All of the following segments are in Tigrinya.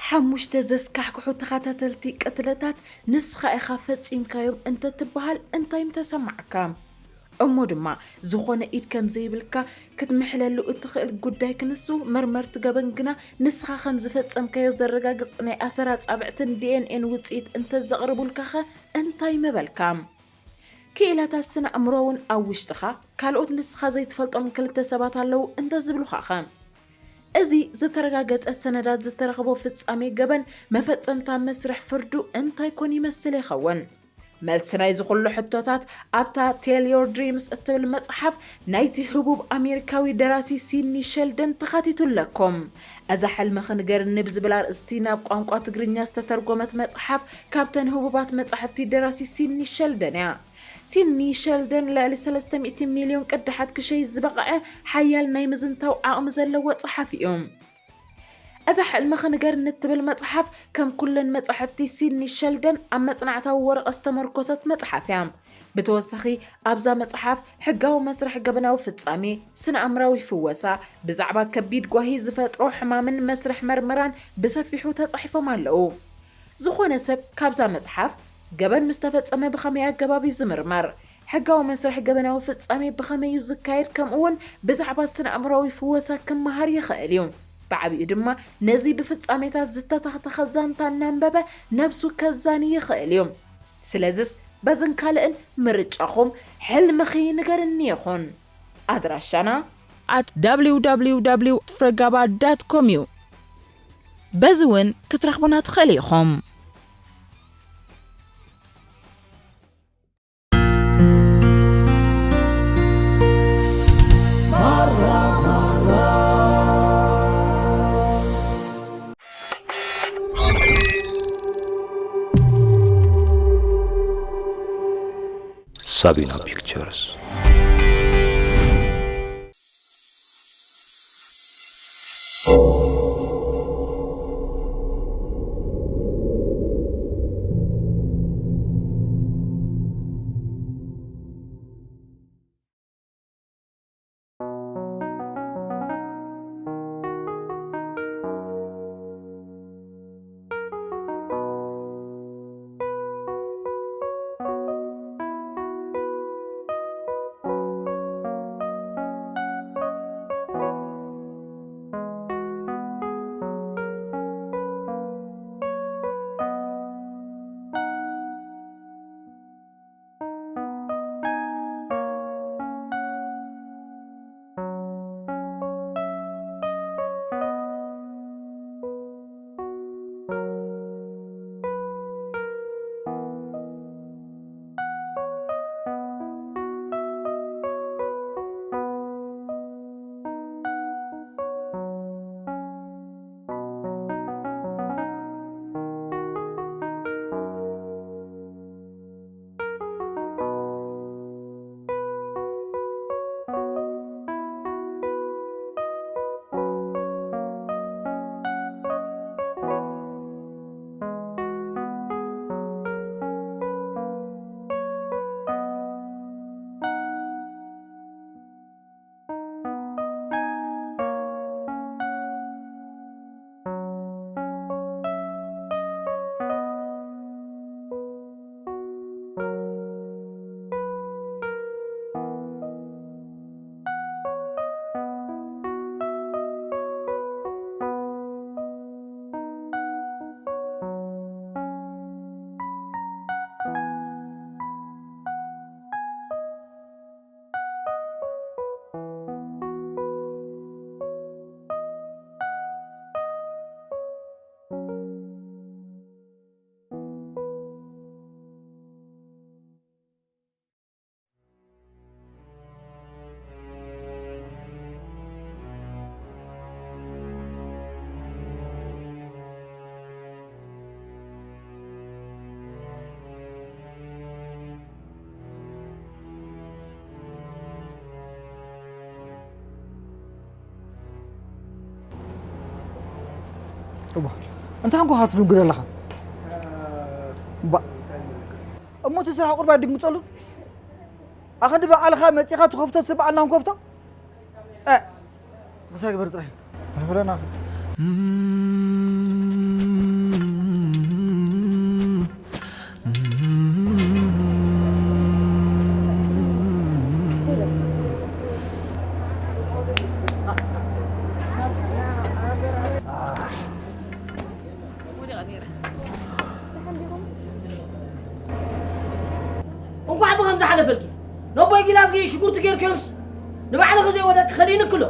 ሓሙሽተ ዘስካሕክሑ ተኸታተልቲ ቅትለታት ንስኻ ኢኻ ፈጺምካዮም እንተትበሃል እንታይ ምተሰማዕካ? እሞ ድማ ዝኾነ ኢድ ከም ዘይብልካ ክትምሕለሉ እትኽእል ጉዳይ ክንሱ፣ መርመርቲ ገበን ግና ንስኻ ከም ዝፈጸምካዮ ዘረጋግጽ ናይ ኣሰር ኣጻብዕትን ዲ ኤን ኤን ውጽኢት እንተዘቕርቡልካኸ እንታይ ምበልካ? ክኢላታት ስነ ኣእምሮ እውን ኣብ ውሽጥኻ ካልኦት ንስኻ ዘይትፈልጦም ክልተ ሰባት ኣለዉ እንተዝብሉኻኸ? እዚ ዝተረጋገጸ ሰነዳት ዝተረኽቦ ፍጻሜ ገበን መፈጸምታ መስርሕ ፍርዱ እንታይ ኮን ይመስል ይኸውን? መልሲ ናይዚ ኩሉ ሕቶታት ኣብታ Tell Your Dreams እትብል መጽሓፍ ናይቲ ህቡብ ኣሜሪካዊ ደራሲ ሲድኒ ሸልደን ተኻቲቱ ኣለኩም። እዛ ሕልምኺ ንገርኒ ብዝብል ኣርእስቲ ናብ ቋንቋ ትግርኛ ዝተተርጎመት መጽሓፍ ካብተን ህቡባት መጻሕፍቲ ደራሲ ሲድኒ ሸልደን እያ። ሲድኒ ሸልደን ልዕሊ ሰለስተ ሚእቲ ሚልዮን ቅዳሓት ክሸይጥ ዝበቕዐ ሓያል ናይ ምዝንታው ዓቕሚ ዘለዎ ጸሓፊ እዩ። እዛ ሕልምኺ ንገርኒ እትብል መጽሓፍ ከም ኩለን መጻሕፍቲ ሲድኒ ሸልደን ኣብ መጽናዕታዊ ወረቐት ዝተመርኮሰት መጽሓፍ እያ። ብተወሳኺ ኣብዛ መጽሓፍ ሕጋዊ መስርሕ ገበናዊ ፍጻሜ፣ ስነ ኣእምራዊ ፍወሳ፣ ብዛዕባ ከቢድ ጓሂ ዝፈጥሮ ሕማምን መስርሕ መርመራን ብሰፊሑ ተጻሒፎም ኣለዉ። ዝኾነ ሰብ ካብዛ መጽሓፍ ገበን ምስ ተፈጸመ ብኸመይ ኣገባብ እዩ ዝምርመር? ሕጋዊ መስርሕ ገበናዊ ፍጻሜ ብኸመይ እዩ ዝካየድ? ከምኡውን ብዛዕባ ስነ ኣእምራዊ ፍወሳ ክመሃር ይኽእል እዩ። ብዓቢኡ ድማ ነዚ ብፍጻሜታት ዝተተኽተኸ ዛንታ እናንበበ ነብሱ ከዛኒ ይኽእል እዩ። ስለዝስ በዝን ካልእን ምርጫኹም ሕልምኺ ንገርኒ ይኹን። ኣድራሻና at www ፍረጋባ ዳት ኮም እዩ። በዚ እውን ክትረኽቡና ትኽእል ኢኹም። ሳቢና ፒክቸርስ። እባ፣ እንታይ ኮንካ ክትድንጉ ዘለኻ? እባ፣ እሞ እቲ ስራሕ ቁርባ ድንግጸሉ። ኣኸንዲ ባዕልኻ መጺኻ ትኸፍቶ፣ ስብ ባዕልና ክንከፍቶ? እ፣ ተኽሳ ግበር ጥራይ። በለና። ዝሓለፈልኪ። ነቦይ ጊላዝጊ ሽጉርቲ ጌርክዮምስ ንባዕልኺ ዘይወደቂ ከዲንክሎ።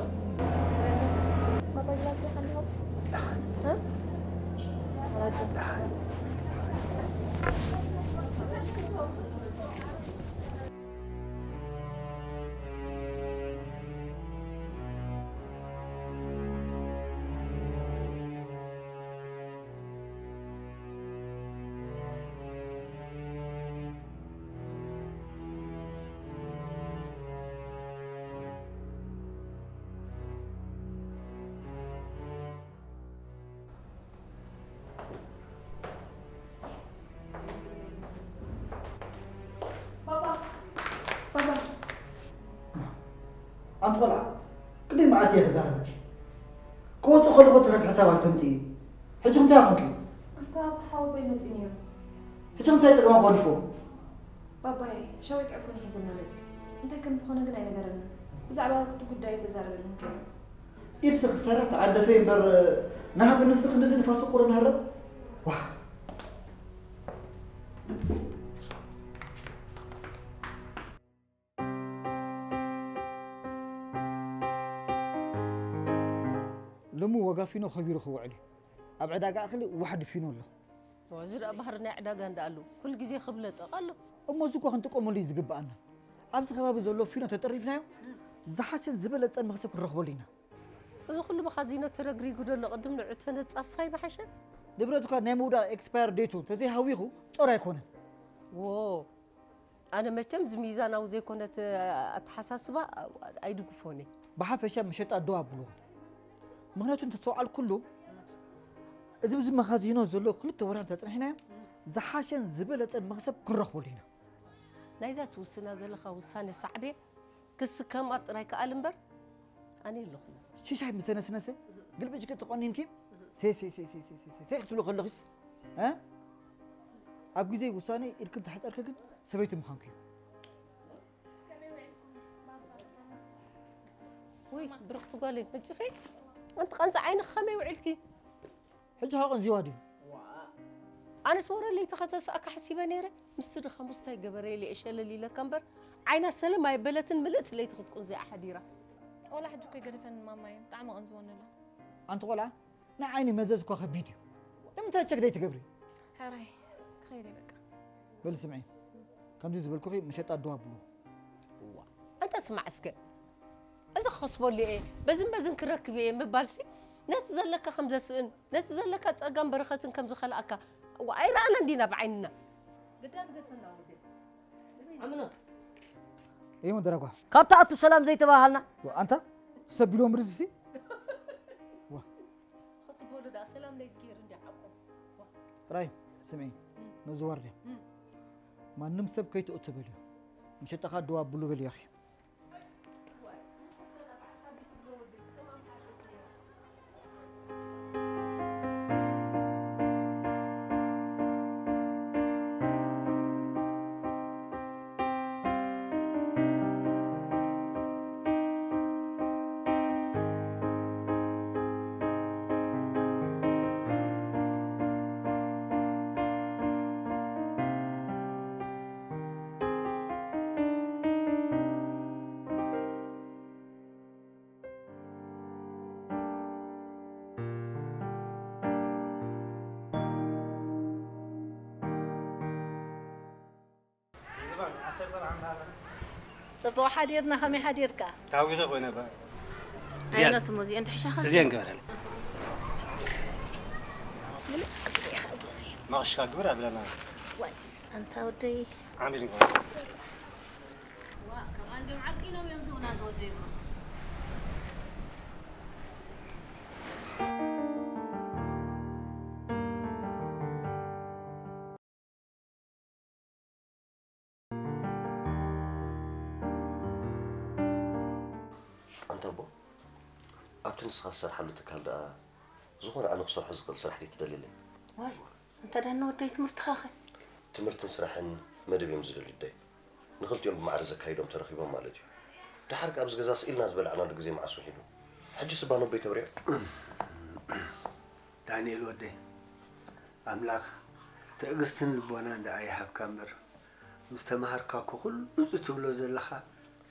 ባባ፣ ባባ። ኣንቲ ቆልዓ፣ ቅድሚ መዓልቲ እየ ክዛረበኪ። ክወፅእ ከለኹ ተረፍ ሕሳብ ኣይተምፅኢ። ሕጂ እንታይ ኮንኪ? ኣንታ ብሓወቦይ መፂኡ ነይሩ። ሕጂ እንታይ ፀገማ ጓኒፎ? ባባይ፣ ሸዊት ዕፉን ሒዝና መፂኡ። እንታይ ከም ዝኾነ ግን ኣይነገረንን። ብዛዕባ እቲ ጉዳይ ተዛረበልን ከይኑ። ኢድሲ ክሰርሕ ተዓደፈ እምበር፣ ንሃብ ንስኽ ክንድዚ ንፋስ ቁርን ሃረብ? ዋህ! ሎሚ ዋጋ ፊኖ ከቢሩ ክውዕል እዩ። ኣብ ዕዳጋ እኽሊ ዋሕዲ ፊኖ ኣሎ። እዚ ደኣ ባህሪ ናይ ዕዳጋ እንዳ ኣሎ፣ ኩሉ ግዜ ክብለጠቕ ኣሎ። እሞ እዚ እኮ ክንጥቀመሉ እዩ ዝግብኣና። ኣብዚ ከባቢ ዘሎ ፊኖ ተጠሪፍናዮ፣ ዝሓሸን ዝበለጸን መኽሰብ ክንረኽበሉ ኢና። እዚ ኩሉ መኻዚኖ ተረግሪጉ ዘሎ ቅድም ንዑ ተነጻፍካ ይምሓሸ። ንብረት እኳ ናይ ምውዳቕ ኤክስፓየር ዴቱ ተዘይሃዊኹ ጾር ኣይኮነን። ዎ፣ ኣነ መቸም እዚ ሚዛናዊ ዘይኮነት ኣተሓሳስባ ኣይድግፎን እየ። ብሓፈሻ መሸጣ ደው ኣብልዎ። ምኽንያቱ እንተስተውዓልኩሉ፣ እዚ ኣብዚ መኻዚኖ ዘሎ ክልተ ወርሒ እንተጽኒሕናዮ፣ ዝሓሸን ዝበለጸን መኽሰብ ክንረኽበሉ ኢና። ናይዛ ትውስና ዘለኻ ውሳነ ሳዕቤ ክስከማ ጥራይ ከኣል እምበር፣ ኣነ የለኹን። ሽሻይ ምስ ተነስነሰ፣ ግልብጭ ክትቆኒንኪ፣ ሴ፣ ሴ፣ ሴ ክትብሎ ከለኺስ፣ እ? ኣብ ግዜ ውሳነ ኢድክን ተሓጸርኪ ግን ሰበይቲ ምዃንኪ እዩ። ውይ፣ ብርኽቲ ጓለይ፣ መጺኺ? ኣንቲ ቀንፂ ዓይንኺ ከመይ ውዒልኪ? ሕጂ ሃቆን ዚዋ ድዩ? ኣነስ ወረ ለይቲ ከተስኣካ ሓሲበ ነይረ። ምስቲ ድኻም ውስታይ ገበረ ኢለ እየ ሸለል ኢለካ እምበር፣ ዓይና ሰለም ኣይበለትን፣ ምልእቲ ለይቲ ክትቁንዚ እያ ሓዲራ። ቆላ ሕጂ እኮ ይገደፈኒ ማማየ፣ ብጣዕሚ ቀንዝወኒ ኣሎ። ኣንቲ ቆልዓ፣ ናይ ዓይኒ መዘዝ እኳ ከቢድ እዩ። ንምንታይ ቸክ ደይ ትገብሪ? ሕራይ፣ ክኸይድ እየ በቃ። በል ስምዒ፣ ከምዚ ዝበልኩኺ መሸጣ ደው ኣብሉ። እዋ፣ ኣንታ ስማዕ እስከ፣ እዚ ክኸስበሉ እየ፣ በዝን በዝን ክረክብ እየ ምባልሲ፣ ነቲ ዘለካ ከም ዘስእን፣ ነቲ ዘለካ ጸጋን በረኸትን ከም ዝኸልኣካ፣ እዋ፣ ኣይረኣናን ዲና ብዓይንና? ግዳ ትገድፈና ወደይ። ኣምኖ። እየ መደረጓ። ካብታ ኣቱ ሰላም ዘይተባሃልና። ዋ፣ ኣንታ፣ ሰብ ቢሎም ርዝሲ? ዋ። ክስበሉ ደኣ ሰላም ለይ ዝገይር እንዲ ዓቆ። ዋ። ጥራይ ስምዒ፣ ነዚ ዋርድያ። እም። ማንም ሰብ ከይትእቱ በልዮ። ምሸጣኻ ደው ኣብሉ በልዮኺ። ጽቡቕ ሓዲርና፣ ከመይ ሓዲርካ? ታዊኸ ኮይነ ባ። እዚኣን፣ ኣይነትሞ እዚአን ትሕሻኻ? እዚአን ግበረን። መቕሽካ ግብር ኣብለና። ዋይ፣ ኣንታ ወደይ። ዓሚል ግበረን። ዋ፣ ከማን ድም ዓቂኖም እዮም ዝብና ዝወደይሞ። ኣንታ ኣቦ፣ ኣብቲ ንስኻ ዝሰርሓሉ ትካል ደኣ ዝኾነ ኣነ ክሰርሖ ዝኽእል ስራሕ ድዩ ትደልየለይ? ዋይ፣ ኣንታ ዳኒ ወደይ ትምህርትኻ ኸ? ትምህርትን ስራሕን መደብ እዮም ዝደልዩ ኣደይ። ንኽልቲኦም ብማዕረ ዘካይዶም ተረኺቦም ማለት እዩ። ደሓር ከኣ ኣብዚ ገዛ ስኢልና ዝበላዕናሉ ግዜ መዓስ ውሒዱ? ሕጂስ እባ ነቦይ ከብርዮ። ዳንኤል ወደይ፣ ኣምላኽ ትዕግስትን ልቦናን ደኣ ይሃብካ እምበር፣ ምስ ተማሃርካ እኮ ኩሉ እዚ ትብሎ ዘለኻ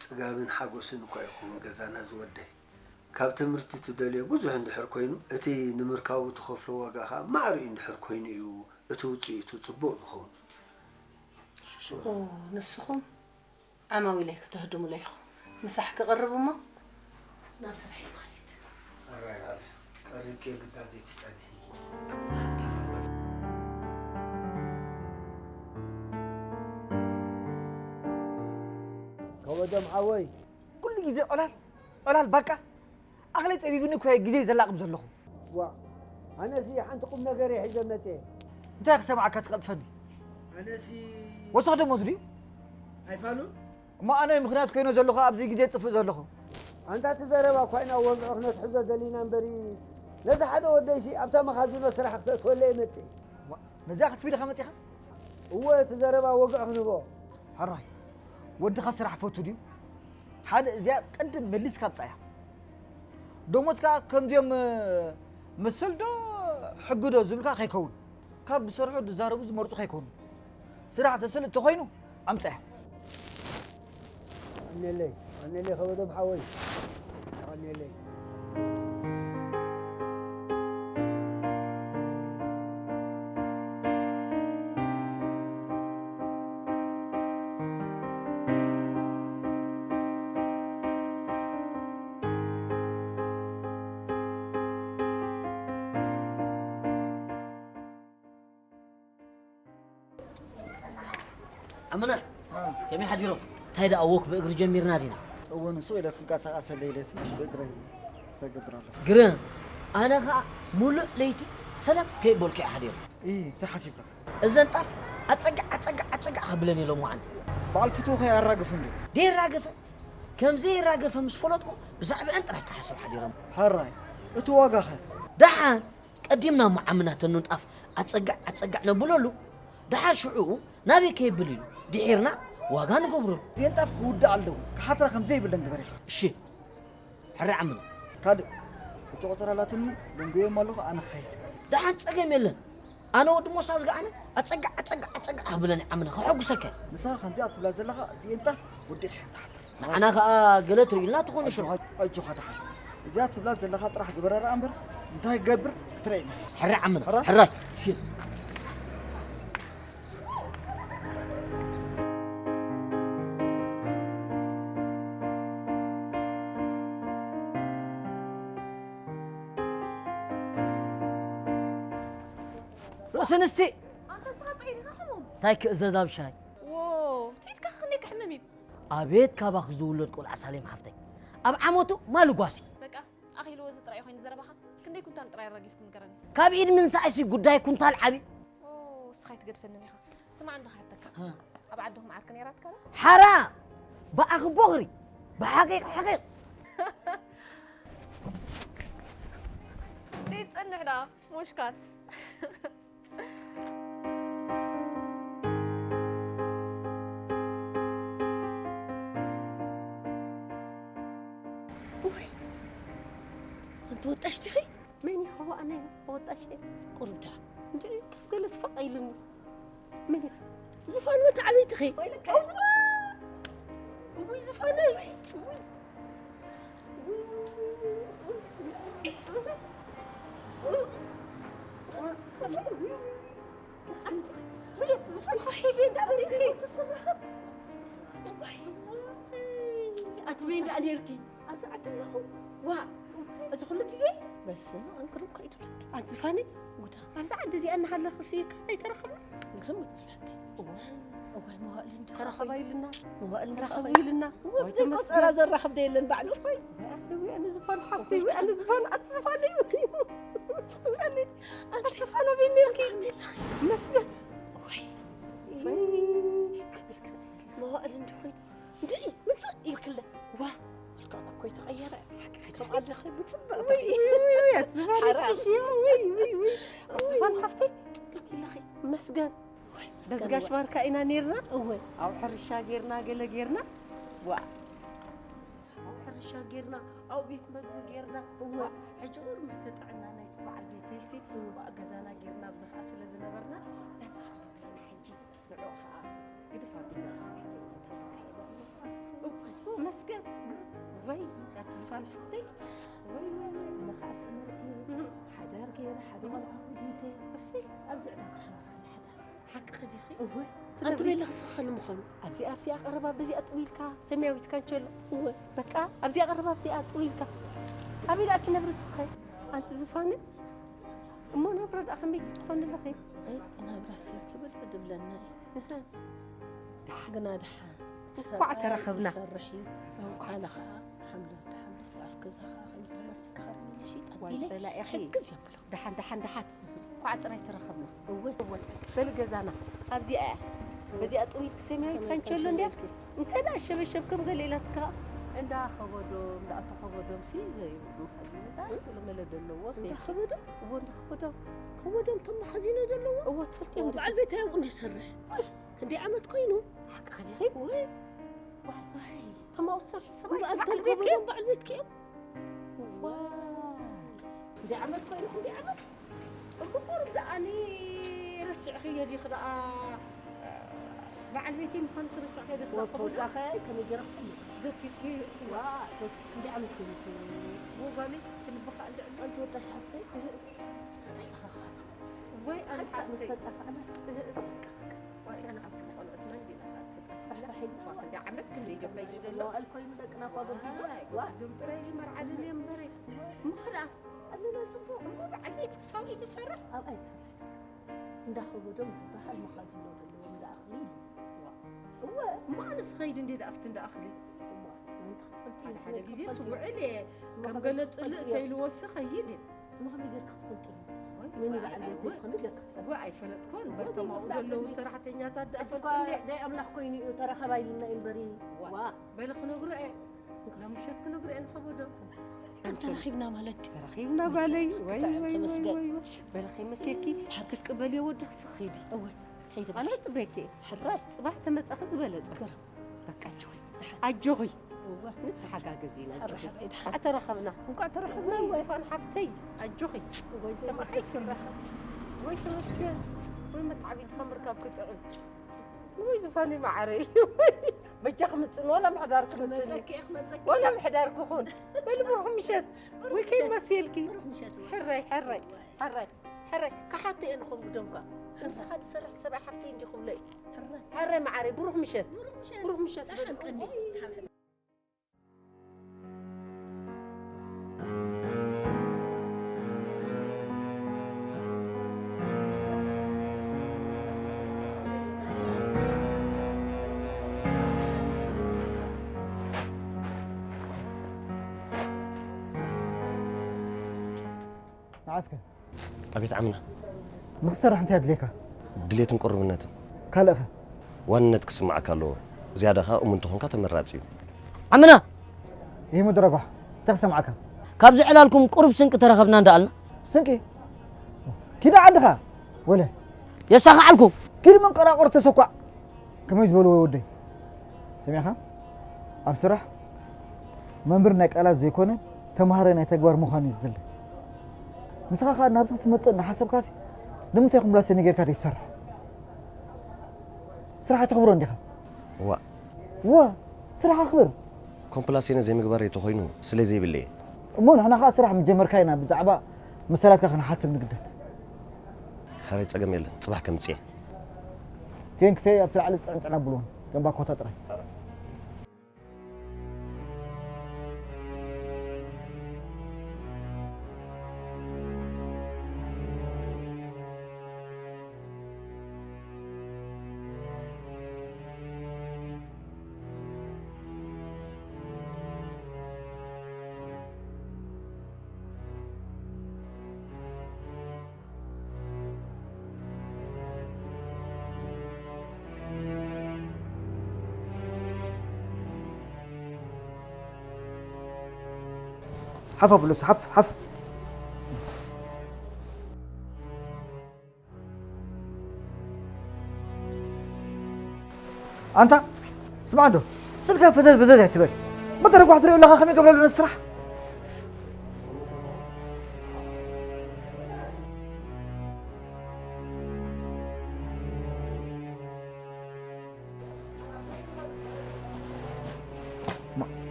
ጽጋብን ሓጎስን እኳ ይኸውን ገዛና ዝወደይ። ካብ ትምህርቲ ትደልዮ ብዙሕ እንድሕር ኮይኑ፣ እቲ ንምርካቡ ትኸፍሎ ዋጋ ኸኣ ማዕሪኡ እንድሕር ኮይኑ እዩ እቲ ውጽኢቱ ጽቡቕ ዝኸውን። ኦ፣ ንስኹም ዓማዊለይ ከተህድሙለይ ኢኹም። ምሳሕ ክቕርብ እሞ ናብ ስራሕ ይትኸይድ። ኣራይ በል፣ ቀሪብኪ ግዳ ዘይትጸንሒ። ከበዶም ሓወይ፣ ኩሉ ግዜ ዕላል፣ ዕላል ባቃ። ኣኽለይ ጸቢብኒ እኮ እየ ግዜ ዘላቕም ዘለኹ። ዋ፣ ኣነሲ ሓንቲ ቁም ነገር እየ ሒዘ መጽየ። እንታይ ክሰምዓካ ትቐጥፈኒ? ኣነሲ ወሰኽ ደሞዝ ድዩ? ኣይፋሉን? እሞ ኣነ ምኽንያት ኮይነ ዘለኹ ኣብዚ ግዜ ጥፍእ ዘለኹ። ኣንታ እቲ ዘረባ እኳ ኢና ወግዒ ክነትሕዞ ደሊና እምበሪ፣ ነዚ ሓደ ወደይሲ ኣብታ መኻዚኖ ስራሕ ክተእትወለ እየ መጽየ። ዋ፣ ነዚኣ ክትብል ኢኻ መጺኻ? እወ፣ እቲ ዘረባ ወግዒ ክንህቦ። ሕራይ፣ ወድኻ ስራሕ ፈቱ ድዩ? ሓደ እዚኣ ቅድም መሊስካ ኣምጻያ። ደሞዝ ከኣ ከምዚኦም፣ እ፣ መሰል ዶ ሕጊ ዶ ዝብልካ ከይከውን። ካብ ዝሰርሑ ዝዛረቡ ዝመርጹ ከይኮኑ። ስራሕ ዘስል እንተኾይኑ ኣምጻያ። ኣነለይ፣ ኣነለይ ከበዶም ሓወይ። ኣነለይ። ኣመና፣ ከመይ ሓዲሮም? እንታይ ደኣ ወክ ብእግሪ ጀሚርና ዲና? እወ፣ ንሱ ኢለ ክንቀሳቐሰለይ ኢለሲ ብእግረይ ዘገብር ኣለኹ። ግርም፣ ኣነ ኸኣ ሙሉእ ለይቲ ሰላም ከይበልኩ እየ ሓዲረ። ኢ፣ እንታይ ሓሲብካ? እዘን ጣፍ ኣጸጋዕ፣ ኣጸጋዕ፣ ኣጸጋዕ ከብለን ኢሎም መዓንቲ። በዓል ፍትው ከ ኣራግፍ እንዶ? ደይራገፈ። ከም ዘይራገፈ ምስ ፈለጥኩ ብዛዕባአን ጥራይ ክሓስብ ሓዲረ። ሕራይ፣ እቲ ዋጋኸ? ደሓን፣ ቀዲምና እሞ ዓምና ተኑን ጣፍ ኣጸጋዕ፣ ኣጸጋዕ ነብለሉ። ደሓር ሽዑ ናበይ ከየብል እዩ ድሒርና ዋጋ ንገብረሉ። እዚአን ጣፍ ክውዳእ ኣለዎ፣ ክሓትራ ከም ዘይብለን ግበር ኢኻ። እሺ፣ ሕራይ ዓምና። ካልእ፣ እቺ ቆጸራ ኣላትኒ፣ ደንጉየም ኣለኹ፣ ኣነ ክኸይድ። ደሓን ጸገም የለን። ኣነ ወዲ ሞሳ ዝገኣነ ኣጸጋዕ፣ ኣጸጋዕ፣ ኣጸጋዕ ክብለኒ ዓምና፣ ከሐጉሰካ። ንስኻ ከምዚኣ ትብላ ዘለኻ፣ እዚአን ጣፍ ወዲእኻ ኢኻ ትሓትር። ንዓና ከኣ ገለ ትርእዩልና ትኾኑ ሽዑ። ኣጆኻ፣ ኣጆኻ ደሓን። እዚኣ ትብላ ዘለኻ ጥራሕ ግበራ ደኣ እምበር፣ እንታይ ክገብር ክትርእየኒ። ሕራይ ዓምና፣ ሕራይ? ሕራይ። እሺ። ርእሲ ኣንስቲ! ኣንታ ንስኻ ጥዑይ ዲኻ ሕሙም? እንታይ ክእዘዝ ኣብ ሻሂ? ዎ፣ ትኢትካ ክንደይ ክሕምም እዩ? ኣቤት ካባኺ ዝውለድ ቆልዓ ሳሌም ሓፍተይ። ኣብ ዓመቱ ማል ጓሲ። በቃ፣ ኣኺልዎ እዚ ጥራይ ኮይኑ ዘረባኻ። ክንደይ ኩንታል ጥራይ ኣራጊፍኩም ንገረኒ። ካብ ኢድ ምንሳእሲ ጉዳይ ኩንታል ዓቢ። ኦ፣ እስኻ ኣይትገድፈንን ኢኻ። ስማዕ እንዶ ክሓተካ። ሃ። ኣብ ዓድኹም ዓርኪ ነይራትካ ዶ? ሓራ! ብኣኺ ቦኽሪ! ብሓቂቕ ሓቂቕ! ደይ ትጸንሕ ደኣ፣ ሞሽካት። ውይ፣ ኣንቲ ወጣሽ ዲኺ? መን እዩ ኸዋእነ ወጣሽ? ቁሩብ ደኣ። እንድዒ፣ ከፍ ገለ ስፋቕ ኢሉኒ። መን እዩ? ዝፋን መተዓብይትኺ። ወይለከ። እዋ! እውይ፣ ዝፋነይ! እውይ! ወየት ዝፋን ሓሒበ እንዳበልኪ ተሰረኸ። እዋይ! ኣቲ በይ እንዳኣ ነርኪ? ኣብዚ ዓዲ ኣለኹ። ዋ! እዚ ኩሉ ግዜ? በስመ ኣብ፣ ግርም እኮ እዩ። ኣቲ ዝፋነይ? ጉዳ። ኣብዚ ዓዲ እዚኣ እናሃለኽሲ ኣይተረኸብና? ግርም እዩ። እዋይ፣ እዋይ፣ መዋእል እንዲ ተረኸባ ኢሉና። መዋእል እንዲ ተረኸባ ኢሉና። እወ፣ ወይ ብዘይ ቆጸራ ተመስገን። ዘራኽብ ዶ የለን ባዕሉ? ወይ፣ ወይ ኣነ ዝፋን ሓፍተይ፣ ወይ ኣነ ዝፋን፣ ኣቲ ዝፋን እዩ። ወይ ኣነ፣ ኣቲ ዝፋን ኣበይ ነርኪ? ከመይ ኣለኺ? መስገን። ወይ፣ ወይ፣ ከመይ ኢልካ? መዋእል እንዲ ኮይኑ። እንድዒ፣ ምጽእ ኢልክለ። ዋ፣ መልክዕኪ እኮ ይተቐየረ። ጽቡቕ ኣለኺ፣ ብጽብቕ ወይ፣ ትርኢ። ወይ፣ ወይ፣ ወይ፣ ኣቲ ዝፋን ሓራም። ይጥዕሽ፣ ወይ፣ ወይ፣ ወይ። ኣቲ ዝፋን ሓፍተይ። ከመይ ኣለኺ? መስገን። ወይ፣ በዚ መስገን ጋሽ እወ። ባርካ ኢና ኔርና። እወ። ኣብ ሕርሻ ጌርና፣ ገለ ጌርና። ዋ። ኣብ ሕርሻ ጌርና፣ ኣብ ቤት መግቢ ጌርና። እወ። ዋ፣ ሕጂ እውን ምስቲ ጥዕና ናይቲ በዓል ቤተይሲ፣ እወ። ዋ፣ ገዛና ጌርና ኣብዚ ኸኣ ስለ ዝነበርና፣ ናብዚ ኸኣ መጺና ሕጂ። ንዕኡ ኸኣ ግድፍ ኣቢልና ኣብ ሰራሕተኛታት ትካየድ። መስገን። ወይ ኣቲ ዝፋን ሓፍተይ። ወይ ወይ ወይ ኣነ ከዓ ተመርዕየ ሓዳር ገይረ ሓደ ቆልዓ ወሊደ። እሰይ። ኣብዚ ዕዳጋ ሓሙስ ሓዳር። ሓቅኺ ዲኺ? እወ። ኣንቲ ቤላ ክስኽኸኒ ምዃኑ። ኣብዚኣ ኣብዚኣ ቀረባ በዚኣ ጥው ኢልካ ሰማያዊት ካንቸሎ። እወ። በቃ ኣብዚኣ ቀረባ ኣብዚኣ ጥው ኢልካ። ኣበይ ደኣ ትነብሪ ንስኺ? ኣንቲ ዙፋነ? እሞ ናብራ ደኣ ከመይ ትኾኒ ኣለኺ? ኣይ ናብራ ሰብ ክብድብድ እብለና እዩ። እህ። ግና ደሓን። እንኳዕ ተረኸብና። ትሰርሕ እዩ። እንኳዕ ኣነ ከዓ ሓምለ ወዲ ሓምለ ኣብ ገዛ ከዓ ከምዚ ማስቲካ ከርሚለ ሽይጥ ዋይ ኣቢለ ጸላኢኺ። ሕግዝ የብሎ። ደሓን ደሓን ደሓን። እንኳዕ ጥራይ ተረኸብና። እወ። እወ። በሊ ገዛና ኣብዚኣ እያ። በዚኣ ጥዊት ክሰምያ ሰማይ ይትካንቸሎ እንድያ። ካንቸሎ ኢልኪ። እንታይ ደኣ ሸበሸብ ከም ገለ ኢላትካ። እንዳ ከበዶም፣ እንዳ ኣቶ ከበዶም ሲ ዘይብሉ መኻዚኖታት እም? ገለ መለ ዘለዎ እንዳ ተይኪ። ከበዶም? እዎ፣ እንዳ ከበዶም። ከበዶም እቶም መኻዚኖ ዘለዎ? እዎ፣ ትፈልጥዮ እንዲ? በዓል ቤት ኣዮም እንዲ ዝሰርሕ። ኣይ! ክንደይ ዓመት ኮይኑ? ሓቂ ኸዚኺ? ወይ! ዋይ! ዋይ! እቶም ኣብኡ ዝሰርሑ ሰባት እምበኣር በዓል እቶም ቤትኪ? ከበዶም በዓል ቤትኪ እዮም? ዋይ! ክንደይ ዓመት ኮይኑ? ክንደይ ዓመት? እሞ ቁሩብ ደኣኒ ረሲዕኽዮ ዲኺ ደኣ? በዓል ቤተይ ምዃኑስ ረሲዕኽዮ ዲኺ ደኣ? ወ-፣ ተወሳኸ ከመይ ገይረ ክፈልጥ? ዘኪርኪ? ዋ፣ ተወስ-፣ ክንደይ ዓመት ኮይኑ እቲ ወ-፣ ጓለይ፣ እቲ ልብኻ እንድዕል። ኣንቲ ወጣሽ ሓፍተይ? እህ። እንታይ ኢልኻ ኸዓ? ወይ ኣነ ሓንሳእ ምስ ሓፍተይ። ተጣፋእናስ? እህ፣ እህ። ወይ ኣነ ኣብቲ ቆልዑት መን ዲና ኸዓ ተጣፋእና? ፋሕ ፋሕ ኢልካ? ዋ፣ ክንደይ ዓመት ክንደይ ዶ ከይዱ ዘሎ? መዋእል ኮይኑ ደቅና እኳ ገቢዞም። ዋይ፣ ዋ። ጎቢዞም ጥራይ እዩ መርዓደኒ እምበረይ። እሞ ኸዓ ኣለና ጽቡቕ። እሞ በዓል ቤት ክሳብ ኢዱ ይሰርሕ? ኣብኣ ይሰርሕ። እንዳ ከበዶም ዝበሃል መኻዚኖ ዘለዎም እንዳ ኣኽሊል። ዋ። እወ። እሞ ኣነስ ኸይድ እንዴ ደኣ ኣብቲ እንዳ ኣኽሊል? እሞ፣ ኣንቲ ክትፈልጢ ሓደ ኢኺ፣ ሓደ ግዜ ክትፈልጢ ስውዕል እየ። እሞ ከም ከመይ ገለ ክትፈልጢ ጽልእ እየ? ተይልዎሲ ኸይድ እየ። እሞ ከመይ ጌርኪ ክትፈልጢ? ወይ፣ መን እዩ ወይ፣ በዓል ቤተይ ወይ። ከመይ ጌርኪ ክትፈልጢ? ወይ፣ ኣይፈለጥኩን። ወይ፣ በቶም ኣብኡ ይፍለጥ ዘለዉ እዩ። ሰራሕተኛታት ደኣ ኣንቲ ፈልጡ እኳ እንዴ? ናይ ኣምላኽ ኮይኑ እዩ ተረኸባ ኢልና እዩ እምበሪ። ዋ። ዋ። በሊ ክነግሮ እየ። ሎምሸት ክነግሮ እየ ንኸበዶ። ኣንተ ተረኺብና ማለት ድዩ? ተረኺብና ባለይ። ወይ፣ ብጣዕሚ ወይ፣ ወይ፣ ተመስገን። ወይ፣ ወይ። በሊ ከይመሴኪ ክትቅበልዮ ወድኺ ስኺ ኪዲ። እወ፣ ከይደ ኣነ በሊ። ጽበየኪ። ሕራይ። ጽባሕ ተመጻኺ ዝበለጸ። ግርም። በቃ ኣጆኺ። ደሓን። ኣጆኺ። እወ። ንተሓጋገዝ ኢና፣ ሕራይ፣ ኣጆኺ። ሕራይ፣ ደሓን። እንቋዕ ተረኸብና። እንቋዕ ተረኸብና፣ ወይ ወይ። ዝፋን ሓፍተይ፣ ኣጆኺ። ወይ ከማኺ ዘይመልስ ይስምዕ። ይረኸብ። ወይ ተመስገን። ወይ መተዓቢትኻ ምርካብ ክጥዕም። ወይ ዝፋነይ መዓረይ። በጃ ክምፅእኒ፣ ዋላ ምሕዳር ክምፅእኒ። ክመፀኪ እየ፣ ክመፀኪ። ዋላ ምሕዳር ክኹን። በሊ ብሩኽ ምሸት። ብሩኽ ወይ ምሸት። ከይመሲልኪ። ብሩኽ ምሸት። ሕራይ፣ ሕራይ፣ ሕራይ፣ ሕራይ። ክሓቶ እየ ንኸምኡ ደምካ። ሕራይ። ንስኻ ትሰርሕ ሰብኣይ ሓፍተይ እንዲ ክብሎ እዩ። ሕራይ። ሕራይ መዓረይ፣ ብሩኽ ምሸት። ብሩኽ ምሸት። ብሩኽ ምሸት ደሓን በሊ። ቀኒ። ደሓን። ንዓስከ? ኣቤት ዓምና። ንኽትሰርሕ እንታይ ኣድልየካ? ድሌትን ቁርብነትን። ካልእኸ? ዋንነት ክስምዓካ ኣለዎ። ዝያዳ ኸኣ እሙን ተኾንካ ተመራጺ እዩ። ዓምና! ይህ ምድረ ጓሕ፣ እንታይ ክሰምዓካ? ካብዚ ዕላልኩም ቁሩብ ስንቂ ተረኸብና እንዳኣልና። ስንቂ? ኪድ ዓድኻ፣ ወለ። የሳኽዓልኩም። ኪድ መንቀራቕር ተሰኳዕ። ከመይ ዝበልዎ ወደይ? ሰሚዕኻ? ኣብ ስራሕ መምህር ናይ ቃላት ዘይኮነ፣ ተምሃራይ ናይ ተግባር ምዃን እዩ ዝድለ። ንስኻ ኸኣ ናብዚ ክትመጽእ እናሓሰብካሲ፣ ንምንታይ ኮምፕላሴነ ጌርካ ዘይትሰርሕ? ስራሕ ኣይተኽብሮን ዲኻ? እዋእ። እወ፣ ስራሕ ኣኽብር። ኮምፕላሴነ ዘይምግባረይ ተኾይኑ ስለ ዘይብለየ። እሞ ንሕና ኸኣ ስራሕ ምስ ጀመርካ ኢና ብዛዕባ መሰላትካ ክንሓስብ ንግደድ። ሕራይ ጸገም የለን፣ ጽባሕ ከምጽእ እየ። ቴንክሰይ ኣብቲ ላዕሊ ጽዕንጽዕ ኣብልዎም፣ ከም ባኮታ ጥራይ። ሓፍ ኣብሉ፣ ሓፍ፣ ሓፍ። ኣንታ፣ ስማዕ እንዶ፣ ስልካ ፈዘዝ ፈዘዝ ኣይትበል። መተረጓሕ ትሪኦ ኣለኻ ከመይ ገብረሉ ነቲ ስራሕ?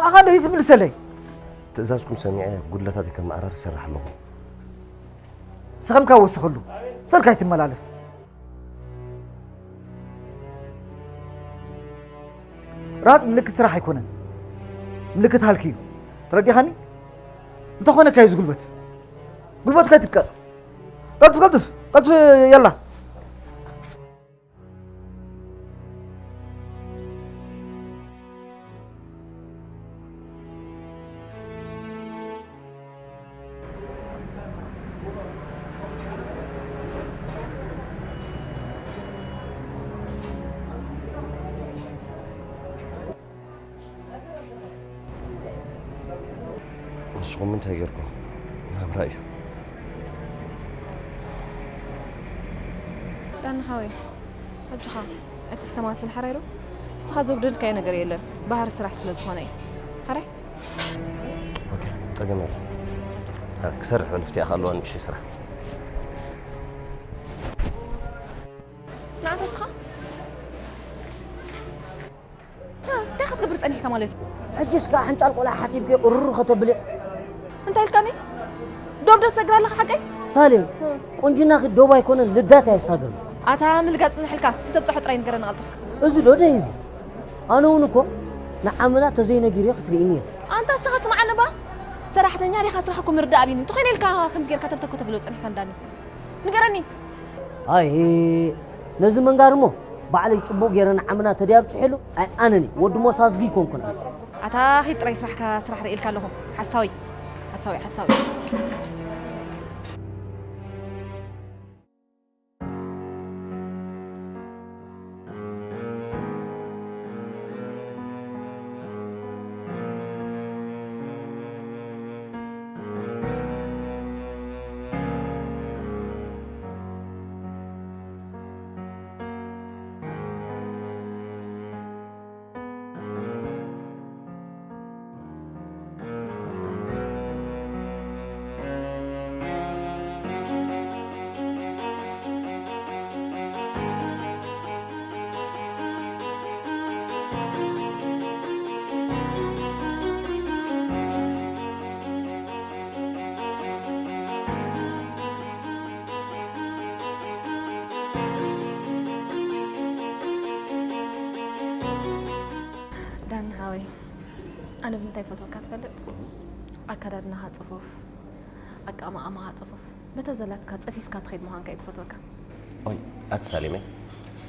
ኣኻ ዶ ይትምልሰለይ? ትእዛዝኩም ሰሚዐ ጉድለታተይ ከመዓራር ይሰርሕ ኣለኹ። ስኸምካ ወስኸሉ። ሰልካ ይትመላለስ። ራጥ ምልክት ስራሕ ኣይኮነን። ምልክት ሃልኪ እዩ። ተረዲኻኒ? እንተኾነ ካዩ ዝጉልበት። ጉልበት ካይትብቀ። ቀልጥፍ፣ ቀልጥፍ፣ ቀልጥፍ፣ የላ። ንስኹም እንታይ ጌርኩም? ናብራ እዩ። ዳኒ ሓወይ፣ ሕጂ ኸ እቲ ዝተማስል ሓራይ ዶ? ንስኻ ዘጉደልካዮ ነገር የለን፣ ባህሪ ስራሕ ስለ ዝኾነ እዩ። ሓራይ? ኦኬ፣ ጸገም የለን። ክሰርሕ በል፣ ፍትያ ከ ኣለዋ ንእሽተይ ስራሕ። ንዓኻ እስኻ? ሃ፣ እንታይ ክትገብር ጸኒሕካ ማለት እዩ? ሕጂስ ከኣ ሕንጫል ቆልዓ ሓሲብኪ ቁርር ከተብሊ። እንታይ ኢልካኒ? ዶብ ዶ ትሰግር ኣለኻ ሓቀይ? ሳሌም፣ እ። ቁንጅናኺ ዶብ ኣይኮነን ልዳት ኣየሳግርን። ኣታ ምልጋጽ ጽንሕልካ፣ እቲ ተብጽሖ ጥራይ ንገረኒ ቀልጥፍ። እዚ ዶ ደይ እዚ? ኣነ እውን እኮ ንዓመና ተዘይነጊርዮ ክትርእይኒ እየ። ኣንታ እስኻ ስምዓኒ እባ። ሰራሕተኛ ዲኻ ስራሕ እኮ ምርዳእ ኣብዩኒ። እንተኾይነ ኢልካ ከምዚ ጌርካ ተብተኮ ተብሎ ጸኒሕካ እንዳኒ። ንገረኒ። ኣይ፣ ነዚ መንጋር እሞ ባዕለይ ጽቡቕ ገይረ ንዓምና ተደይ ኣብጽሐሉ። ኣይ፣ ኣነኒ ወዲ ሞሳዝጊ ኣይኮንኩን ኣነ። ኣታ ኺድ ጥራይ ስራሕካ ስራሕ ርእየልካ ኣለኹ። ሓሳዊ፣ ሓሳዊ፣ ሓሳዊ። ዳን ሓወይ፣ ኣነ ብምንታይ ፈትወካ ትፈልጥ? ኣካዳድናኻ ጽፉፍ፣ ኣቃማቕማኻ ጽፉፍ፣ በታ ዘላትካ ጸፊፍካ ትኸይድ ምዃንካ እየ ዝፈትወካ። ኦይ፣ ኣቲ ሳሌመይ፣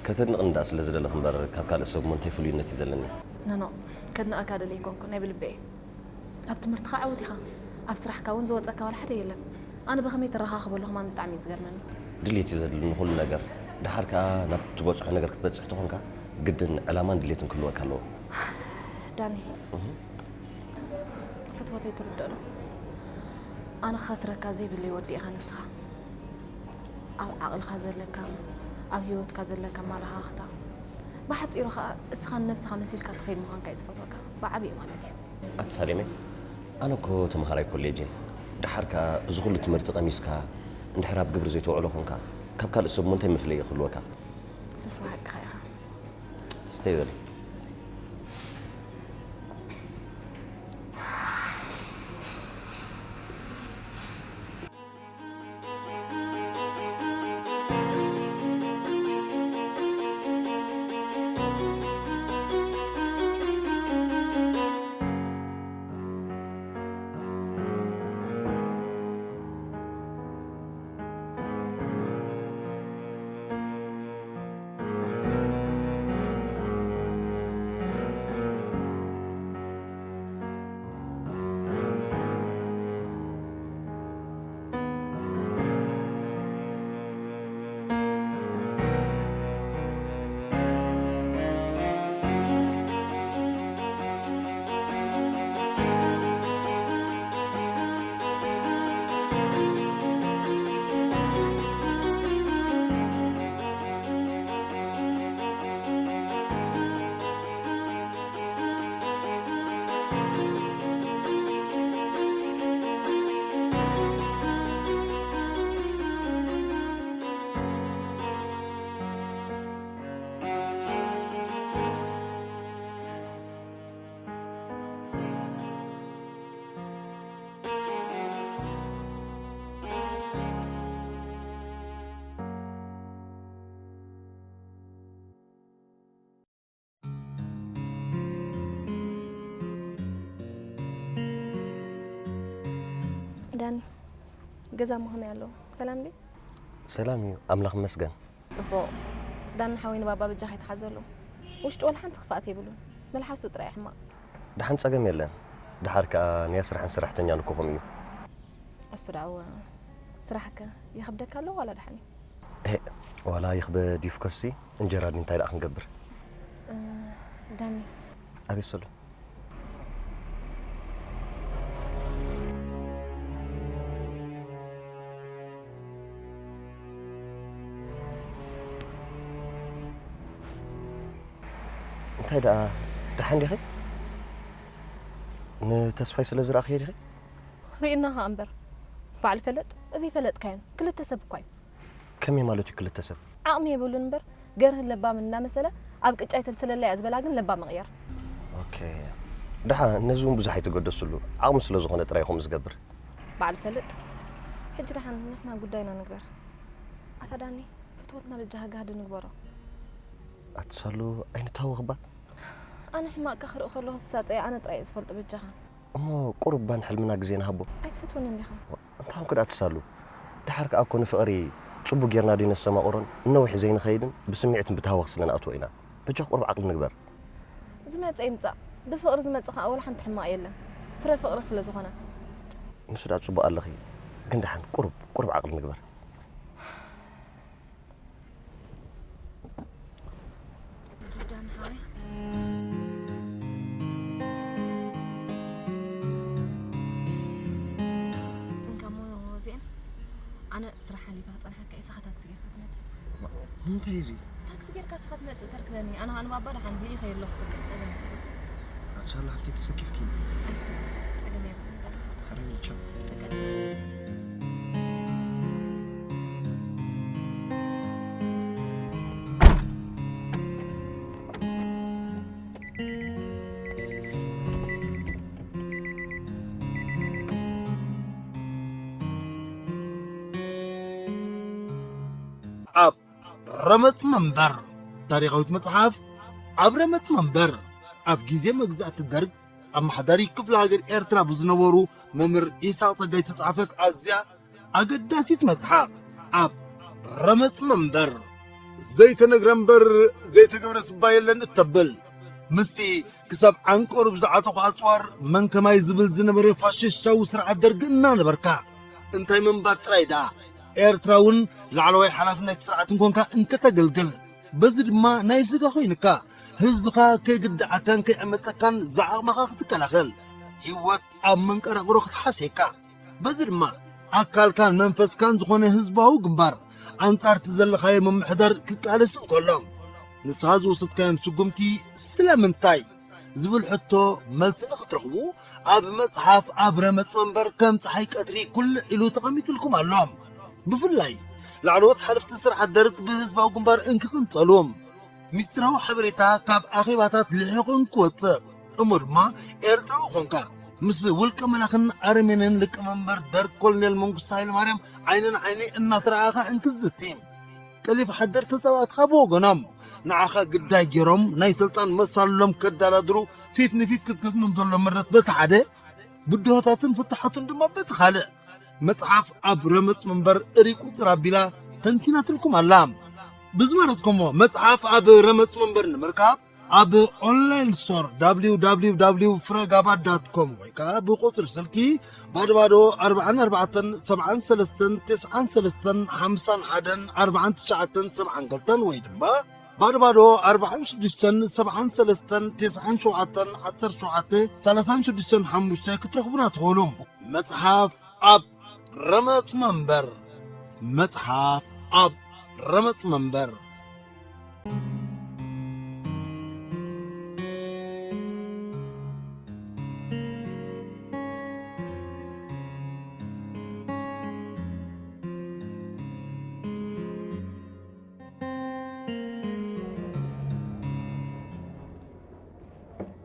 ከተድንቕኒ ደኣ ስለ ዝደለኺ እምበር፣ ካብ ካልእ ሰብ እሞ እንታይ ፍሉይነት እዩ ዘለኒ? ኖኖ፣ ከድንቐካ ደልየ ኣይኮንኩ፣ ናይ ብልቢ እየ። ኣብ ትምህርትኻ ዕዉት ኢኻ፣ ኣብ ስራሕካ እውን ዝወጸካ ዋላ ሓደ የለን። ኣነ ብኸመይ ተረኻኽቦ ኣለኹ ማን ብጣዕሚ እዩ ዝገርመኒ። ድሌት እዩ ዘድሊ ንኹሉ ነገር። ደሓር ከኣ ናብ ትበጽሖ ነገር ክትበጽሕ ተኾንካ፣ ግድን ዕላማን ድሌትን ክህልወካ ኣለዎ። ዳኒ፣ እህ። ፍትወተይ ትርድኦ ዶ? ኣነ ክኸስረካ ዘይብለይ ወዲ ኢኻ ንስኻ። ኣብ ዓቕልኻ ዘለካ፣ ኣብ ህይወትካ ዘለካ ኣመለኻኽታ፣ ብሓጺሩ ኸኣ እስኻ ንነብስኻ መሲልካ ትኸይድ ምዃንካ እዩ ዝፈትወካ፣ ብዓቢኡ ማለት እዩ። ኣቲ ሳሌመይ፣ ኣነ እኮ ተምሃራይ ኮሌጅ እየ። ደሓር ከኣ እዚ ኩሉ ትምህርቲ ቀሚስካ፣ እንድሕር ኣብ ግብሪ ዘይተውዕሎ ኾንካ፣ ካብ ካልእ ሰብ እሞ እንታይ መፍለዪ ክህልወካ? እሱስ ብሓቅኻ ኢኻ። ስተይ በሊ። ዳኒ፣ ገዛ እሞ ከመይ ኣሎ? ሰላም ድዩ? ሰላም እዩ፣ ኣምላኽ ይመስገን። ጽቡቕ። ዳኒ ሓወይ፣ ንባባ በጃኻ ኣይትሓዘሉ። ውሽጡ ወላ ሓንቲ ክፍኣት የብሉን። መልሓሱ ጥራይ እዩ ሕማቕ። ደሓን፣ ጸገም የለን። ደሓር ከኣ ናይ ስራሕን ሰራሕተኛን እኮ ከምኡ እዩ። እሱ ደኣ እወ። ስራሕከ ይኸብደካ ኣሎ ዋላ ደሓን እዩ? ኤህ፣ ዋላ ይኽበድ ይፍኮስሲ፣ እንጀራ ድዩ እንታይ ደኣ ክንገብር? እ፣ ዳኒ። ኣቤት ሰሉ። እንታይ ደኣ፣ ደሓን ዲኺ? ንተስፋይ ስለ ዝረኣኽዮ ዲኺ? ርኢና ኸኣ እምበር። በዓል ፈለጥ፣ እዚ ፈለጥካዮን ክልተ ሰብ እኳ እዩ። ከመይ ማለት እዩ ክልተ ሰብ? ዓቕሚ የብሉን እምበር፣ ገርህን ለባምን እናመሰለ ኣብ ቅጫ ይተብስለለይ እያ ዝበላ ግን ለባም ምቕያር። ኦኬ። ደሓ፣ ነዚ እውን ብዙሕ ኣይትገደስሉ። ዓቕሚ ስለ ዝኾነ ጥራይ ከምኡ ዝገብር። በዓል ፈልጥ፣ ሕጂ ደሓን ንሕና ጉዳይና ንግበር። ኣታ ዳኒ፣ ፍትወትና በጃኻ ጋህዲ ንግበሮ። ኣቲ ሳሉ፣ ኣይንተሃወኽ እባ። ኣነ ሕማቕካ ክርኢ ከለኹ ዝሳጸዮ ኣነ ጥራይ እየ ዝፈልጦ በጃኻ። እሞ ቁሩብ እባ ንሕልምና ግዜ ንሃቦ። ኣይትፈትወንን ዲኻ? እንታይ ኮንኩ ደኣ ኣቲ ሳሉ? ደሓር ከኣ እኮ ንፍቕሪ ጽቡቕ ጌርና ድዩ ነስተማቕሮን ንነዊሕ ዘይንኸይድን ብስምዒትን ብታህዋኽ ስለ ንኣትዎ ኢና። በጃኻ ቁሩብ ዓቕሊ ንግበር። ዝመጸ ይምጻእ። ብፍቕሪ ዝመጽእ ከኣ ወላ ሓንቲ ሕማቕ የለን። ፍረ ፍቕሪ ስለ ዝኾነ። ንሱ ደኣ ጽቡቕ ኣለኺ። ግን ደሓን ቁሩብ፣ ቁሩብ ዓቕሊ ንግበር። ጆርዳን ሓወይ። እንካሞ ዜን፣ ኣነ ስራሕ ሓሊፋ ክጸንሓካ፣ ኢሳኻ ታክሲ ጌርካ ትመጽእ። ንምንታይ እዚ? ታክሲ ጌርካ እስኻ ትመጽእ ተርክበኒ። ኣነ ኸኣ ንባባ ደሓን ልኢኸዮ ኣለኹ፣ በቃ ጸገም የብሉን። ኣቲ ሳሉ ሓፍተይ ተሰኪፍኪ። ኣይትሰከፍ፣ ጸገም የብሉን። በቃ። ሓረግ ኢልቻ። በቃ። ኣብ ረመጽ መንበር፣ ታሪኻዊት መጽሓፍ ኣብ ረመጽ መንበር። ኣብ ግዜ መግዛእቲ ደርግ ኣመሓዳሪ ክፍለ ሃገር ኤርትራ ብዝነበሩ መምህር ኢሳቕ ጸጋይ ዝተጻሕፈት ኣዝያ ኣገዳሲት መጽሓፍ ኣብ ረመጽ መንበር። ዘይተነግረ እምበር ዘይተገብረ ስባ የለን እተብል፣ ምስቲ ክሳብ ዓንቀሩ ብዝዓጠቑ ኣጽዋር መን ከማይ ዝብል ዝነበረ ፋሽስታዊ ስርዓት ደርጊ እናነበርካ፣ እንታይ ምንባር ጥራይ ደኣ፣ ኤርትራ እውን ላዕለዋይ ሓላፊ ናይቲ ስርዓት እንኮንካ እንከተገልግል፣ በዚ ድማ ናይ ስጋ ኮይንካ፣ ህዝብኻ ከይግድዓካን ከይዕመጸካን ዝዓቕምኻ ክትከላኸል፣ ህይወት ኣብ መንቀራቕሮ ክትሓስየካ፣ በዚ ድማ ኣካልካን መንፈስካን ዝኾነ ህዝባዊ ግንባር ኣንጻር እቲ ዘለኻዮ ምምሕዳር ክቃለስ እንከሎ፣ ንስኻ ዝወሰድካዮም ስጉምቲ ስለምንታይ ዝብል ሕቶ መልሲ ንኽትረኽቡ ኣብ መጽሓፍ ኣብ ረመጽ መንበር ከም ጸሓይ ቀትሪ ኩልዕ ኢሉ ተቐሚጥልኩም ኣሎ። ብፍላይ ላዕለዎት ሓለፍቲ ስርዓት ደርግ ብህዝባዊ ግንባር እንክቕንጸሉ፣ ሚስጥራዊ ሓበሬታ ካብ ኣኼባታት ልሒቑ እንክወጽእ፣ እሞ ድማ ኤርትራዊ ኾንካ ምስ ውልቀ መላኽን ኣረሜንን ሊቀመንበር ደርግ ኮሎኔል መንግስቱ ሃይለማርያም ዓይኒ ንዓይኒ እናተረኣኻ እንክዝቲ፣ ጠሊፍ ሓደር ተጻባእትኻ ብወገኖም ንዓኻ ግዳይ ገይሮም ናይ ስልጣን መሳልሎም ከዳላድሩ ፊት ንፊት ክትገጥሞም ዘሎ ምረት በቲ ሓደ፣ ብድሆታትን ፍታሓቱን ድማ በቲ ካልእ፣ መጽሓፍ ኣብ ረመጽ መንበር እሪ ቁጽር ኣቢላ ተንቲናትልኩም ኣላ። ብዝመረጽኩሞ መጽሓፍ ኣብ ረመጽ መንበር ንምርካብ ኣብ ኦንላይን ስቶር ደብሊው ደብሊው ደብሊው ፍረጋባ ዳት ኮም ወይ ከኣ ብቁጽሪ ስልኪ ባዶ ባዶ ኣርብዓን ኣርባዕተን ሰብዓን ሰለስተን ተስዓን ሰለስተን ሓምሳን ሓደን ኣርብዓን ትሽዓተን ሰብዓን ክልተን ወይ ድማ ባዶ ባዶ ኣርብዓን ሽዱሽተን ሰብዓን ሰለስተን ተስዓን ሸውዓተን ዓሰርተ ሸውዓተ ሰላሳን ሽዱሽተን ሓሙሽተ ክትረኽቡና ትኽእሉ። መጽሓፍ ኣብ ረመጽ መንበር። መጽሓፍ ኣብ ረመጽ መንበር።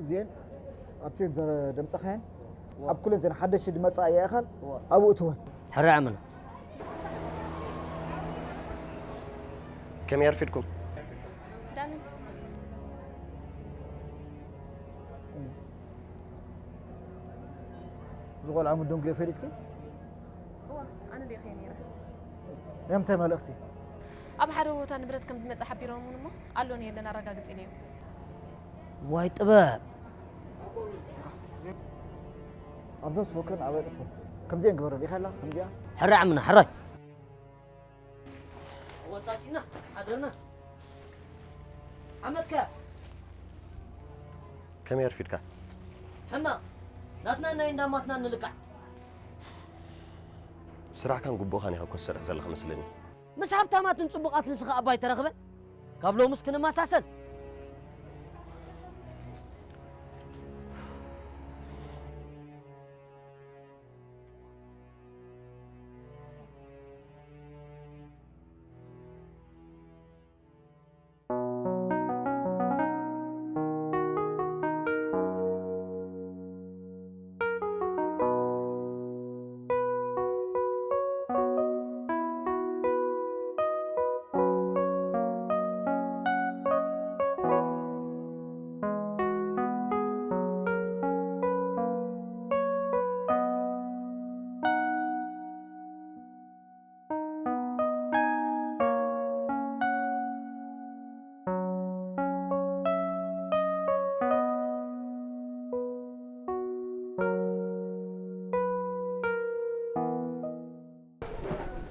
እዚኤን ኣብቲ ዘ-፣ ደምጸኻየን እዋ። ኣብ ኩለን ዘን ሓደሽቲ ድመጻ እያ ኢኻል እዋ። ኣብኡ እትወን። ሕራይ ዓመና። ከመይ ኣርፊድኩም? ዳኒ። እዚ ቆልዓ ምዱን ገ ፈሊጥኪ? እንዲኺ ነይረ። የምታይ መልእኽቲ? ኣብ ሓደ ቦታ ንብረት ከም ዝመጸ ሓቢሮምን እሞ ኣሎን የለን ኣረጋግጽ ኢለዮም። ዋይ ጥበብ። ኣብዞ ስሞከን ኣበይ ኣጥፎ? ከምዚአን ግበረሉ ኢኻ ኣላ ከምዚኣ። ሕራይ ዓምና ሕራይ። ወጣቲና ሓደርና ዓመትካ ከመይ ኣርፊድካ? ሕማቕ ናትና ናይ እንዳማትና ንልቃዕ። ስራሕካን ግቡእኻን ኢኻ እኮ ትሰርሕ ዘለኻ መስለኒ። ምስ ሃብታማትን ጽቡቓትን ስኻ ኣባይ ተረኽበ። ካብ ሎምስ ክንመሳሰል።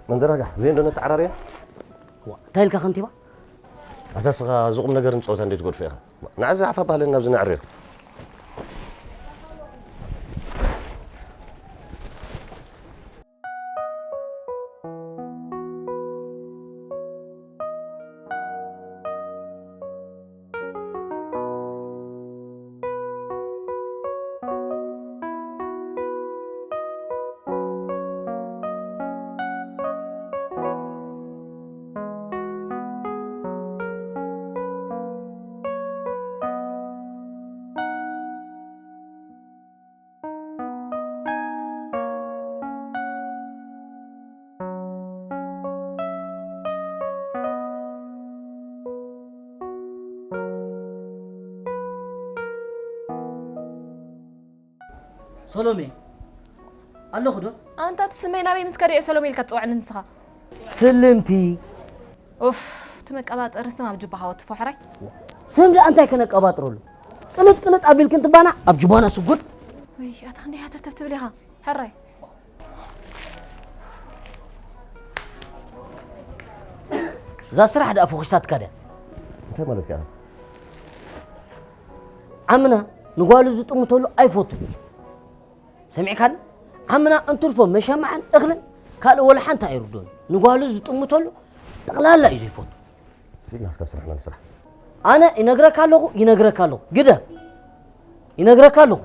መንደራጋ ዘይ እንዶ ነተዓራርያ ዋ እንታይ ኢልካ ከንቲባ? ኣታ ስኻ እዚ ቁም ነገርን ጸወታ እንዴት ጎድፎ ኢኻ። ንዓዚ ዓፋ ባህልን ናብዚ ነዕርዮ። ሰሎሜ ኣለኹ ዶ? ኣንታ እቲ ስመይ ናበይ ምስ ከደ እየ ሰሎሜ ኢልካ ትፅውዕኒ ንስኻ? ስልምቲ ኡፍ እቲ መቀባጠሪ ስም ኣብ ጅባኻ ወትፎ ሕራይ። ስም ደኣ እንታይ ከነቀባጥረሉ? ቅልጥ ቅልጥ ኣቢልክን ትባና ኣብ ጅባና ስጉድ። ውይ ኣታ ክንደይ ሃተፍተፍ ትብል ኢኻ ሕራይ። እዛ ስራሕ ደኣ ፈኺሳትካ ድያ? እንታይ ማለትካ ኢኻ? ዓምና ንጓሉ ዝጥምተሉ ኣይፈቱን። ሰሚዕካኒ? ዓምና እንትርፎ መሸማዕን እኽልን ካልእ ወላ ሓንቲ ኣይርድኦን። ንጓሉ ዝጥምተሉ ጠቕላላ እዩ ዘይፈቱ። ሲድና እስካ ስራሕና ንስራሕ። ኣነ ይነግረካ ኣለኹ፣ ይነግረካ ኣለኹ። ግደፍ። ይነግረካ ኣለኹ።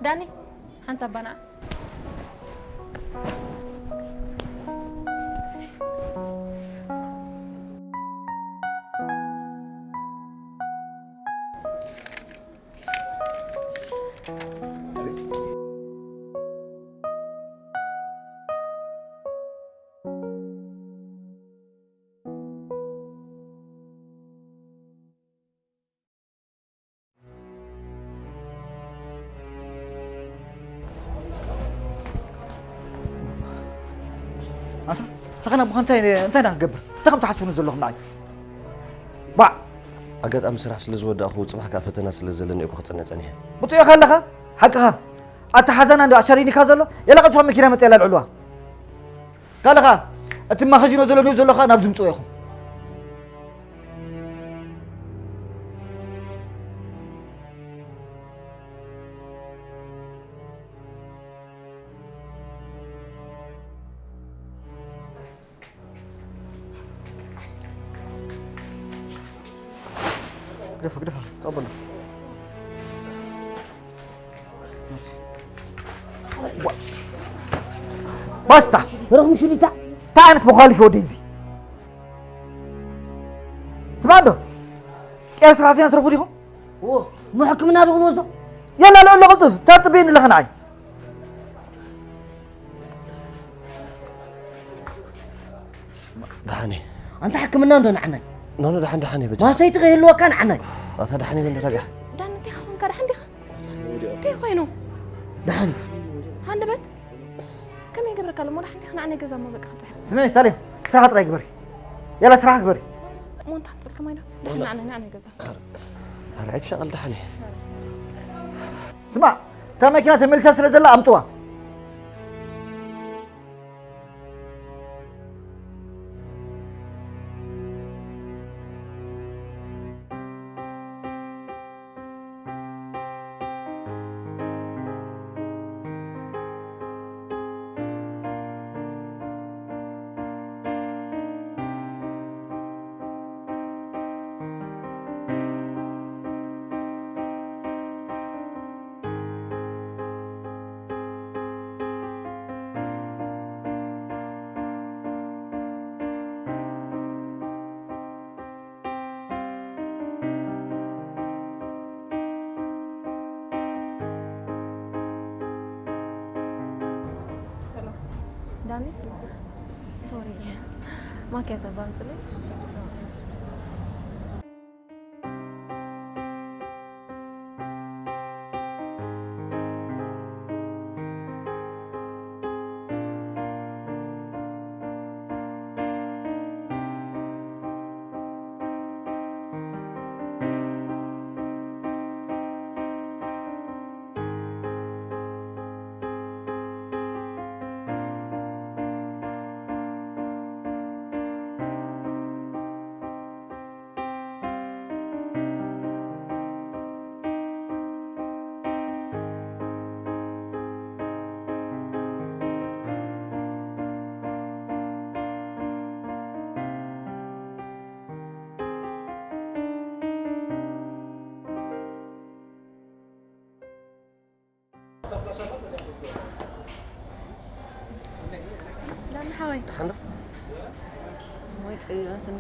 ዳኒ ሓንሳብ ባና ኣታ ሰኸና ብኸ እንታይ እንታይ ኢና ክገብር እንታይ ከም ትሓስቡኒ ዘለኹም ንዓይ ባዕ ኣጋጣሚ ስራሕ ስለ ዝወዳእኹ ጽባሕ ከኣ ፈተና ስለ ዘለኒ እኮ ክጽንዕ ጸኒሐ። ብጥዑ ከለኻ ሓቅኻ ኣታ ሓዛና እንዶ ኣሸሪኒካ ዘሎ የላ ቀልጥፋ መኪና መጽያ ላልዕልዋ ካልኻ እቲ ማኸዚኖ ዘሎ ኒው ዘለኻ ናብ ዝምጽኡ ኢኹም ግደፋ ግደፋ ተቐበሎ ባስታ ረኽም ሽሊታ እንታይ ዓይነት መኳልፊ ወደ እዚ ስማ እንዶ ቄር ሰራሕተኛ ትረኽቡ ዲኹም እሞ ሕክምና ዶ ክንወስዶ የላ ልዕሎ ቅልጡፍ እንታይ ትጽበየኒ ኣለኻ ንዓይ ደሓነ ኣንታ ሕክምና እንዶ ንዓናይ ኖኖ፣ ደሓን ደሓን እየ በጃ። ማሰይቲ ከይህልወካ ንዓናይ። ኣታ ደሓን እየ በጃ። ዳን እንታይ ኾንካ? ደሓን ዲኻ? እንታይ ኮይኑ? ደሓን። ሃንደበት ከመይ ይገብረካ ኣሎ? እሞ ደሓን ዲኻ? ንዓናይ ገዛ እሞ በቃ ክትሕር። ስምዒ ሳሌም፣ ስራኻ ጥራይ ግበሪ። የላ ስራኻ ግበሪ። እሞ እንታይ ሓንፀልካ ማይዶ? ደሓን ንዓናይ ንዓናይ ገዛ። ኣረ፣ ኣይሻቐል ደሓን እየ። ስማ፣ እታ መኪና ተመሊሳ ስለ ዘላ ኣምፅዋ። ሰላም ዳኒ፣ ሶሪ ማኪያቶ ባምፅለይ። ዳኒ ሓወይ። ደሓን ዶ? ወይ ጥያትን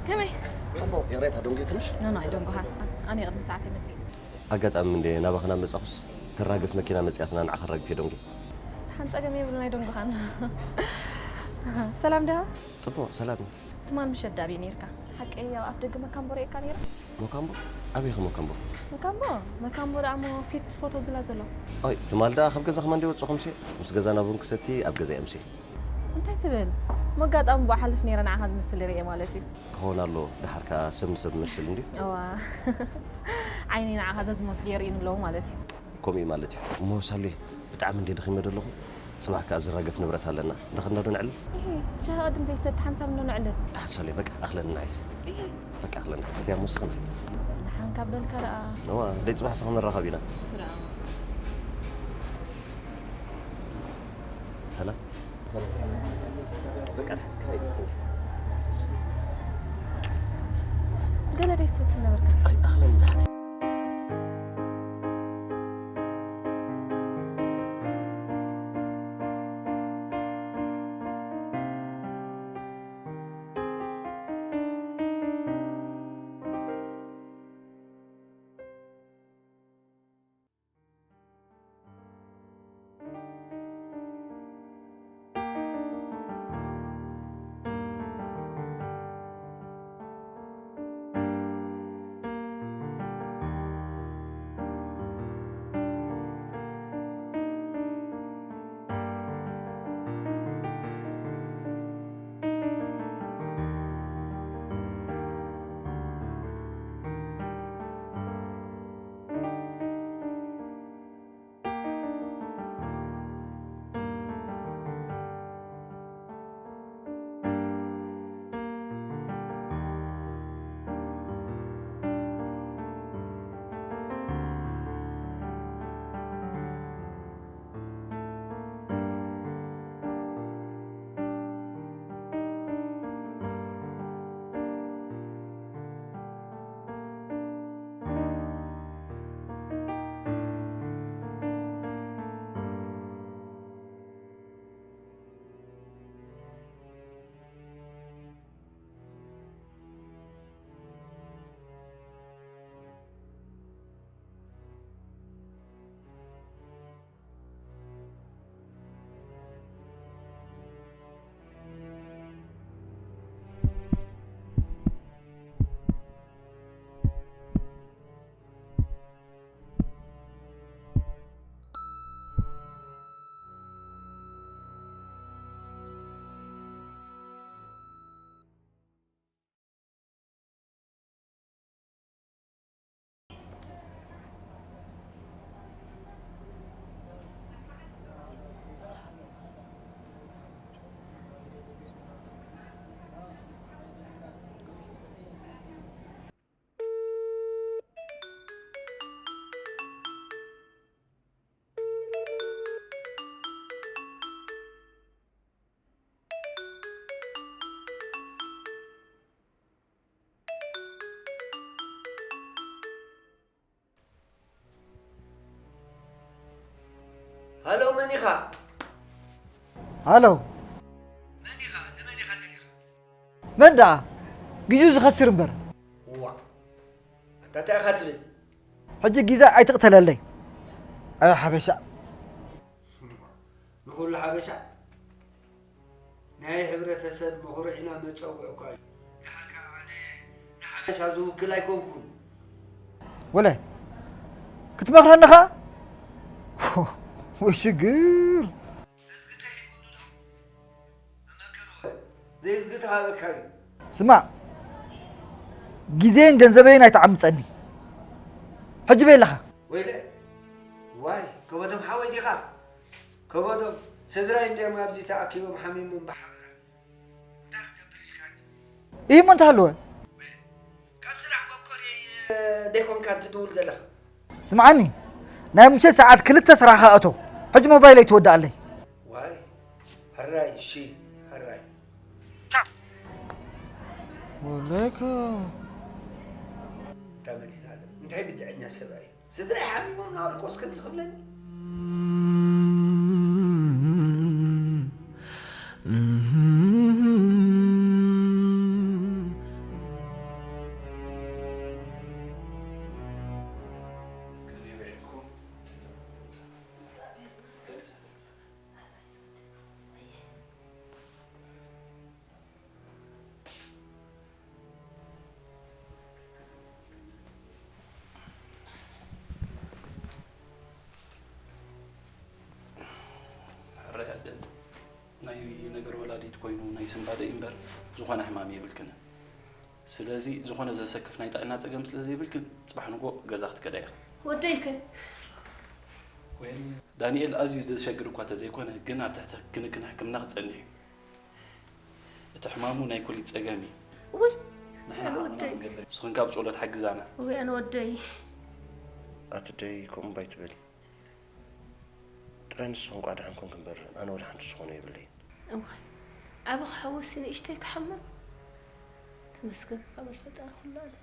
ከመይ? ጽቡቕ፣ ይቕሬታ ደንጒክምሽ? ኖ ኖ ኣይደንጎኻን። ኣነ ቅድሚ ሰዓት መጽእ። ኣጋጣሚ እንደ ናባኽና መጻኹስ ተራግፍ መኪና መጽያትና ንዓኻ ራግፍ የደንጉ። ሓን ጸገም የብሉን ኣይደንጎኻን። ሰላም ደሃ? ጽቡቕ፣ ሰላም እዩ። ትማል ምሸት ዳቢ ነርካ። ሓቀይ ኣብ ኣፍ ደገ መካምቦ ርእካ ነይረ? ሞካምቦ? ኣበይ ኸ ሞካምቦ? መካምቦ? መካምቦ ደኣ እሞ ፊት ፎቶ ዝላ ዘሎ። ኣይ፣ ትማል ደኣ ካብ ገዛ ኸማን ደይወጽኹምሲ? ምስ ገዛና ቡን ክሰቲ ኣብ ገዛ እየምሲ። እንታይ ትብል? መጋጣሚ ብኡ ሓልፍ ነይረ ንዓኻ ዝምስል ርእየ ማለት እዩ። ክኸውን ኣሎ፣ ደሓር ከኣ ሰብ ንሰብ ዝመስል እንድዩ። እዋ። ዓይኒ ንዓኻ ዘዝመስሉ የርእዩኒ ኣለዉ ማለት እዩ። ከምኡ እዩ ማለት እዩ። እሞ ሳሉየ፣ ብጣዕሚ እንድየ ደኺመ ዘለኹ። ጽባሕ ከኣ ዝራገፍ ንብረት ኣለና። እንዳኸድና ዶ ንዕልል? እሂ፣ ሻሂ ቅድም ዘይሰቲ ሓንሳብ እንዶ ንዕልል። ደሓን ሳሉየ፣ በቃ ኣኽለኒ ንዓይሲ። እሂ፣ በቃ ኣኽለኒ። እስቲ ኣብ ወስኽና። ንሓን ካብ በልካ ደኣ። ነዋ፣ ደይ ጽባሕ ሰኸ ንራኸብ ኢና። ስራ። ሰላም። በቃ፣ ካይ። ገለ ደይ ትሰቲ ነበርካ። ኣይ፣ ኣኽለኒ ደሓን። ሃሎ፣ መን ኢኻ? ሃሎ፣ መን ኢኻ? ንመን ኢኻ ደሊኻ? መን ደኣ? ግዜኡ ዝኸስር እምበር። ዋ፣ ኣታ እንታይ ኢኻ ትብል? ሕጂ ግዜ ኣይትቕተለለይ። ኣይ ሓበሻ። ንኹሉ ሓበሻ ናይ ሕብረተሰብ መኹርዒና መጸውዒ እኳ እዩ። ደሓር ከኣ ኣነ ንሓበሻ ዝውክል ኣይኮንኩን። ወለ ክትመኽረኒ ኸኣ? ወይ ሽግር። እዝጊ ተሂቡኒ ዶ? እመክርዎ። ዘይዝጊ ተሃበካ እዩ። ስማዕ፣ ግዜን ገንዘበይን ኣይትዓምጸኒ። ሕጂ በይ ኣለኻ። ወይለ፣ ዋይ፣ ከበዶም ሓወይ ዲኻ? ከበዶም፣ ስድራይ እንድዮም ኣብዚ ተኣኪቦም ሓሚሞም ብሓበራ። እንታይ ክገብር ኢልካኒ? ይህሞ እንተሃለወ። ካብ ስራሕ መኮርየይ ደይኮንካ እንትድውል ዘለኻ? ስምዓኒ፣ ናይ ምሸት ሰዓት ክልተ ስራሕኻ እቶ። ሕጂ ሞባይለይ ትወድኣለይ። ዋይ፣ ሕራይ፣ እሺ፣ ሕራይ። ወለካ። እንታይ መድኃኔዓለም፣ እንታይ ብድዐኛ ሰብኣይ እዩ። ስድራይ ሓሚሞም ናበልኩ እስከ ምስ ክብለኒ። ሕራይ ኣደ ናይ ነገር ወላዲት ኮይኑ ናይ ስንባደ እዩ እምበር ዝኾነ ሕማም የብልክን። ስለዚ ዝኾነ ዘሰክፍ ናይ ጥዕና ጸገም ስለ ዘይብልክን ጽባሕ ንግሆ ገዛ ክትከዳ ኢኺ። ወደይ ከ? ወይል ዳንኤል ኣዝዩ ዘሸግር እኳ ተዘይኮነ ግን ኣብ ትሕቲ ክንክን ሕክምና ክጸንሕ እዩ። እቲ ሕማሙ ናይ ኩሊት ጸገም እዩ። ውይ ንሕና ኣነ ዓቕምና ወደይ ክንገብር ንስኽን ካብ ጸሎት ሓግዛና። ውይ ኣነ ወደይ ኣትደይ ከምኡ ባይትበሊ ጥራይ ንስኺ እንቋዕ ደሓን ኮንኪ እምበር ኣነ ወላ ሓንቲ ዝኾነ የብለይን። እዋይ ዓቢ ክሕውሲ ንእሽተይ ክሕመም ተመስገን ክቐበል ፈጣሪ ኩሉ ኣለ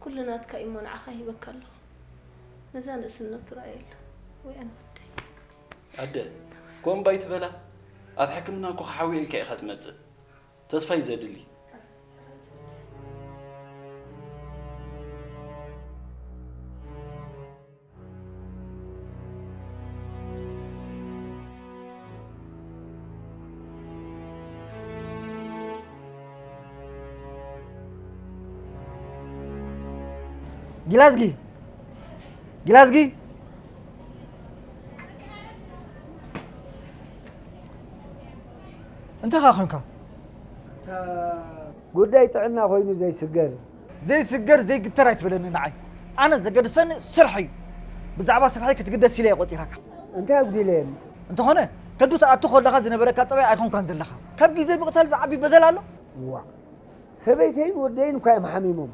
ኩሉ ናትካ እዩሞ ንዓኻ ሂበካ ኣለኹ ነዛ ንእስነቱ ረኣየሉ ወይ ኣነ ወደይ ኣደ ኮምባይ ትበላ ኣብ ሕክምና እኮ ክሓውየ ኢልካ ኢኻ ትመጽእ ተስፋይ ዘድሊ ጊላዝጊ ጊላዝጊ እንታይ ኻ ኾንካ? ጉዳይ ጥዕና ኮይኑ ዘይስገር ዘይስገር ዘይግተር ኣይትበለኒ ንዓይ ኣነ ዘገድሰኒ ስርሐይ እዩ ብዛዕባ ስርሐይ ክትግደስ ኢለ እየ ቆፂረካ እንታይ ኣጉዲለየኒ እንተኾነ ከዱ ትኣቱ ከለኻ ዝነበረካ ጠባይ ኣይኮንካን ዘለኻ ካብ ግዜ ምቕታል ዝዓቢ በደል ኣሎ ዋ ሰበይተይን ወደይን እኳ እዮም ሓሚሞም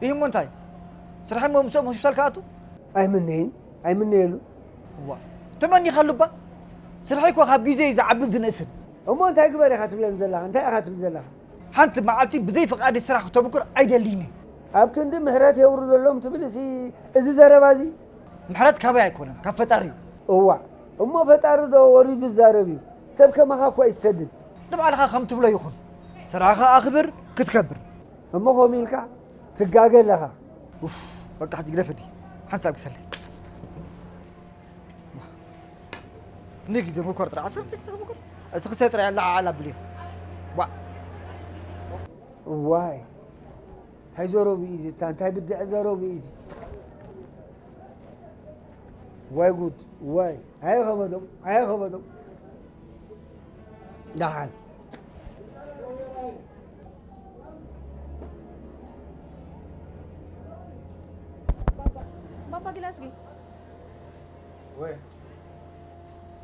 ይህ እሞ እንታይ ስርሐይ እሞ ምስኦም ሆስፒታል ክኣቱ ኣይምነይን ኣይምነየሉ ዋ ተመኒኻሉ እባ ስርሐይ እኳ ካብ ግዜ እዩ ዝዓብን ዝንእስን እሞ እንታይ ግበር ኢኻ ትብለኒ ዘለኻ እንታይ ኢኻ ትብል ዘለኻ ሓንቲ መዓልቲ ብዘይ ፍቓደይ ስራሕ ክተብኩር ኣይደልይን እየ ኣብ ክንዲ ምሕረት የውርደሎም ትብል እዚ ዘረባ እዚ ምሕረት ካበይ ኣይኮነን ካብ ፈጣሪ እዩ እዋዕ እሞ ፈጣሪ ዶ ወሪዱ ዝዛረብ እዩ ሰብ ከማኻ እኳ ይሰድድ ንባዕልኻ ከም ትብሎ ይኹን ስራኻ ኣኽብር ክትከብር እሞ ከምኡ ኢልካ ትጋገ ኣለኻ ኡፍ በቃ ሕጂ ግደፈዲ ሓንሳብ ክሰለ እንደ ግዜ መኮር ጥራ ዓሰርተ ግዜ መኮር እቲ ክሰ ጥራ ያለ ዓላ ብልዮ ዋ እዋይ እንታይ ዘረቡ እዩ እዚ እታ እንታይ ብድዐ ዘረቡ እዩ እዚ ዋይ ጉድ ዋይ ኣየ ከበዶም ኣየ ከበዶም ደሓን ባባ ግላስጊ ወይ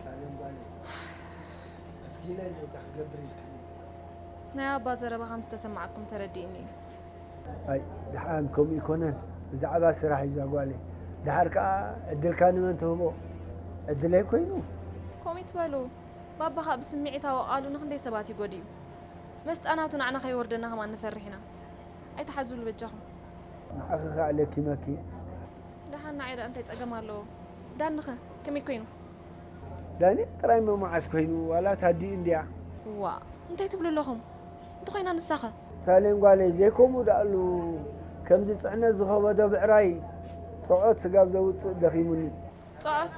ሳሌም ጓለይ እስኪ ኢለ እንዴታ ክገብር ኢልክኒ ናይ ኣባ ዘረባ ከም ዝተሰማዓኩም ተረዲእኒ እዩ ኣይ ደሓን ከምኡ ይኮነን ብዛዕባ ስራሕ እዩ እዛ ጓለይ ደሓር ከዓ ዕድልካ ንመን ትህቦ ዕድለይ ኮይኑ ከምኡ ትበሉ ባባኻ ብስምዒታዊ ቃሉ ንክንደይ ሰባት እዩ ጎዲኡ መስጣናቱ ንዓና ከይወርደና ከማን ንፈርሕ ኢና ኣይትሓዝሉ በጃኹም ንዓኺ ከዓ ለኪመኪ ደሓን ንዓይ ደኣ እንታይ ጸገም ኣለዎ ዳንኸ ከመይ ኮይኑ ዳኒ ጥራይ መመዓስ ኮይኑ ዋላ ታዲኡ እንድያ። ዋ እንታይ ትብሉ ኣለኹም? እንተኾይና ንሳኸ? ሳሌም ጓለይ ዘይከምኡ ደኣሉ ከምዚ ጽዕነት ዝኸበዶ ብዕራይ ጸዖት ስጋብ ዘውጽእ ደኺሙኒ። ጸዖት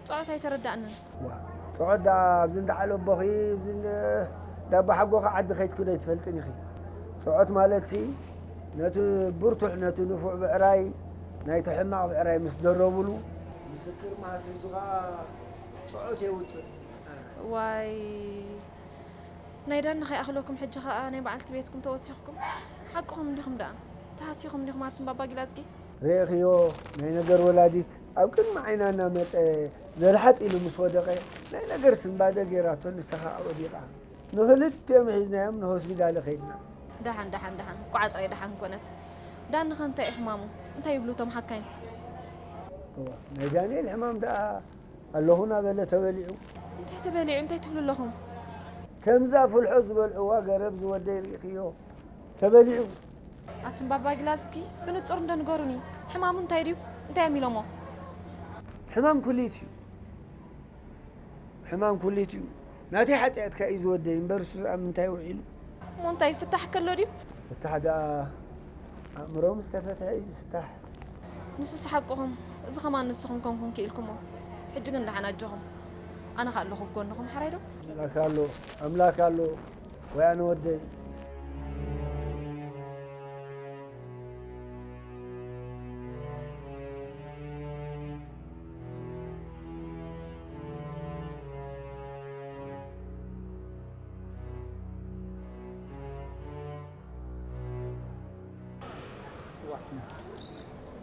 ጸዖት ኣይተረዳእንን። ዋ ጸዖት ደኣ ኣብዚ እንዳ ዓለቦኺ ኣብዚ እንዳ ኣቦሓጎኺ ዓዲ ከይትኩደይ ትፈልጥን ኢኺ። ጸዖት ማለትሲ ነቲ ብርቱዕ ነቲ ንፉዕ ብዕራይ ናይቲ ሕማቕ ብዕራይ ምስ ደረቡሉ ምስክር ማስሪቱ ኸኣ ጸዖት የውጽእ። ዋይ ናይ ዳኒ ከይኣኽለኩም ሕጂ ኸኣ ናይ በዓልቲ ቤትኩም ተወሲኽኩም። ሓቅኹም እንዲኹም ደኣ ተሃሲኹም እንዲኹም ኣቱም ባባ ጊላዝጊ። ርኢኽዮ ናይ ነገር ወላዲት ኣብ ቅድሚ ዓይና እናመጸ ዘልሓጥ ኢሉ ምስ ወደቐ ናይ ነገር ስንባደ ገይራቶ ንሳ ኸኣ ወዲቓ። ንኽልቲኦም ሒዝናዮም ንሆስፒታል ኸይድና። ደሓን ደሓን ደሓን ቋዕጽረይ ደሓን ኮነት። ዳኒ ኸ እንታይ እዩ ሕማሙ? እንታይ ይብሉ እቶም ሓካይም? እዋ ናይ ዳንኤል ሕማም ደኣ ኣለኹ እናበለ ተበሊዑ። እንታይ ተበሊዑ? እንታይ ትብሉ ኣለኹም? ከምዛ ፍልሖ ዝበልዕዋ ገረብ ዝወደይ ርኢኽዮ? ተበሊዑ። ኣቱም ባባ ጊላዝጊ ብንጹር እንዶ ንገሩኒ። ሕማሙ እንታይ ድዩ? እንታይ እዮም ኢሎሞ? ሕማም ኩሊት እዩ። ሕማም ኩሊት እዩ። ናተይ ሓጢኣትካ እዩ ዝወደይ እምበር እሱ ኣብ ምንታይ ውዒሉ? እሞ እንታይ ፍታሕ ከሎ ድዩ? ፍታሕ ደኣ ኣእምሮ ምስ ተፈትሐ እዩ ዝፍታሕ። ንሱስ ሓቅኹም፣ እዚ ኸማን ንስኹም ኮንኩም ክኢልኩሞ። ሕጂ ግን ደሓን ኣጆኹም። ኣነ ኸኣ ኣለኹ ብጎንኹም፣ ሓራይ ዶ? ኣምላክ ኣሎ፣ ኣምላክ ኣሎ። ወይ ኣነ ወደይ።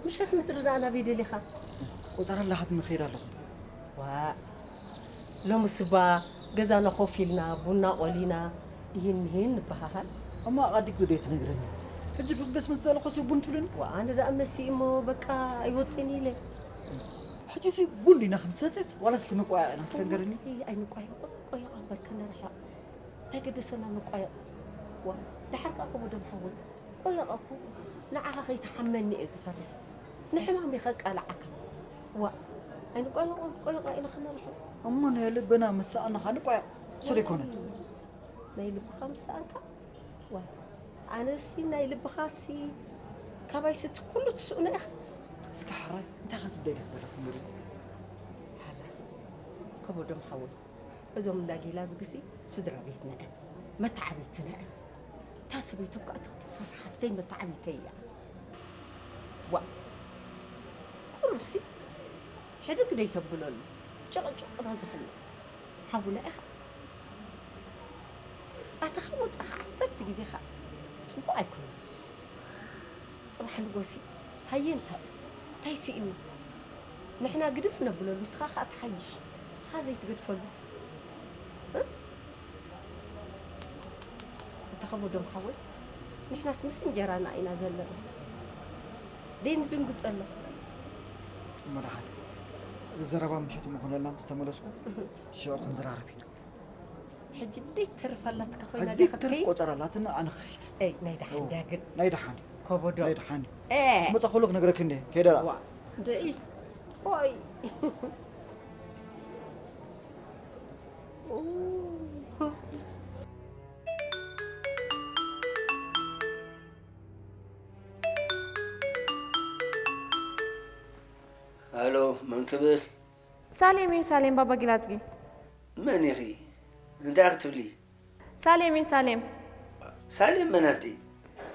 ምሸት ምድሪ ደኣ ናበይ ደሊኻ? ቆጸራ ኣላኻትኒ ክኸይድ ኣለኹ። ዋእ ሎምስ እባ ገዛና ኮፍ ኢልና ቡና ቆሊና እሂን ምሂን ንበሃሃል። እሞ ኣቓዲግኪ ዶ ኣይትነግርኒ? ሕጂ ፍግስ ምስ በልኩሲ ቡን ትብልኒ? ዋእ ኣነ ደኣ መሲእ እሞ በቃ ኣይወጽእን ኢለ። ሕጂሲ ቡን ዲና ክንሰትስ ዋላስ ክንቆያየቕ ኢና እስከ ንገርኒ? ኣይ ኣይንቆያየቕ ቆያቕ እምበር ከነርሕቕ። እንታይ ገደሰና ንቋየቕ? ዋእ ደሓር ከኣ ከበዶም ሓወይ ቆየቐ እኮ ንዓኻ ከይትሓመኒ እየ ዝፈርሕ። ንሕማመይ ከቃልዓካ። ዋእ ኣይንቋየቖ ቆየቓ ኢና ከነርሕቕ። እሞ ናይ ልብና ምስ ሰኣንኻ ንቋየቕ። ሱር ኣይኮነን። ናይ ልብኻ ምስ ሰኣንካ? ዋይ ኣነሲ ናይ ልብኻሲ ካባይሲ እቲ ኩሉ ትስእኖ ኢኻ። እስኪ ሕራይ እንታይ ኢኻ ትብለኒ ዘለኺ ንገሪኒ። ሕራይ ከበዶም ሓወይ እዞም እንዳ ጊላዝግሲ ስድራ ቤትና እየን፣ መተዓብይትና እየን። እታ ሰበይቶም ከኣ እቲ ክትንፋስ ሓፍተይ መተዓብይተይ እያ። ዋእ ቁሩብሲ ሕድግ ደይተብለሉ፣ ጭቕጭቕ በዚሑልና። ሓውና ኢኻ። ኣተኻ ወጻኻ ዓሰርተ ግዜ ኸኣ ጽቡቕ ኣይኮነን። ጽባሕ ንጎሲ ሃየ እንታይ እንታይ ስኢኑ ንሕና ግድፍ ነብለሉ ንስኻ ኸኣ ትሓይሽ ንስኻ ዘይትገድፈሉ እ እታ ኸበዶም ሓወይ ንሕናስ ምስ እንጀራና ኢና ዘለና ደይ ንድንግጸሎም እሞ ደሓን እዚ ዘረባ ምሸት እሞ ኾነልና ምስ ተመለስኩ ሽዑ ክንዘራረብ ኢና። ሕጂ ደይ ትተርፍ ኣላትካ ኮይና ሕዚ ዲያ ክትከይድ? ትርፍ ቆጸራ ኣላትና ኣነ ክኸይድ። እይ ናይ ደሓን ድያ ግን? ናይ ደሓን እዩ። ኮቦዶ። ናይ ደሓን እዩ። እ። ምስ መጻኹ ሎ ክነግረኪ እንዴ ከይደ ደኣ። ዋ ደይ ኦይ ሃሎ መን ክብል? ሳሌም እየ ሳሌም ባባ ጊላዝጊ። መን ኢኺ? እንታይ ክትብሊ? ሳሌም እየ ሳሌም። ሳሌም መን ኣንቲ?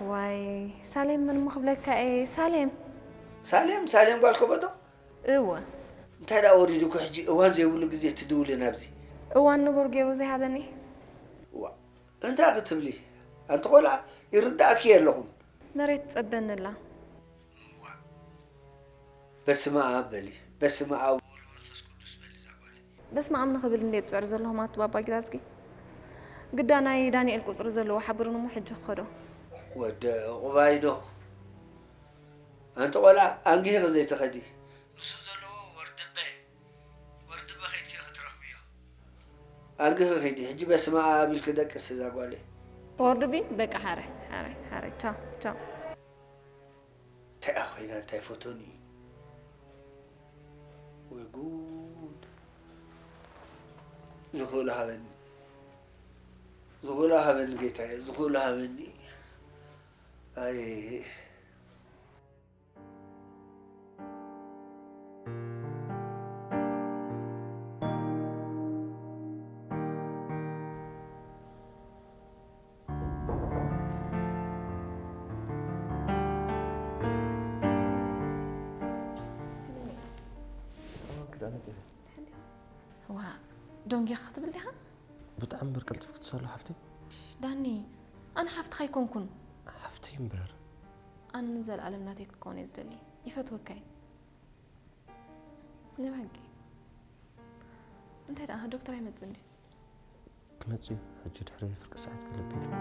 ዋይ ሳሌም መን እሞ ክብለካ እየ ሳሌም። ሳሌም ሳሌም ጓል ከበዶ? እወ። እንታይ ደኣ ወሪዱኪ ሕጂ እዋን ዘይብሉ ግዜ ትድውሊ ናብዚ? እዋን ንቡር ገይሩ ዘይሃበኒ። ዋ እንታይ ክትብሊ? ኣንቲ ቆልዓ ይርዳእኪ የለኹን። መሬት ትጸበኒ ኣላ። በስመ ኣብ በሊ በስመ ኣብ ወወልድ ወመንፈስ ቅዱስ በሊ እዛ ጓለይ። በስመ ኣብ ንኽብል እንድየ ዝጽዕር ዘለኹ ማቱ ባባ ጊላዝጊ። ግዳ ናይ ዳንኤል ቁጽሪ ዘለዎ ሓብሩኒ እሞ ሕጂ ክኸዶ። ወዲ ዕቑባይ ዶ? ኣንቲ ቆልዓ ኣንጊህኺ ዘይትኸዲ። ንሱ ዘለዎ ወርድበ ወርድበ ኸይድኪ ኢኺ ትረኽብዮ። ኣንጊህኺ ኺዲ ሕጂ በስመ ኣብ ኢልኪ ደቅሲ እዛ ጓለይ። ወርድቢ በቃ ሓረ ሓረ ሓረ ቻው ቻው። እንታይ ኣኾይና እንታይ ፈተኑ እዩ ወይ ጉድ። ዝኽእሎ ሃበኒ፣ ዝኽእሎ ሃበኒ ጌታየ፣ ዝኽእሎ ሃበኒ። ኣይ። ክዳን ኣጽፊ። ዋ፣ ዶንጌ ክትብል ዲኻ? ብጣዕሚ እምበር ቀልጢፍኪ ትሰሎ ሓፍተይ። ዳኒ፣ ኣነ ሓፍትኻ ኣይኮንኩን። ሓፍተይ እምበር። ኣነ ንዘለኣለም ናተይ ክትከውን እየ ዝደሊ። ይፈትወካ እየ። ናይ ብሓቂ። እንታይ ደኣ፣ ዶክተር ኣይመጽእን ድዩ? ክመጽእ እዩ። ሕጂ ድሕሪ ፍርቂ ሰዓት ክልብ ኢሉ።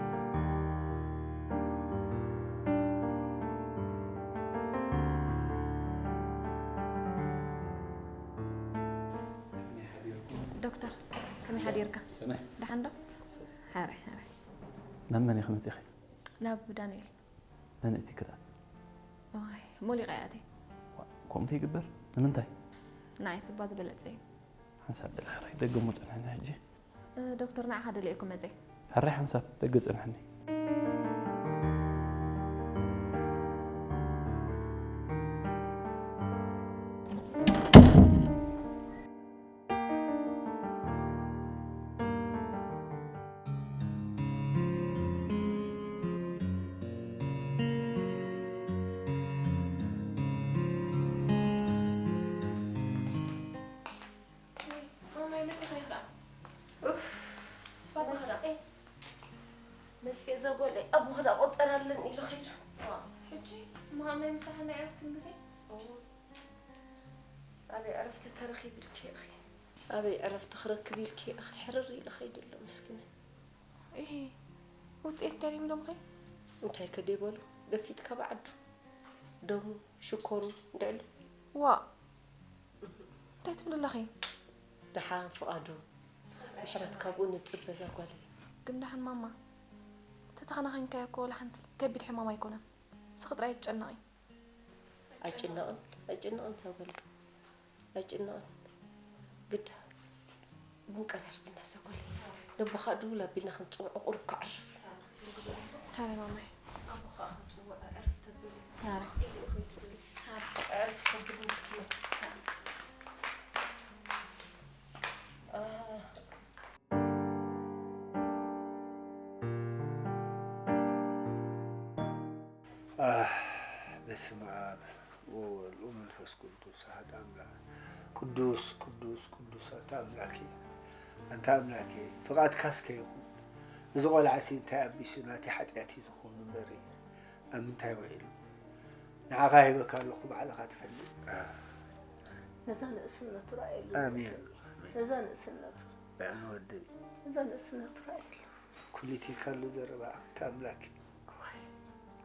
ዶክተር፣ ከመይ ሓዲርካ? ከመይ? ደሓን ዶ? ሕራይ፣ ሕራይ። ናብ መን ኢኺ መጺኺ? ናብ ዳንኤል። መን እቲ ክዳን? ዋይ፣ ሞሊቐ እየ ኣትየ። ዋ፣ ከምኡ ይግበር? ንምንታይ? ንዓይ ስባ ዝበለጸ እዩ። ሓንሳብ በሊ ሕራይ፣ ደገ እሞ ጽንሕኒ ሕጂ። እ፣ ዶክተር፣ ንዓኻ ደልየ እኮ መጽየ። ሕራይ ሓንሳብ፣ ደገ ጽንሕኒ። ማማይ መፂእኺ ዲኺ ደኣ? ኡፍ፣ ባባኺ ደኣ? መፅኤ፣ መፅኤ እዛ ጓለይ ኣቦኺ ደኣ ቆፀራ ኣለኒ ኢሉ ኸይዱ። ዋ፣ ሕጂ እሞ ኣብ ናይ ምሳሕን ናይ ዕረፍትን ግዜ? ኣበይ ዕረፍቲ ተረኺቡ ኢልኪ ኢኺ? ኣበይ ዕረፍቲ ክረክብ ኢልኪ ኢኺ? ሕርር ኢሉ ኸይዱ ኣሎ ምስኪን። ኢሂ፣ ውፅኢት ደልዮም ዶምኺ? እንታይ ከ ደይበሉ? ገፊጥካ ብዓዱ። ደሙ፣ ሽኮሩ፣ እንድዕሉ። ዋእ! እንታይ ትብሊ ኣለኺ? ደሓን ፍቓዱ፣ ምሕረት ካብኡ ንጽበ እዛ ጓለይ። ግን ደሓን ማማ፣ ተተኸናኺንካዮ እኮ ወላ ሓንቲ ከቢድ ሕማም ኣይኮነን። ንስኺ ጥራይ ኣይትጨነቒ። ኣይጭነቕን፣ ኣይጭነቕን እዛ ጓለይ። ኣይጭነቕን። ግዳ ቡን ቀራርብልና እዛ ጓለይ። ነቦኻ ድውል ኣቢልና ክንጽውዖ ቁሩብ ከዕርፍ። ሃረ ማማይ። ኣቦኻ ክንጽውዖ ዕርፍ ተብሉ። ሃረ። ኢሉ ይኸይድ ድብል። ሃረ። ዕርፍ ተብል ምስኪን። ኣህ። ኣህ፣ በስመ ኣብ ወወልድ ወመንፈስ ቅዱስ ኣሐድ ኣምላክ። ቅዱስ፣ ቅዱስ፣ ቅዱስ ኣንታ ኣምላኬ፣ ኣንታ ኣምላኬ፣ ፍቓድካ እስከ ይኹን። እዚ ቆልዓሲ እንታይ ኣቢሱ ናተይ ሓጢኣት እዩ ዝኸውን እምበር፣ ኣብ ምንታይ ውዒሉ? ንዓኻ ሂበካ ኣለኹ፣ ባዕልኻ ትፈልጥ። ነዛ ንእስነቱ ርኣየሉ ኣሜን፣ ዝወደይ። ኣሜን። ነዛ ንእስነቱ። ኣነ ወደይ። ነዛ ንእስነቱ ርኣየሉ። ኩሊት ኢልካ ኣሎ ዘረባ፣ ኣንታ ኣምላኬ። እዋይ።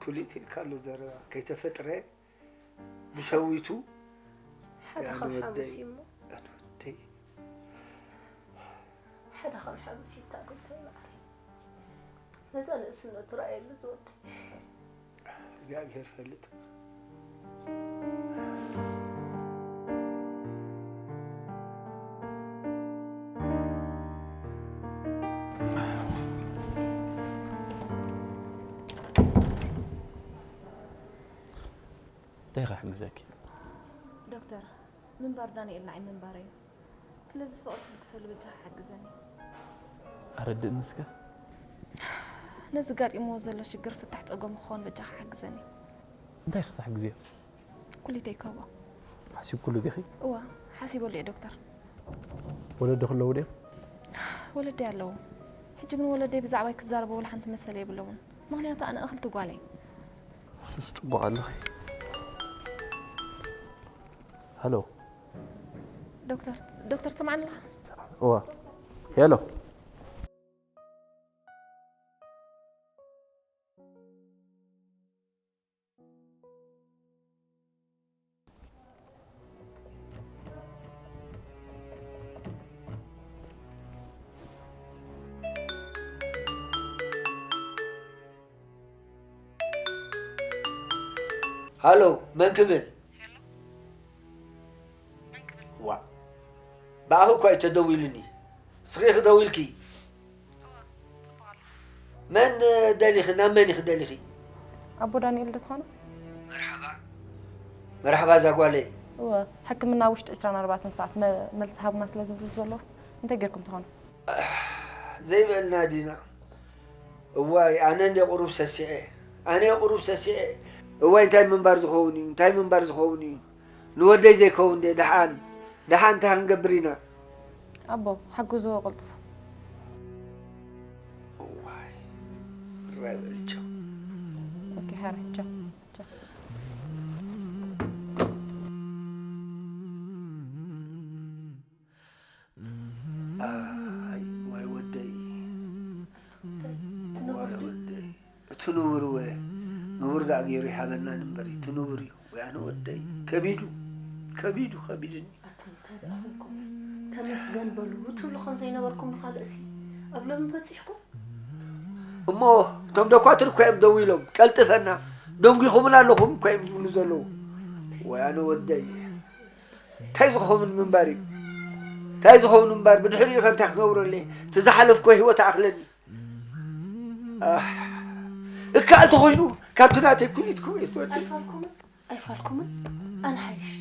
ኩሊት ኢልካ ኣሎ ዘረባ፣ ከይተፈጥረ ብሸዊቱ ሓደ ከም ሓሙስ እዩ እሞ። ኣነ ወደይ። ሓደ ከም ሓሙስ ይታገል እንታይ ማዕረ። ነዛ ንእስነቱ ርኣየሉ ዝወደይ። እግዚኣብሔር ፈልጥ። እንታይ ክሕግዘኪ? ዶክተር፣ ምንባር ዳንኤል ንዓይ ምንባረይ እዩ። ስለዚ ፍቕሪ ክልግሰሉ በጃኻ ሓግዘኒ። ኣረድእኒ እስከ። ነዚ ጋጢምዎ ዘሎ ሽግር ፍታሕ ጸገሙ ክኸውን በጃኻ ሓግዘኒ። እንታይ ክትሕግዝዮ? ኩሊተይ ክህቦ። ሓሲብኩሉ ዲኺ? እወ፣ ሓሲበሉ እየ ዶክተር። ወለዲ ክለዉ ድዮም? ወለደይ ኣለዉ። ሕጂ ግን ወለደይ ብዛዕባይ ክዛረቡ ወላ ሓንቲ መሰል የብሎምን። ምኽንያቱ ኣነ እኽልቲ ጓል እየ። እሱስ ጽቡቕ ኣለኺ። ሃሎ። ዶክተር፣ ዶክተር ትሰምዓኒ ኣለኻ? እወ። ሄሎ። ሃሎ፣ መን ክብል? ሄሎ፣ መን ክብል? ዋ፣ ብኣኺ እኳ እዩ ተደዊሉኒ። ስኺ ክደው ኢልኪ? መን ደሊኺ? ናብ መን ኢኺ ደሊኺ? ኣቦ ዳንኤል ዶ ትኾኑ? መርሓባ። መርሓባ እዛ ጓለይ። እወ፣ ሕክምና ውሽጢ ዕስራን ኣርባዕተን ሰዓት መ-፣ መልሲ ሃብና ስለ ዝብሉ ዘለውስ እንታይ ጌርኩም ትኾኑ? ዘይበልና ዲና? እዋይ፣ ኣነ እንደ ቁሩብ ሰሲዐ። ኣነ ቁሩብ ሰሲዐ። እዋይ፣ እንታይ ምንባር ዝኸውን እዩ? እንታይ ምንባር ዝኸውን እዩ? ንወደይ ዘይከውን ደይ ደሓን፣ ደሓን እንታይ ክንገብር ኢና? ኣቦ፣ ሓግዝዎ ቅልጥፉ። እዋይ፣ ራይ በልቸው። ኦኬ፣ ሓራይ፣ ቻው፣ ቻው። ኣይ፣ ዋይ ወደይ፣ ዋይ ወደይ። እቲ ንቡር ወ-፣ ንቡር ደኣ ገይሩ ይሃበና እምበር፣ እቲ ንቡር እዩ። ወይ ኣነ ወደይ፣ ከቢዱ፣ ከቢዱ፣ ከቢድኒ። ኣቱም እንታይ ደኣ ኾንኩም? ተመስገን በሉ ትብሉ ከም ዘይነበርኩም ንኻልእሲ ኣብ ሎሚ በጺሕኩም? እሞ እቶም ዶኳትር እኮ እዮም ደው ኢሎም፣ ቀልጥፈና፣ ደንጒኹምና ኣለኹም እኮ እዮም ዝብሉ ዘለዉ። ወይ ኣነ ወደይ፣ እንታይ ዝኸውን ምንባር እዩ? እንታይ ዝኸውን ምንባር? ብድሕሪኡ ከ እንታይ ክነብረሉ እየ? እቲ ዝሓለፍኩ ህይወት ኣኽለኒ። ኣህ፣ እካ እንተኾይኑ ካብቲ ናተይ ኩሊት ክወይ ዝተወደ። ኣይፋልኩምን፣ ኣይፋልኩምን። ኣነ ሓይሽ፣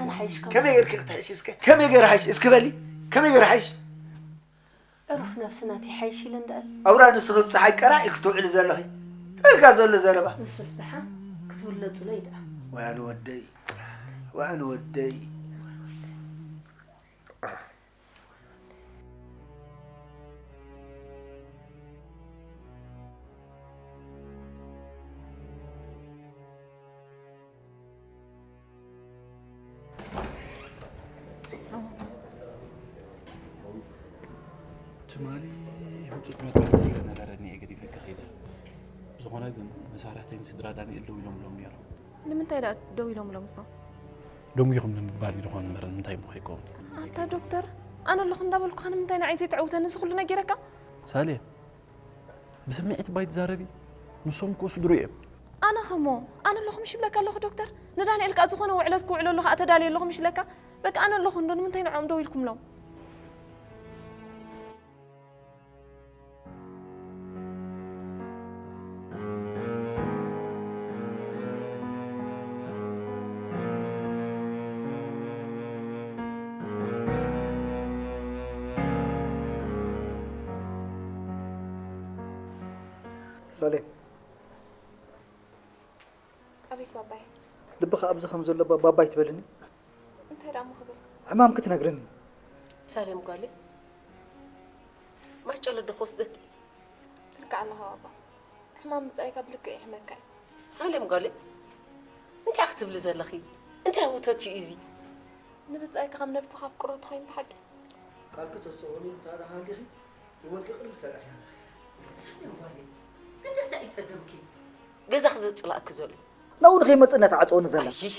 ኣነ ሓይሽ ካብ ከመይ ጌርኪ ክትሕሺ እስከ? ከመይ ጌር ሓይሽ? እስኪ በሊ፣ ከመይ ጌር ሓይሽ? ዕሩፍ ነብሲ ናተይ ሓይሽ ኢለ እንዳኣል። ኣውራ ንስኺ ብ ጸሓይ ቀራዕ ኢልኪ ትውዕሊ ዘለኺ። ተልካ ዘሎ ዘረባ። ንሱስ ደሓን ክትብለጽሎ እዩ ደኣ። ወያን ወደይ፣ ወያን ወደይ። ትማሊ ህጹጽ መጥባሕቲ ስለ ነበረኒ እየ ገዲፈኪ ከይደ። ዝኾነ ግን መሳርሕተይን ስድራ ዳንኤል ደው ኢሎምሎም ነይሮም። ንምንታይ ደኣ ደው ኢሎምሎም እሶም? ደንጒኹም ንምባል እዩ ዝኾነ እምበር ንምንታይ እሞ ከይከውን። ኣንታ ዶክተር፣ ኣነ ኣለኹ እንዳበልኩኻ ንምንታይ ንዓይ ዘይትዕውተኒ እዚ ኩሉ ነጊረካ? ሳሌ፣ ብስምዒት እባ ኣይትዛረቢ። ንሶም እኮ ስድርኡ እዮም። ኣነ ኸሞ፣ ኣነ ኣለኹ ምሽ ይብለካ ኣለኹ ዶክተር። ንዳንኤል ከኣ ዝኾነ ውዕለት ክውዕለሉ ከኣ ተዳልየ ኣለኹ ምሽ ይብለካ። በቃ ኣነ ኣለኹ እንዶ ንምንታይ ንዕኦም ደው ኢልኩምሎም? ሳሌ። ኣቤት ባባይ። ልብኻ ኣብዚ ከም ዘሎ ባ-፣ ባባይ ትበልኒ? እንታይ ደኣ እሞ ክብል? ሕማም ክትነግርኒ። ሳሌም ጓለይ፣ ማጨሎ ዶ ክወስደኪ? ትልክዕ ኣለኻ ባባ። ሕማም ብጻይካ ብልክዕ ይሕመካ እዩ። ሳሌም ጓለይ፣ እንታይ ክትብሊ ዘለኺ? እንታይ ህውተት እዩ እዚ? ንብጻይካ ከም ነብስኻ ኣፍቅሮ ተኾይኑ ተሓቂ። ቃልኪ ተስተውዕሉ እንተ ደኣ ሃሊኺ፣ ህይወትኪ ቅድሚ ዝሰርሕ እያ ኣለኺ። ሳሌም ጓለይ፣ ግን እንታይ እዩ ጸገምኪ? ገዛኺ ዘጽላእኪ ዘሎ። ናብኡ ንኸይመጽእ ነታ ዓጽወኒ ዘላ። ኣይሽ፣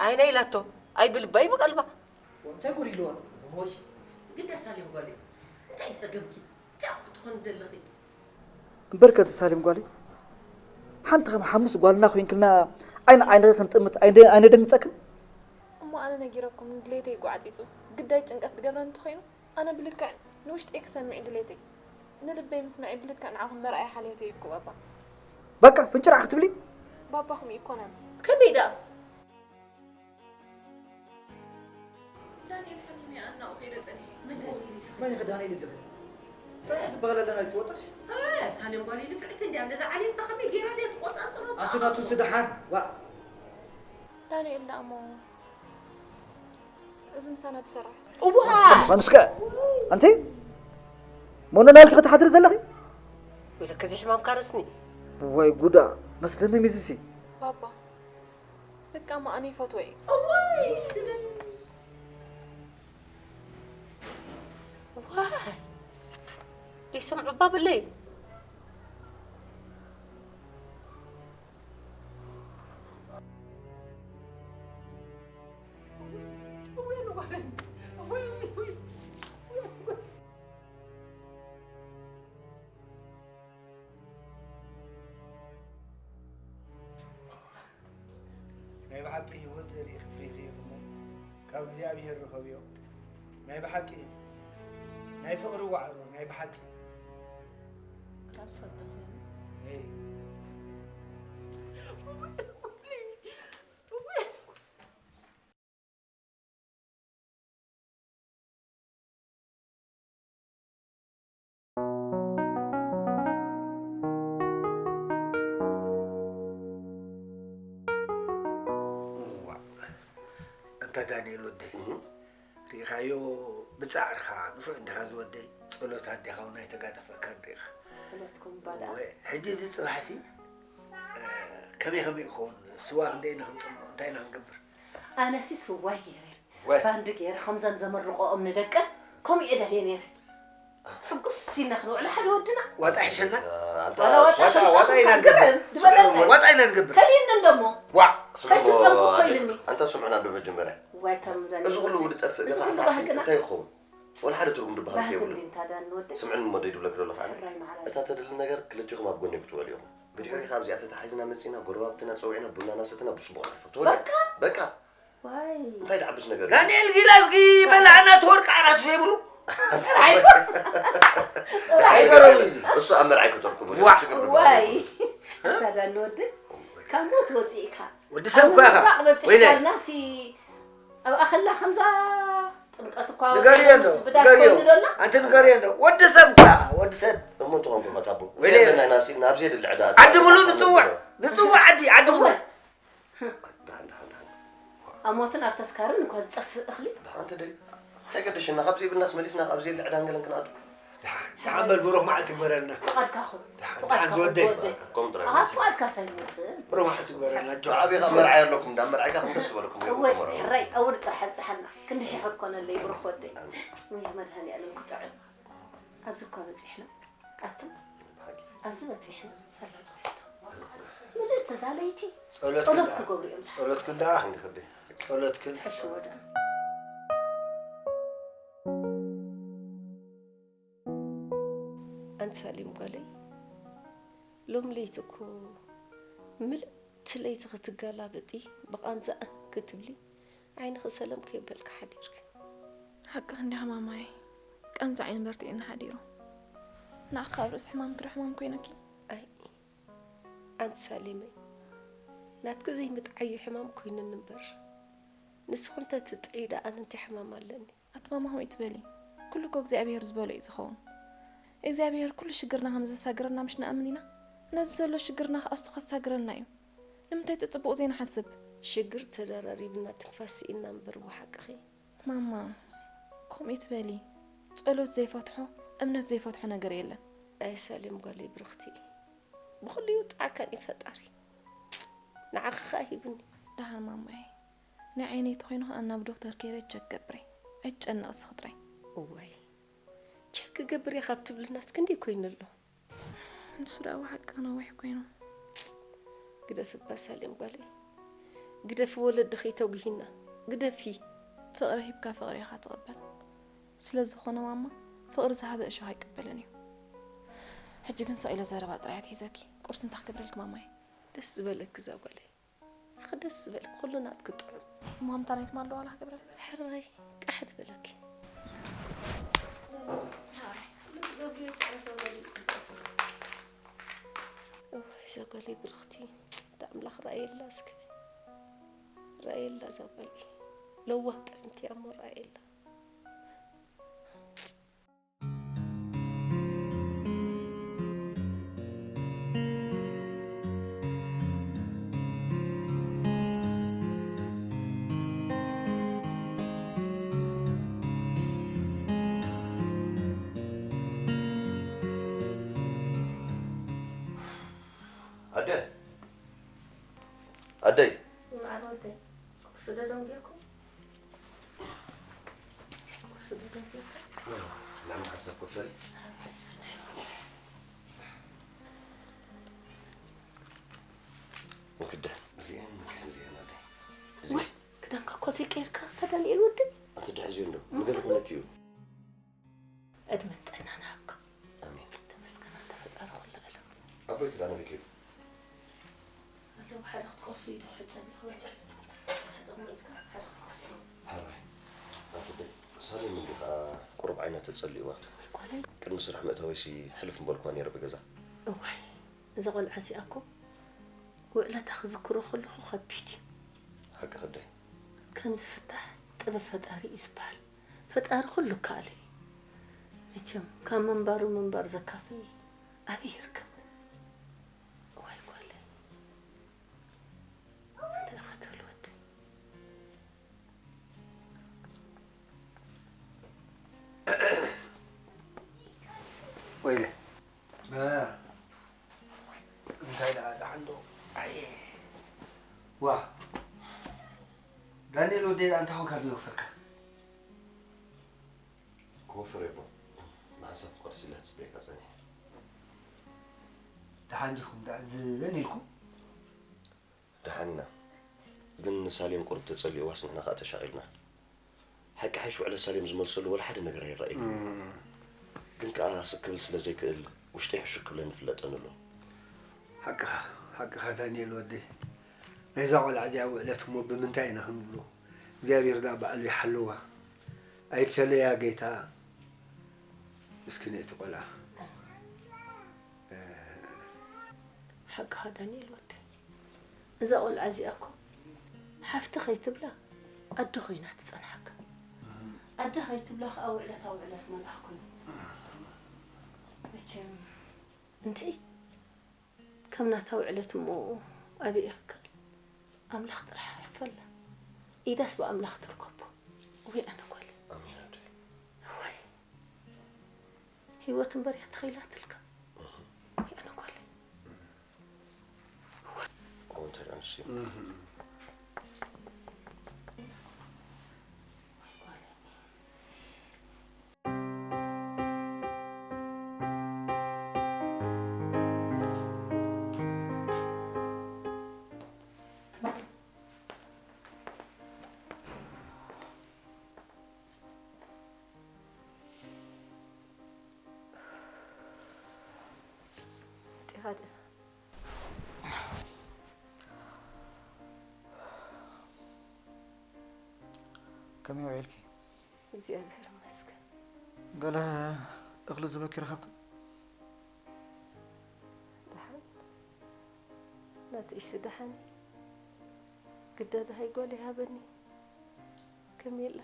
ኣይና ኢላቶ፣ ኣይ ብልባ ኣይ ብቐልባ። እንታይ ጎዲልዋ? ሆሽ፣ ግዳ ሳሌም ጓለይ፣ እንታይ እዩ ጸገምኪ? እንታይ ክትኾኒ ደለኺ? እምበር ከ ሳሌም ጓለይ፣ ሓንቲ ከም ሓሙስ ጓልና ኮይንክልና ዓይኒ ዓይንኺ ክንጥምት ኣይደ-፣ ኣይነደንግጸክን? እሞ ኣነ ነጊረኩም ንድሌተይ ጓዕጺጹ ግዳይ ጭንቀት ዝገብረኒ እንተኾይኑ፣ ኣነ ብልክዕ ንውሽጠይ ክሰምዕ ድሌተይ፣ ንልበይ ምስማዐይ ብልክዕ ንዓኹም መርኣያ ሓልዮተይ እዩ እኮ ባባ። በቃ ፍንጭራዕ ክትብሊ? ባባኹም ኣይኮነን። ከመይ ደኣ? ዳንኤል ሓሚመ ኣናኡ ከይደ ጸኒሐ። መን ደሊሉ ዝኽእል? መን ኢኺ ዳንኤል ዝኽእል? እንታይ ዝበሃል ኣለና ኣይትወጣሽ? እ፣ ሳሌም ጓለይ ንፍዕቲ እንድያ። ገዛ ዓሌትና ከመይ ገይራ ድያ ትቆጻጽሮ? ኣቲ ናቱ ስደሓን፣ ዋ። ዳንኤል ደኣ እሞ እዚ ምሳና ትሰርሕ። እዋ! ምዃኑ እስከ፣ ኣንቲ፣ ሞኖ ናልኪ ክትሓድሪ ዘለኺ? ወይለከ፣ እዚ ሕማም ካረስኒ። ወይ ጉዳ፣ መስደመም እዩ እዚሲ። ባባ፣ በቃ፣ እሞ ኣነ ይፈትዎ እየ። እዋይ! ዋይ! ደይሰምዑ እባ ብለይ። ናይ ብሓቂ ህይወት ዘርኢ ፍሬኺ ኢኹሞ፣ ካብ እግዚኣብሄር ርኸብዮ። ናይ ብሓቂ ናይ ፍቕሪ ዋዕሮ ናይ ብሓቂ። ካብ ሰብ ዶ ኮይኑ? እይ። እዋ፣ ኣንታ ዳንኤል ወደይ፣ እህ። ርኢኻዮ፣ ብጻዕርኻ ንፉዕ እንዲኻ ዝወደይ፣ ጸሎት ኣዴኻ እውን ኣይተጋደፈካን ርኢኻ። ጸሎትኩም እባ ደኣ። ወይ፣ ሕጂ እዚ ጽባሕሲ፣ እ፣ ከመይ ከመይ ይኸውን? ስዋ ክንደይ ኢና ክንጽምቕ? እንታይ ኢና ክንገብር? ኣነሲ ስዋይ ገይረ፣ ወይ። ባንዲ ገይረ፣ ከምዘን ዘመርቆኦም ንደቀን፣ ከምኡ እየ ደልየ ነይረ። ሕጉስ ኢልና ክንውዕል ሓደ ወድና። ዋጣ ሒሸና? ኣንታ ዋላ ዋጣ ዋጣ፣ ዋጣ ኢና ንገብር። ግርም፣ ዝበለጸ። ዋጣ ኢና ንገብር። ከሊእኒ እንደሞ። ዋዕ! ስምዑ፣ ከይትጸምኩ እኮ ኢልኒ። ኣንታ ስምዑና ዶ መጀመርያ? ዋይ፣ ተምዘን እዚ ኩሉ ይወድእ። ውዲ ጠፍእ እዚ ገዛ ኩሉ ሓፋሲ ባህግና። እንታይ ይኸውን? ወላ ሓደ ትርጉም ድበሃል ባህል ከይብሉ። ኩሉ እንታ ዳን ንወድእ። ስምዕኒ እሞ ደይ ድብለኪ ዘለኹ ኣነ። ሕራይ ማዕረ። እታ ተድሊ ነገር ክልቲኹም ኣብ ጎነይ ክትውዕሉ ኢኹም። ብድሕሪኻ ኣብዚኣ ተታሒዝና መጺና፣ ጎረባብትና ጸዊዕና፣ ቡና ናሰትና ብጽቡቕ ነሕልፎ። ተወዲኣ? በቃ? በቃ። ዋይ። እንታይ ድዓብስ ነገር እዩ? ዳንኤል ጊላስጊ በላዕና እቲ ወርቂ ዓራት ዘይብሉ? ጥራይ እኮ። ጥራይ። ኣይገርም እዩ። እሱ ኣብ መርዓይ ክተርኩቡ፣ ዋ። ሽግር ድበሃል ዋይ። የብሉን። ኣታ ዳን ንወድእ። ካብ ሞት ወጺእካ። ወዲ ሰብ እኮ ኢኻ። ኣብ ምብራቕ በጺሕካልና ወይለ። ሲ ኣብ ኣኸላ ከምዛ ጥምቀት እኳ ንገርዮ ወዲኡ እንዶ፣ ምስ ብዳስ ንገርዮ። ኮይኑ ደሎ። ኣንቲ ንገርዮ እንዶ። ወዲ ሰብ እኳ፣ ወዲ ሰብ። እሞ እንተ ኾንኩ መታቦ። ወይለ። እንታይ ኣለና ኢና ሲልና ኣብዚ የድሊ ዕዳ ዓዲ ምሉእ ኣታ ንጽውዕ። ንጽውዕ ዓዲ፣ ዓዲ ምሉእ። ደሓን፣ ደሓን፣ ደሓን። ኣብ ሞትን ኣብ ተስካርን እኳ ዝጠፍእ እኽሊ። ደሓን ተደይ። እንታይ ገደሸና? ካብ ዘይብልናስ መሊስና ካብ ዘየለ ዕዳን ገለን ክንኣቱ። ደሓን፣ ደሓን በል ብሩኽ መዓልቲ ግበረልና። ፍቓድካ ኹን። ደሓን፣ ፍቓድካ ደሓን ኹን ዝወደይ። ዝወደይ። ከምኡ ጥራይ ኣሃ፣ በል። ፍቓድካ ሳይመጽእ። ብሩኽ መዓልቲ ግበረልና፣ ጆ። ኣብ ኢኻ መርዓይ ኣለኩም፣ እንዳ መርዓይካ ከም ደስ ዝበለኩም ገይሩ እወ፣ ተመርዓው። ሕራይ፣ ኣውድ ጥራሕ ኣብጽሓና። ክንዲ ሽሕ ክኮነለይ ብሩኽ ወደይ። ጽምይ ዝመድሃኒ ዓለም ክጥዕም። ኣብዚ እኳ በጺሕና። ኣቱም፣ ብሓቂ። ኣብዚ በጺሕና። ሰላ ጸሎት። ምልእቲ እዛ ለይቲ ጸሎት ጸሎት ክንዳ። ክገብሩ እዮም። ጸሎት ክንዳ። እንዲ ክዲ። ጸሎት ክን። ትሕሽዎ ደኣ። ኣንቲ ሳሌም ጓለይ፣ ሎም ለይቲ እኮ ምልእቲ ለይቲ ክትገላበጢ ብቓንዛኣን ክትብሊ ዓይንኺ ሰለም ከየበልኪ ሓዲርኪ። ሓቅኺ እንዲኺ ማማየ፣ ቃንዛ ዓይኒ በርቲዕኒ ሓዲሩ። ንዓኺ ካብ ርእሲ ሕማምኪ ዶ ሕማም ኮይነኪ? ኣይ ኣንቲ ሳሌመይ፣ ናትኪ ዘይምጥዓይ እዩ ሕማም ኮይኑኒ እምበር፣ ንስኺ እንተ ትጥዕዪ ደኣ ኣነ እንታይ ሕማም ኣለኒ? ኣቲ ማማ ከምኡ ኣይትበሊ። ኩሉ እኮ እግዚኣብሄር ዝበሎ እዩ ዝኸውን። እግዚኣብሄር ኩሉ ሽግርና ከም ዘሳግረና ምሽ ንኣምን ኢና? ነዚ ዘሎ ሽግርና ከኣ እሱ ከሳግረና እዩ። ንምንታይ እቲ ጽቡቕ ዘይንሓስብ? ሽግር ተደራሪብና ትንፋስ ስኢንና እምበር፣ እወ ሓቅኺ። ማማ፣ ከምኡ ኣይትበሊ። ጸሎት ዘይፈትሖ፣ እምነት ዘይፈትሖ ነገር የለን። ኣይ ሳሌም ጓለይ ብርኽቲ፣ ብኹሉ ይውጽዓካን እዩ ፈጣሪ። ንዓኺ ኸኣ ሂቡኒ። ደሓን ማማየ፣ ናይ ዓይነይ ተኾይኑ ኸኣ ናብ ዶክተር ከይደ ቸክ ገብረ። ኣይትጨነቒ እስኺ ጥራይ። እዋይ፣ ቸክ ክገብር እየ ካብ ትብልናስ ክንደይ ኮይኑ ኣሎ? ንሱ ደኣ ብሓቂ ነዊሕ ኮይኑ። ግደፊ እባ ሳሌም ጓለይ፣ ግደፊ፣ ወለድኺ ተጉሂና፣ ግደፊ። ፍቕሪ ሂብካ ፍቕሪ ኢኻ ትቕበል። ስለ ዝኾነ ማማ፣ ፍቕሪ ዝሃበ እሾኽ ኣይቅበልን እዩ። ሕጂ ግን ስቕ ኢለ ዘረባ ጥራይ ኣትሒዘኪ። ቁርሲ እንታይ ክገብረልኪ ማማይ? ደስ ዝበለኪ እዛ ጓለይ። ኣኸ ደስ ዝበልኪ፣ ኩሉ ናትኪ ጥዑም። እሞ ሃምታ ናይ ትማል ዶ ዋላ ክገብረልኪ? ሕራይ፣ ቃሕ ትበለኪ። እዋይ፣ እዛ ጓለይ ብርኽቲ፣ እታ ኣምላኽ ረኣየላ እስከ። ረኣየላ እዛ ጓለይ። ለዋህ ጥዕምቲ እያ እሞ ረኣየላ። ኣደ፣ ኣደይ። መዓር ወደይ፣ ቁርሲ ዶ ደንጊርኩም? ቁርሲ ዶ ደንጊርኩም? ላም ሓሳብ ኮፈል። ወክደ፣ እዚአን፣ እዚአን ኣደይ። እዚ ዋይ፣ ክዳንካ እኮ ዘይቀይርካ፣ እታ ዳንኤል ወደይ። ኣቲ ድሕዚኡ እንዶ፣ ምግል ኩነት እዩ። ዕድመን ጥዕናን ይሃብካ። ኣሜን። ተመስገን ኣንተ ፈጣሪ ኩሉ ዓለም። ኣቦይ ክዳን ኣበይ ከይዱ? ኣለዉ፣ ሓደ ክትቆርሱ ኢዱ ክሕጸብ እዩ ክብል ዘሎ። ሕጸብ ኢልካ ሓደ ክትቆርሱ። ሓራይ። ኣፍደይ፣ ሳሌም እንዲኻ ቁሩብ ዓይና ተጸሊእዋ። ጓለይ ቅድሚ ስራሕ ምእታወይሲ ሕልፍ ምበልኩዋ ነይረ ብገዛ። እዋይ እዛ ቆልዓ እዚኣ እኮ ውዕለታ ክዝክሮ ከለኹ ከቢድ እዩ። ሓቂ ከዳይ። ከምዚ ፍታሕ ጥበብ ፈጣሪ እዩ ዝበሃል። ፈጣሪ ኩሉ ይከኣሎ እዩ። መቸም ካብ ምንባሩ ምንባር ዘካፍል ኣበይ ይርከብ? እዋይ ጓለይ እንታይ ኢኻ ትብል ወደይ? ወይለ እንታይ ደኣ ደሓን ዶ? ኣየ ዋ ዳንኤል ወደይ ደኣ እንታይ ኮንካ ዘይወፈርካ? ክወፍር እየ ኣቦ። ብሓንሳብ ክቆርስ ኢለ ክጽበየካ ጸኒሐ። ደሓን ዲኹም ደኣ ዝን ኢልኩም? ደሓን ኢና። ግን ንሳሌም ቁሩብ ተጸሊእዋስ ንሕና ከኣ ተሻቒልና። ሓቂ ሓይሽ ውዕለት ሳሌም ዝመልሰሉ ወላ ሓደ ነገር ኣይረኣይን። ግን ከኣ ስቅ ክብል ስለ ዘይክእል ውሽጠይ ሕሹክ ክብለኒ ይፍለጠኒ ኣሎ። ሓቅኻ ሓቅኻ ዳንኤል ወደይ። ናይዛ ቆልዓ እዚኣ ውዕለት እሞ ብምንታይ ኢና ክንብሎ? እግዚኣብሔር ደኣ ባዕሉ ይሓልዋ። ኣይፈለያ ጌታ። ምስኪነይቲ ቆልዓ። ሓቅኻ ዳንኤል ወደይ። እዛ ቆልዓ እዚኣ እኮ ሓፍቲ ከይትብላ ኣደ ኮይና ትጸንሓካ። ኣደ ከይትብላ ከኣ ውዕለታ ውዕለት መልኣኽ ኮይኑ። መቸም እንድዒ ከም ናታ ውዕለት እሞ ኣበይ ይኽከል? ኣምላኽ ጥራሕ ይኽፈላ። ኢዳስ ብኣምላኽ ትርከቦ። ወይ ኣነ ጓለይ። ኣሜን ኣደይ። እዋይ። ህይወት እምበር እያ ተኸኢላትልካ። ወይ ኣነ ጓለይ። እወ እንተ ደኣ ንሱ እዩ። መጺኻ ዶ? ከመይ ውዒልኪ? እግዚኣብሔር ይመስገን። ገለ እኽሊ ዝበኪ ረኸብኪ? ደሓን ናተይሲ ደሓን እዩ። ግዳ ደሃይ ጓል ይሃበኒ። ከመይ ኣላ?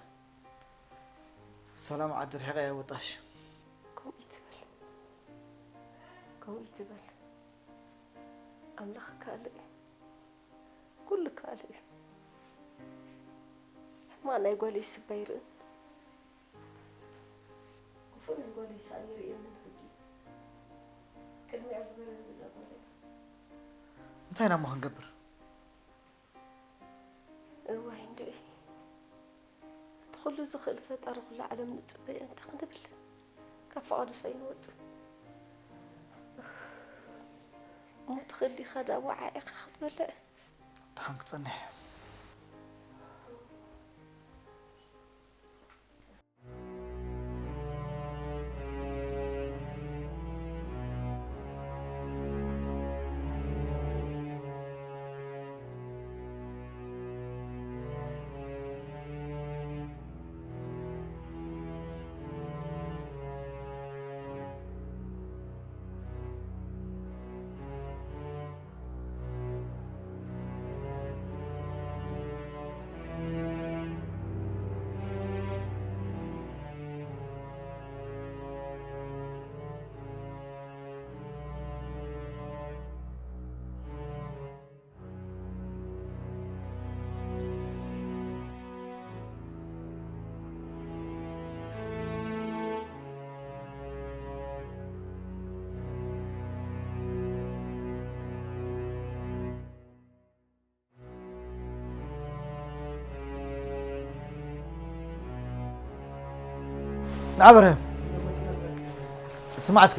ሰላም ዓዲ ርሒቐ እየ ወጣሽ። ከምኡ ይትበል። ከምኡ ይትበል። ኣምላኽ ከኣሎ እዩ። ኩሉ ከኣሎ እዩ። ሕማቕ ናይ ጓለይ ስባ ይርእን። ክፉእ ናይ ጓለይ ሰኣ ይርእየንን ሕጂ እዩ። ቅድሚኣ ዝበለ ገዛ ጓለይ። እንታይ ኢና እሞ ክንገብር? እዋይ እንድዒ። ነቲ ኩሉ ዝኽእል ፈጣሪ ኩሉ ዓለም ንጽበዮ እንታይ ክንብል? ካብ ፈቓዱስ ኣይንወጽእ። እሞ ትኽእል ዲኻ ደኣ ወዓዒኻ ክትበልዕ? ደሓን ክጸንሕ እየ። ንዓ በርሀ፣ ስማዕ እስከ፣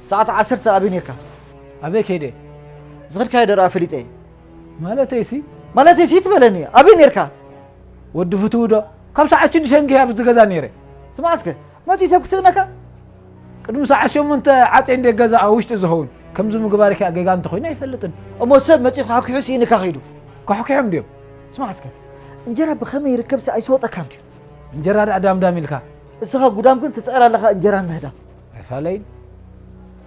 ሰዓት ዓሰርተ ኣበይ ኔርካ? ኣበይ ከይደ? ዝኸድካዮ ደኣ ፈሊጠ እየ። ማለተይሲ? ማለተይሲ ትበለኒ፣ ኣበይ ኔርካ? ወዲ ፍትው ዶ? ካብ ሰዓት ሽዱሽተ እንግህይ ኣብዚ ገዛ ኔረ። ስማዕ እስከ፣ መጺኡ ሰብ ክስእነካ? ቅድሚ ሰዓት ሸሞንተ ዓጽየ እንድየ ገዛ ኣብ ውሽጢ ዝኸውን። ከምዚ ምግባርኪ ጌጋ እንተኾይኑ ኣይፈልጥን። እሞ ሰብ መጺኡ ካሕኪሑ ስኢንካ ከይዱ። ካሕኪሖም ድዮም? ስማዕ እስከ፣ እንጀራ ብኸመይ ይርከብሲ ኣይስወጠካን ድዩ? እንጀራ ደኣ ዳምዳም ኢልካ። እስኻ ጉዳም ግን ትጽዕር ኣለኻ እንጀራ ምህዳም። ኣይፋለይን።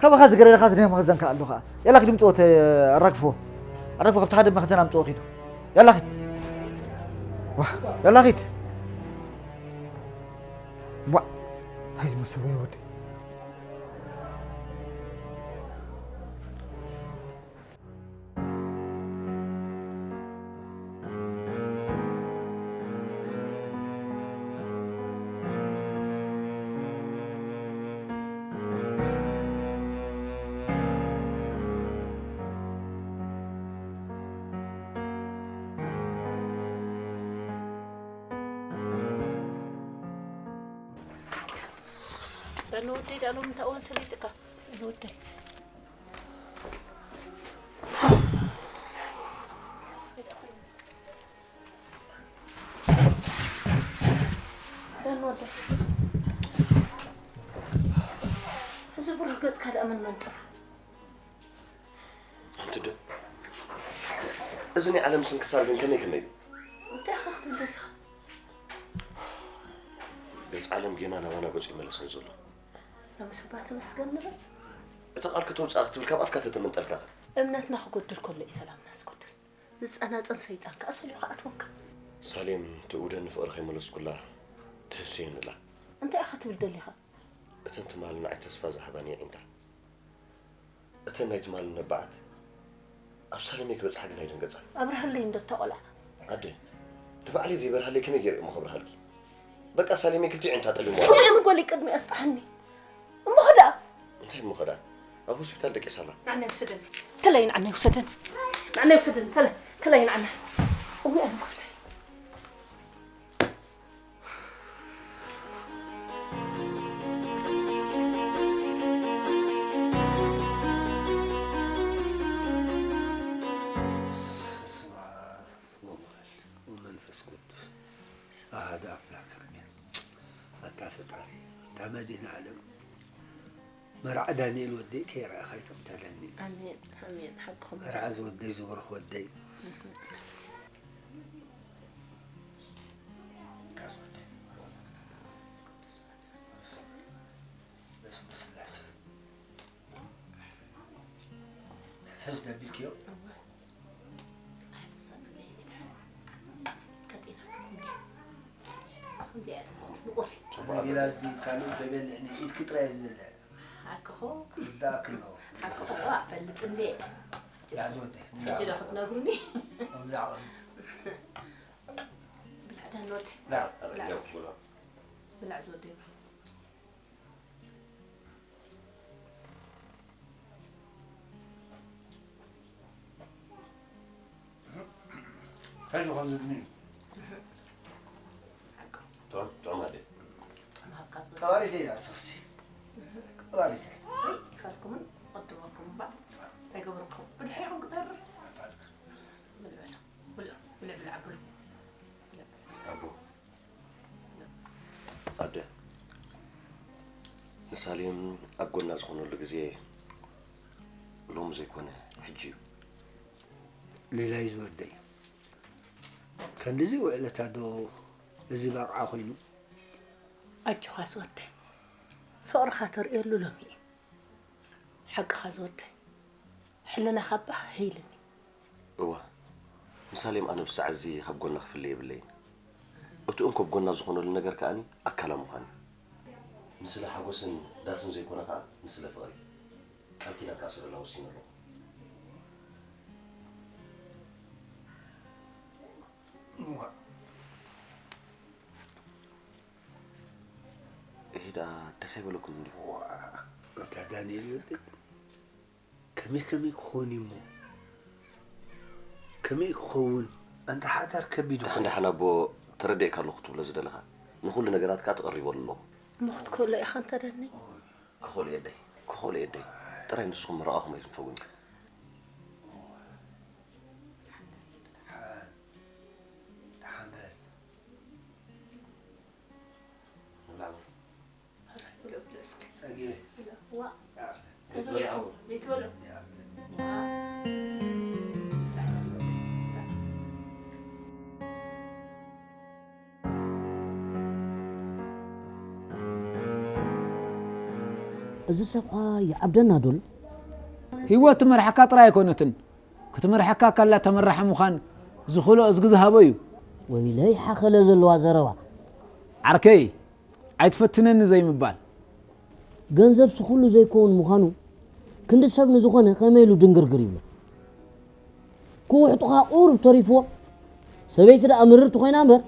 ካባኻ ዝገደለኻ ዝናይ መኽዘን ከኣ ኣሎ ኸኣ። ያላ ኪድ ምጽኦ ተ-፣ ኣራግፍዎ። ኣራግፍዎ ካብቲ ሓደ መኽዘን ኣምጽኦ ኪዱ። ያላ ኪድ። ዋ፣ ያላ ኪድ። ዋ፣ እንታይ ዝመስል ወይ ወዲ። ዳን ወደይ፣ ዳን ምንታይ እዋን ሰሊጥካ? ዳን ወደይ። ዳን ወደይ። እዚ ብሩህ ገጽካ ደኣ መን መንጥሩ? ኣንቲ ዶ፣ እዚ ናይ ዓለም ስንክሳር ግን ከመይ ከመይ እዩ? እንታይ ኢኻ ክትብል ደሊኻ? ገጽ ዓለም ጌና ናባና ገጹ ይመለስ እዩ ዘሎ። ሎምስ እባ ተመስገን ንበል። እቲ ቃል ከተውጽኣ ክትብል ካብ ኣፍካ ተተመንጠልካ ኸ? እምነትና ክጎድል ከሎ እዩ ሰላምና ዝጎድል። ዝጸናጸን ሰይጣን ከኣ ሰልዩ ክኣትወካ። ሳሌም ትእውደኒ ፍቕሪ ከይመለስኩላ ትህስየኒ ኣላ። እንታይ ኢኻ ትብል ደሊኻ? እተን ትማል ንዓይ ተስፋ ዝሃባኒ የዒንታ። እተን ናይ ትማል ነባዓት ኣብ ሳለመይ ክበጽሓ ግን ኣይደንገጻን። ኣብርሃለይ እንዶ እታ ቆልዓ። ኣደ፣ ንባዕለይ ዘይበርሃለይ ከመይ ገይረ እሞ ከብርሃልኪ? በቃ ሳለመይ ክልቲኡ ኣዒንታ ጠሊምዋ። ስምዒ ምጎል ቅድሚ ኣስጥሓኒ። እሞ ኸዳ? እንታይ እሞ ኸዳ? ኣብ ሆስፒታል ደቂሳ ኣላ። ንዓናይ ውሰደኒ። ተለይ ንዓናይ ውሰደኒ። ንዓናይ ውሰደኒ። ተለ-፣ ተለይ ንዓናይ። እውይ ኣነ ኮለይ። በስመ ኣብ ወወልድ ወመንፈስ ቅዱስ ኣሃዱ ኣምላክ ኣሜን። ኣታ ፈጣሪ፣ ኣታ መድህን ዓለም፣ መርዓ ዳንኤል ወደይ ከይረኣኻ ኣይትቕተለኒ። ኣሜን፣ ኣሜን። ሓቅኹም። መርዓ ዝወደይ ዝብሩኽ ወደይ። በስመ ስላሴ። ሕፍስ ደቢልክዮ? እወ። ኣይሕፈሰብለይ ይድሓን። ቀጢናትኩም ድያ? ከምዚኣ እያ ጽቡቕቲ ብቑል። ጽቡቕ ነጊላ ኣበለ። ዝጊ ካልእ ከይበልዕኒ፣ ኢድኪ ጥራይ ዝብልዕ። ሓቅኹ። ክርዳእኪ ኣለዎ። ሓቅኹ፣ እዋ፣ እፈልጥ እንዴ። ብላዕ ዝወደይ፣ ብላዕ። ሕጂ ዶ ክትነግሩኒ? ብላዕ። ብላዕ ዳን ወደይ። ብላዕ። ብላዕ እስኪ። ብላዕ ዝወደይ። እንታይ ዝኾን ዝግኒ? ጥዑም፣ ጥዑም ኣደ። ቀባሪት እያ፣ ሰኽሲ። ቀባሪት እያ። ካልኩምን ቅድመኩም እባ። እንታይ ገበርኩም? ብድሕሪኹም ክተርፍ። ኣፋልክ። ብልዕ በላ። ብልዕ፣ ብልዕ፣ ብልዕ፣ ብልዕ። ኣቦ። ኣደ፣ ንሳሌም ኣብ ጎና ዝኾነሉ ግዜ ሎሚ ዘይኮነ፣ ሕጂ እዩ። ሌላይ ዝወደይ፣ ከንድዚ ውዕለታ ዶ እዚ በቕዓ ኮይኑ? ኣጆኻ ዝወደይ፣ ፍቕርኻ ተርእየሉ ሎሚ እዩ። ሓቅኻ ዝወደይ፣ ሕልናኻ ባህ ኢልኒ። እወ፣ ንሳሌም ኣነ ብሳዕ እዚ ካብ ጎና ክፍለ የብለይን። እቲ እንኮ ኣብ ጎና ዝኾነሉ ነገር ከኣኒ ኣካላ ምዃን እዩ። ንስለ ሓጎስን ዳስን ዘይኮነ ከኣ ንስለ ፍቕሪ። ቃል ኪዳን ከኣ ሰረላ ወሲነ ኣለኹ። እዋ። እሄ ደኣ ደስ ኣይበለኩምን ድዩ? እዋ፣ ኣታ ዳንኤል ወደይ፣ ከመይ ከመይ ክኸውን እዩ እሞ? ከመይ ክኸውን? ኣንታ ሓዳር ከቢድ እኮ ደሓን እዩ። ደሓን ኣቦ፣ ተረዲእካ ኣለኹ ትብሎ ዝደለኻ። ንኹሉ ነገራት ከኣ ተቐሪበሉ ኣለኹ። እሞ ክትከሎ ኢኻ ኣንታ ዳኒ? ክኸሎ የደይ፣ ክኸሎ የደይ። ጥራይ ንስኹም ምርቓኹም ኣይትንፈጉኒ። ደሓን በል። ንብላዕ በል። ብልዑ፣ ብልዑ እስኪ። ጸጊበ። ብልዑ። ዋ። ይኣኽል። ዘይትበልዑ። ይኣኽል። ዋ። እዚ ሰብኻ ይዓብደና ዶ ኣሎ? ህይወት ትመርሓካ ጥራይ ኣይኮነትን፣ ክትመርሓካ ከላ ተመራሒ ምዃን ዝኽእሎ እዝጊ ዝሃቦ እዩ። ወይለይ ሓኸለ ዘለዋ ዘረባ። ዓርከይ፣ ኣይትፈትነኒ ዘይምባል። ገንዘብሲ ኩሉ ዘይከውን ምዃኑ ክንዲ ሰብ ንዝኾነ ከመይ ኢሉ ድንግርግር ይብሎ? ክውሕጡኻ ቁሩብ ተሪፍዎ። ሰበይቲ ደኣ ምርርቲ ኮይና እምበር፣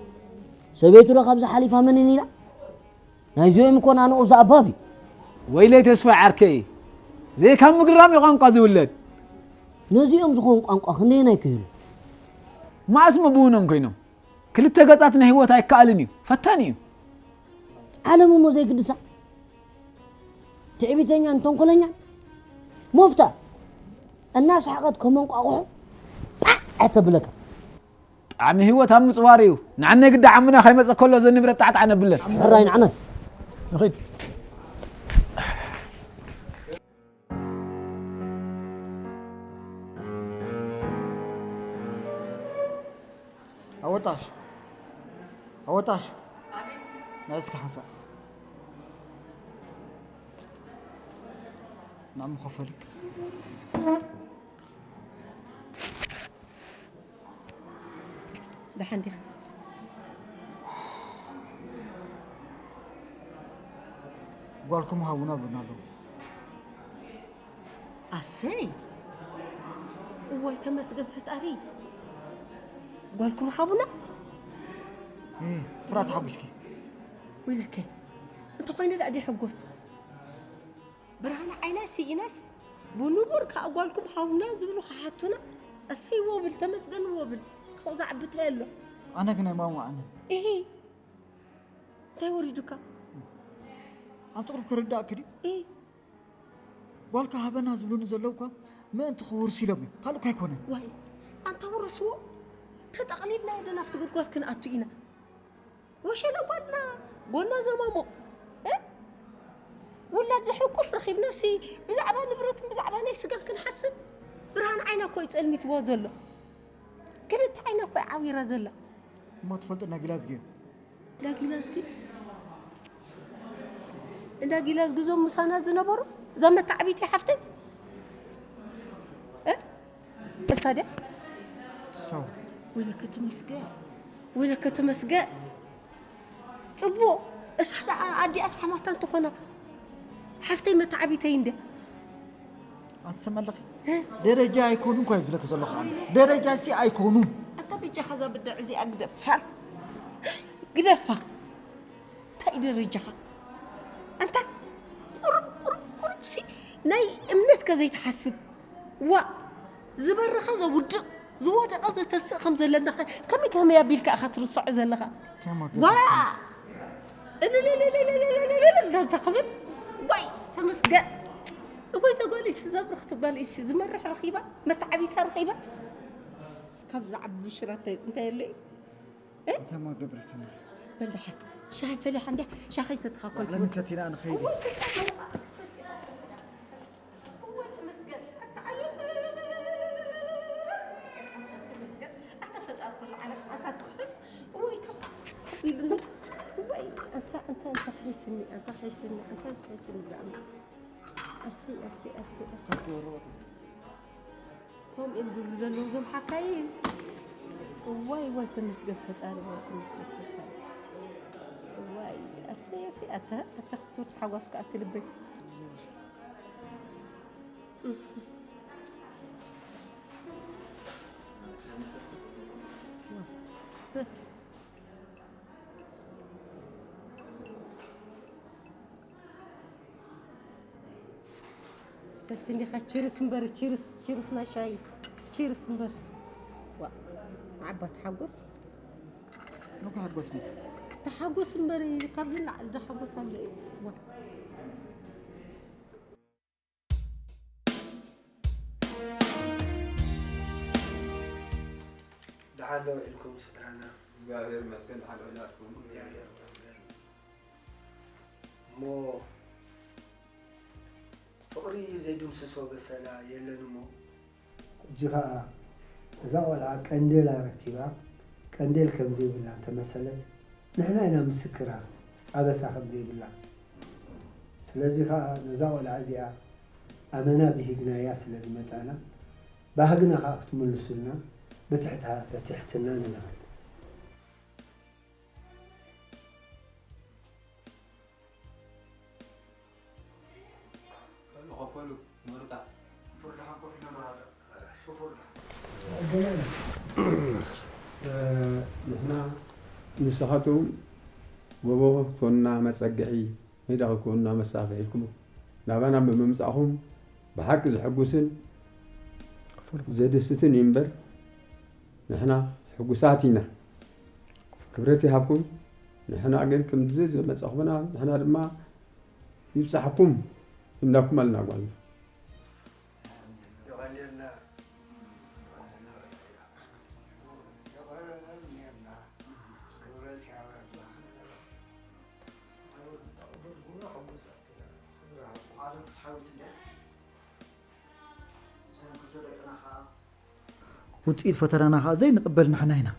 ሰበይቱ ዶ ካብዚ ሓሊፋ መንን ኢላ? ናይዚኦም እኮ ንኣንኡ ዝኣባፍ እዩ። ወይለይ ተስፋይ ዓርከይ፣ ዘይካብ ምግራም እዩ ቋንቋ ዝውለድ። ነዚኦም ዝኾን ቋንቋ ክንደየናይ ክህሉ? መኣስ መብውኖም ኮይኖም? ክልተ ገጻት ናይ ህይወት ኣይከኣልን እዩ፣ ፈታኒ እዩ። ዓለም እሞ ዘይግድሳ። ትዕቢተኛን ተንኮለኛን ሞፍታ እናሰሓቐት ከም እንቋቑሖ ጣዕ እተብለካ። ጣዕሚ ህይወት ኣብ ምጽዋር እዩ። ንዓነይ ግዳ ዓምና ከይመጸ ከሎ ዘንብረ ጣዕጣዕ ነብለን። ሕራይ ንዓና። ንኺድ። ኣወጣሽ፣ ኣወጣሽ። ናይ እስኪ ሓንሳእ። ናብ መኸፈሊ። ደሓን ዲኻ? ጓልኩም ሃቡና ብሉና ኣለዉ። ኣሰይ! እዋይ ተመስገን ፈጣሪ። ጓልኩም ሃቡና? እ፣ ጥራ ተሓጒስኪ። ወይለከ፣ እንተኾይነ ደኣ ደይሕጎስ። ብርሃን ዓይና ስኢናስ፣ ብንቡር ከኣ ጓልኩም ሃቡና ዝብሉ ክሓቱና፣ እሰይ ወብል፣ ተመስገን ወብል። ካብኡ ዝዓቢ እንታይ ኣሎ? ኣነ ግን ኣይማማኣንን። እሂ። እንታይ ወሪዱካ? ኣንቲ ቁሩብ ክርዳእኪ ድዩ? እሂ። ጓልካ ሃበና ዝብሉኒ ዘለዉ እኳ ምእንቲ ክውርሱ ኢሎም እዮም። ካልእ እኳ ኣይኮነን። ዋይ፣ ኣንታ ውረስዎ። ተጠቕሊልና ዶ ናብቲ ጉድጓድ ክንኣቱ ኢና? ወሸለ ጓልና ጎና ዘማሙቕ፣ እ? ውላድ ዘሕቁፍ ረኺብናሲ ብዛዕባ ንብረትን ብዛዕባ ናይ ስጋን ክንሓስብ? ብርሃን ዓይና እኮ እዩ ጸልሚትዎ ዘሎ። ክልተ ዓይና እኮ እዩ ዓዊራ ዘላ። እሞ ትፈልጢ እንዳ ጊላዝጊ እዩ። እንዳ ጊላዝጊ? እንዳ ጊላዝጊ እዞም ምሳና ዝነበሩ? እዛ መተዓቢቲ ሓፍተይ? እ? እሳ ድያ? ሰው። ወይለከ ተመስገ፣ ወይለከ ተመስገ። ጽቡቕ። እሳ ደኣ ኣዲኣን ሓማታ እንተኾና፣ ሓፍተይ መተዓቢተይ እንድያ። ኣንቲ ትሰምዒ ኣለኺ? እ? ደረጃ ኣይኮኑን እኳ እዩ ዝብለኪ ዘለኹ ኣነ። ደረጃ ሲ ኣይኮኑን። ኣንታ በጃኻ እዛ ብድዕ እዚኣ ግደፋ። ግደፋ። እንታይ እዩ ደረጃኻ? ኣንታ ቁሩብ፣ ቁሩብ፣ ቁሩብ ሲ ናይ እምነትካ ዘይትሓስብ። ዋእ! ዝበረኸ ዘውድቕ፣ ዝወደቐ ዘተስእ ከም ዘለና ኸ ከመይ ከመይ ኣቢልካ ኢኻ ትርስዖ ዘለኻ? ከማ ገለ ዋእ! እልልልልልልልልልል እንዳልታ ክብል፣ ዋይ! ተመስገን። እወይ፣ እዛ ጓል እሲ ዘብርኽቲ ጓል እሲ ዝመርሕ ረኺባ፣ መተዓቢታ ረኺባ። ካብ ዝዓቢ ብሽራ እንታይ፣ እንታይ ኣሎ እዩ? እ? እንታይ ማ ገብረኪ? በል ደሓን። ሻሂ ፈሊሓ እንድያ፣ ሻሂ ሰትኻ እኮ ባዕለኒ ትመጽእ። ሰቲና ንኸይድ። እወ፣ እወ፣ ተመስገን። ኣታ፣ ኣለ-፣ ተመስገን። ኣታ ፈጣሪ ኩሉ ዓለም፣ ኣታ ትኽሕስ። እወ፣ ካብ ሳቢልና። እወ፣ ኣንታ፣ ኣንታ፣ ኣንታ ክሒስኒ፣ ኣንታ ክሒስኒ፣ ኣንታ ክሒስኒ ዝኣምን። ኣሰይ፣ ኣሰይ፣ ኣሰይ፣ ኣሰይ። ከምኡ እዮም ዝብሉ ዘለዉ እዞም ሓካይም። እዋይ፣ እዋይ፣ ተመስገን ፈጣሪ፣ እዋይ፣ ተመስገን ፈጣሪ። እዋይ፣ ኣሰይ፣ ኣሰይ፣ ኣታ፣ ኣታ ክቱር ተሓጓስ ከኣ እቲ ልበይ። እስተ። ሰቲ እንዲኻ ችርስ እምበር፣ ችርስ፣ ችርስ ናይ ሻሂ፣ ችርስ እምበር። ዋ፣ ንዓባ ተሓጎስ። ንኩ ሓጎስኒ። ተሓጎስ እምበር፣ ካብዚ ንላዕሊ ዶ ሓጎስ ኣሎ እዩ? ዋ። ደሓን ዶ ውዒልኩም ስድራና? እግዚኣብሔር ይመስገን፣ ደሓን ውዒላትኩም። እግዚኣብሔር ይመስገን። እሞ ፍቕሪ ዘይድምስሶ በሰላ የለን እሞ። ሕጂ ኸኣ እዛ ቖልዓ ቀንዴላ ረኪባ፣ ቀንዴል ከም ዘይብላ እንተመሰለት፣ ንሕና ኢና ምስክራ ኣበሳ ከም ዘይብላ። እሳ ስለዚ ኸኣ ነዛ ቖልዓ እዚኣ ኣመና ብሂግናያ ስለ ዝመጻና፣ ባህግና ኸኣ ክትምልሱልና ብትሕታ-፣ ብትሕትና ንልምን። በሉ፣ ኸፈሉ፣ መርቃ። ንሕና ንስኻትኩም ጎቦ ክትኮኑና መጸግዒ፣ ሜዳ ክትኮኑና መሳፍሒ ኢልኩም ናባና ብምምጻእኹም ብሓቂ ዘሐጉስን ዘደስትን እዩ እምበር፣ ንሕና ሕጉሳት ኢና። ክብረት ይሃብኩም። ንሕና ግን ከምዚ ዘመጻኹምና፣ ንሕና ድማ ይብጻሕኩም ኢልናኩም ኣለና ጓልና። ውጽኢት ፈተናና ኸኣ ዘይንቕበል ንሕና ኢና።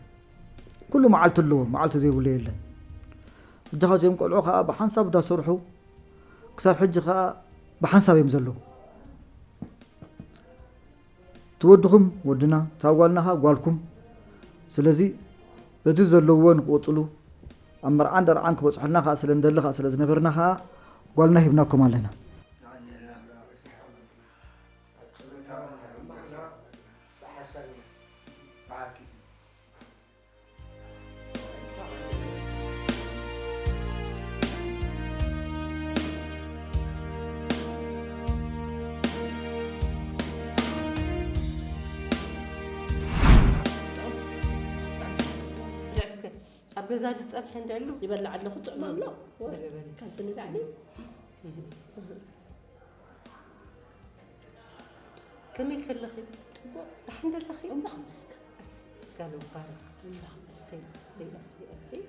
ኩሉ መዓልቲ ኣለዎ፣ መዓልቲ ዘይብሉ የለን። ሕጂ ኸኣ እዚኦም ቆልዑ ኸኣ ብሓንሳብ እንዳሰርሑ ክሳብ ሕጂ ኸኣ ብሓንሳብ እዮም ዘለዉ። እቲ ወድኹም ወድና፣ እታ ጓልና ኸኣ ጓልኩም። ስለዚ በዚ ዘለውዎ ንክቕጽሉ ኣብ መርዓን ደርዓን ክበጽሑልና ኸኣ ስለ እንደሊ ኸኣ ስለ ዝነበርና ኸኣ ጓልና ሂብናኩም ኣለና። እስከ ኣብ ገዛ ዝጸንሐ እንድዕሉ ይበልዕ ኣለኹ፣ ጥዑም ኣሎ። በለ፣ በለ። ካብቲ ንላዕሊ። ከመይ ከለኺ? ጽቡቕ። ደሓን ደለኺ? ኣምላኽ ይመስገን። እስ-፣ ምስጋና ይባረኽ። ኣምላኽ ይመስገን። እሰይ፣ እሰይ፣ እሰይ፣ እሰይ።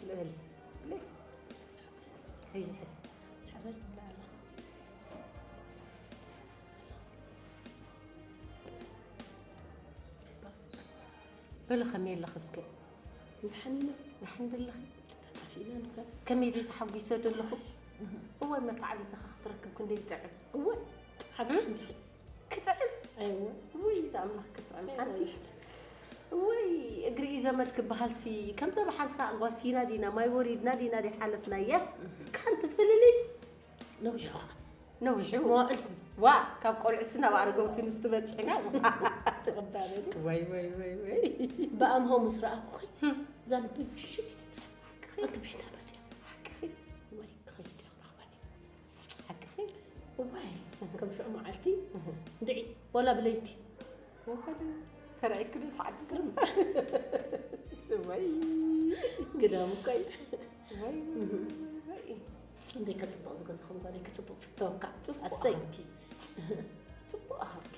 ልዕሊ፣ ልዕሊ። ከይዝሕል። ሕረድ ንላዕሊ። በሉ፣ ከመይ ኣለኺ እስከ? ደሓን ኢና። ደሓን ደለኺ? ተጠፊእና ንከ። ከመይ ድዩ ተሓጒሰ ደለኹ? እወ፣ መተዓቢትኻ ክትረክብ ክንደይ ይጥዕም። እወ፣ ሓቂ እም? እንዲኺ። ክጥዕም? ኣይወ። ውይ፣ እዛ ኣምላኽ ክጥዕም። ኣይወ። ሓንቲ። ውይ፣ እግሪ እዩ ዘመድ ክበሃልሲ፣ ከምዛ ብሓንሳእ ጓል ሲና ዲና፣ ማይ ወሪድና ዲና ደይ ሓለፍናያስ፣ እህ። ካንቲ ፍልልይ። ነዊሑ ኸዓ። ነዊሑ። መዋእልኩም። ዋ፣ ካብ ቆልዑ ስና ኣብ ኣረገውቲ ንስቲ በጺሕና። ተቐባበሊ። ወይ፣ ወይ፣ ወይ፣ ወይ። ብኣምሆ ምስ ረኣኹኺ፣ ህም። እዛ ልበይ ምሽት ኢላ። ሓቅኺ። ኣንቲ ብሒና መጺኣ። ሓቅኺ። ወይ፣ ክኸይድ እየ ክረኽባ እየ። ሓቅኺ። እዋይ፣ ከም ሽዑ መዓልቲ፣ እህ። እንድዒ፣ ዋላ ብለይቲ። ወኸሉ፣ ተራእይኩ ዶ ተዓዲ? ግርም። ወይ። ግዳም እኮ እዩ። ወይ፣ እህ። ወይ። እንዴ ከጽብቕ ዝገዛኹም ጓለይ ክጽብቕ ፍተወካ። ጽቡቕ ኣሰይ። ኣሃብኪ። ጽቡቕ ኣሃብኪ።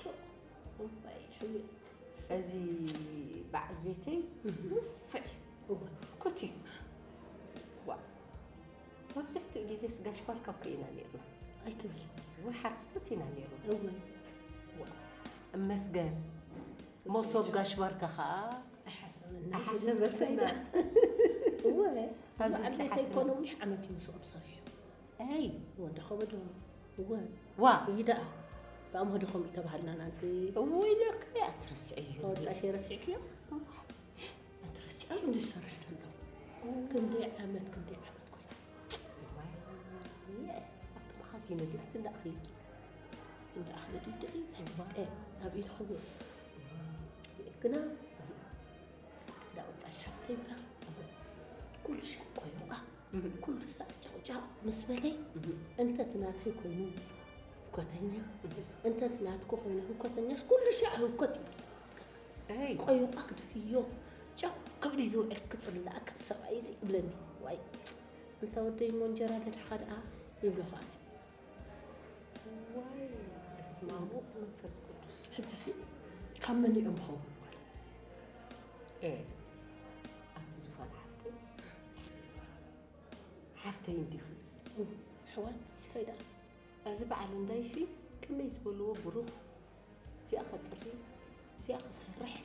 እዋይ፣ ሕሉይ። እዚ በዓል ቤተይ እህ። ንፍዕ እዩ። እወ። ኩት እዩ። ዋ። መብዛሕትኡ ግዜስ ጋሽ ባርካ እኮ ኢና ነይርና። ኣይትበል። ወይ ሓረስቶት ኢና ነይርና። እወ። ዋ። እመስገን። መሶብ ጋሽ ባርካ ኸኣ ኣይሓሰበና። ኣይሓሰበትና። እወ። ኣብዚ በዓል ቤተይ በጺሓትና። እኮ ነዊሕ ዓመት እዩ ምስኦም ሰሪሑ። ኣይ። ወዲ ኸበዶ። እወ። ዋ። ይደኣ። ብኣምሆ ድኹም ይተባሃልና ናንቲ። እወ ኢለኪ ኣትረስዕዮ። ኣወጣሽ ረሲዕክዮ? ኣትረስዕዮ። እንዲ ዝሰርሕ ዘሎ። እወ። ክንደይ ዓመት፣ ክንደይ ዓመት ኮይኑ። እዋይ፣ ኣብቲ መኻዚኖ ድፍቲ እንዳእኽሊ። እንዳእኽሊ ድዩ? እዋ። እ፣ ኣብ ኢድኹም። ግና እንዳወጣሽ ሓፍተይ እምበር፣ ኩሉ ሻዕ ቆይቋ፣ እህ። ኩሉ ሻዕ ጫቑጫቕ ምስ በለይ፣ እህ። እንተ እቲ ናተይ ኮይኑ ህውከተኛ፣ እህ። እንተ እቲ ናትኩ ኮይኑ ህውከተኛስ፣ ኩሉ ሻዕ ህውከት እዩ። ኣይ። ቆይቋ ግደፍዮ፣ ጨው ክብል እዩ ዝውዕል፣ ክጽላእ፣ ክሰብኣይ እዚ ይብለኒ። ዋይ፣ እንተ ወደይ እሞ እንጀራ ገዲፍካ ደኣ ይብሎ ኸኣ። ዋይ፣ በስመ ኣብ ወወልድ ወመንፈስ ቅዱስ። ሕጂሲ ካብ መን እዮም ክኸውን ጓል? ኤ፣ ኣንቲ ዙፋን ሓፍተይ፣ ሓፍተይ እንዲኺ። እም፣ ኣሕዋት፣ እንታይ ደኣ? እዚ በዓል እንዳይሲ ከመይ ዝበልዎ ብሩኽ፣ እዚኣ ኸጥሪ፣ እዚኣ ክሰርሕ፣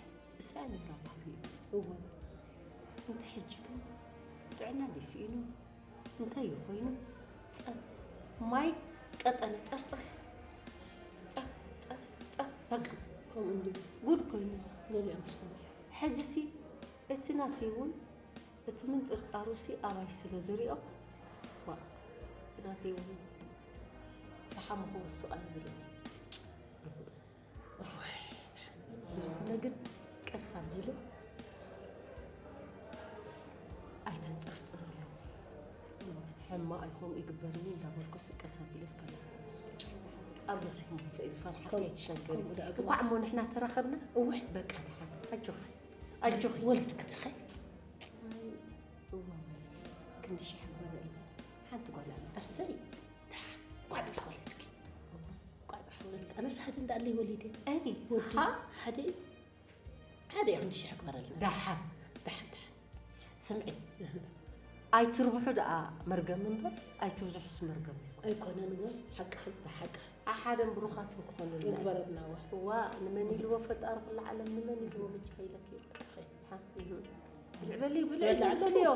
እሳ ነይራ ባህሪ። እወ። እንተ ሕጂ ግን ጥዕና ድዩ ስኢኑ? እንታይ እዩ ኮይኑ? ጸም-፣ ማይ ቀጠነ ጠርጠር፣ ጠር፣ ጠር፣ ጠር፣ በቃ። ከምኡ እንድዩ። ጉድ ኮይኑ። ገሊኦም ዝኸውን። ሕጂሲ እቲ ናተይ እውን፣ እቲ ምንጽርጻሩሲ ኣባይ ስለ ዝሪኦ፣ ዋ፣ ናተይ እውን ደሓን ክወስቕ ኣይብልን። እዋይ፣ ብዝኾነ ግን ቀስ ኣቢለ ኣይተንጸርጽረሉ። ሕማቕ ይኹን ይግበርኒ እንዳበልኩ ስቀስ ኣቢለ እስካብ ናሳ ኣብ መድረኽ መውፅኢ ዝፈርሓ ከምኡ፣ ኣይትሸገሪ። ከምኡ ደኣ እኳ እሞ ንሕና ተራኸብና። እወ። በቃ ደሓን። ኣጆኺ። ኣጆኺ። ወለድኪ ደኸ? ኣይ፣ እወ ወለድ። ክንዲ ሽሕ ግበረ ኢለ። ሓንቲ ጓል ኣላ። ኣሰይ። ደሓን። ቋጥሪ ወለድኪ። ቋጥሪ ወለድኪ። ኣነስ ሓደ እንዳለይ ወሊደ። ኣይ፣ ወዲ ስኻ? ሓደ እዩ። ሓደ እዩ ክንዲ ሽሕ ግበረልና። ደሓን። ደሓን፣ ደሓን። ስምዒ፣ ኣይትርብሑ ደኣ መርገም እምበር፣ ኣይትብዝሑስ መርገም እዩ። ኣይኮነን እወ፣ ሓቅኺ፣ ብሓቂ። ኣሓደን ብሩኻትን ክኾኑልና እዩ። ይግበረልና እወ። እዋ፣ ንመን ኢልዎ ፈጣሪ ኩሉ ዓለም፣ ንመን ኢልዎ ብቻ ኢለኪ። ደሓን። እህ። ብልዕ በሊ፣ ብልዕ ይበልዕ ኣለኹ። ዝብልዮ።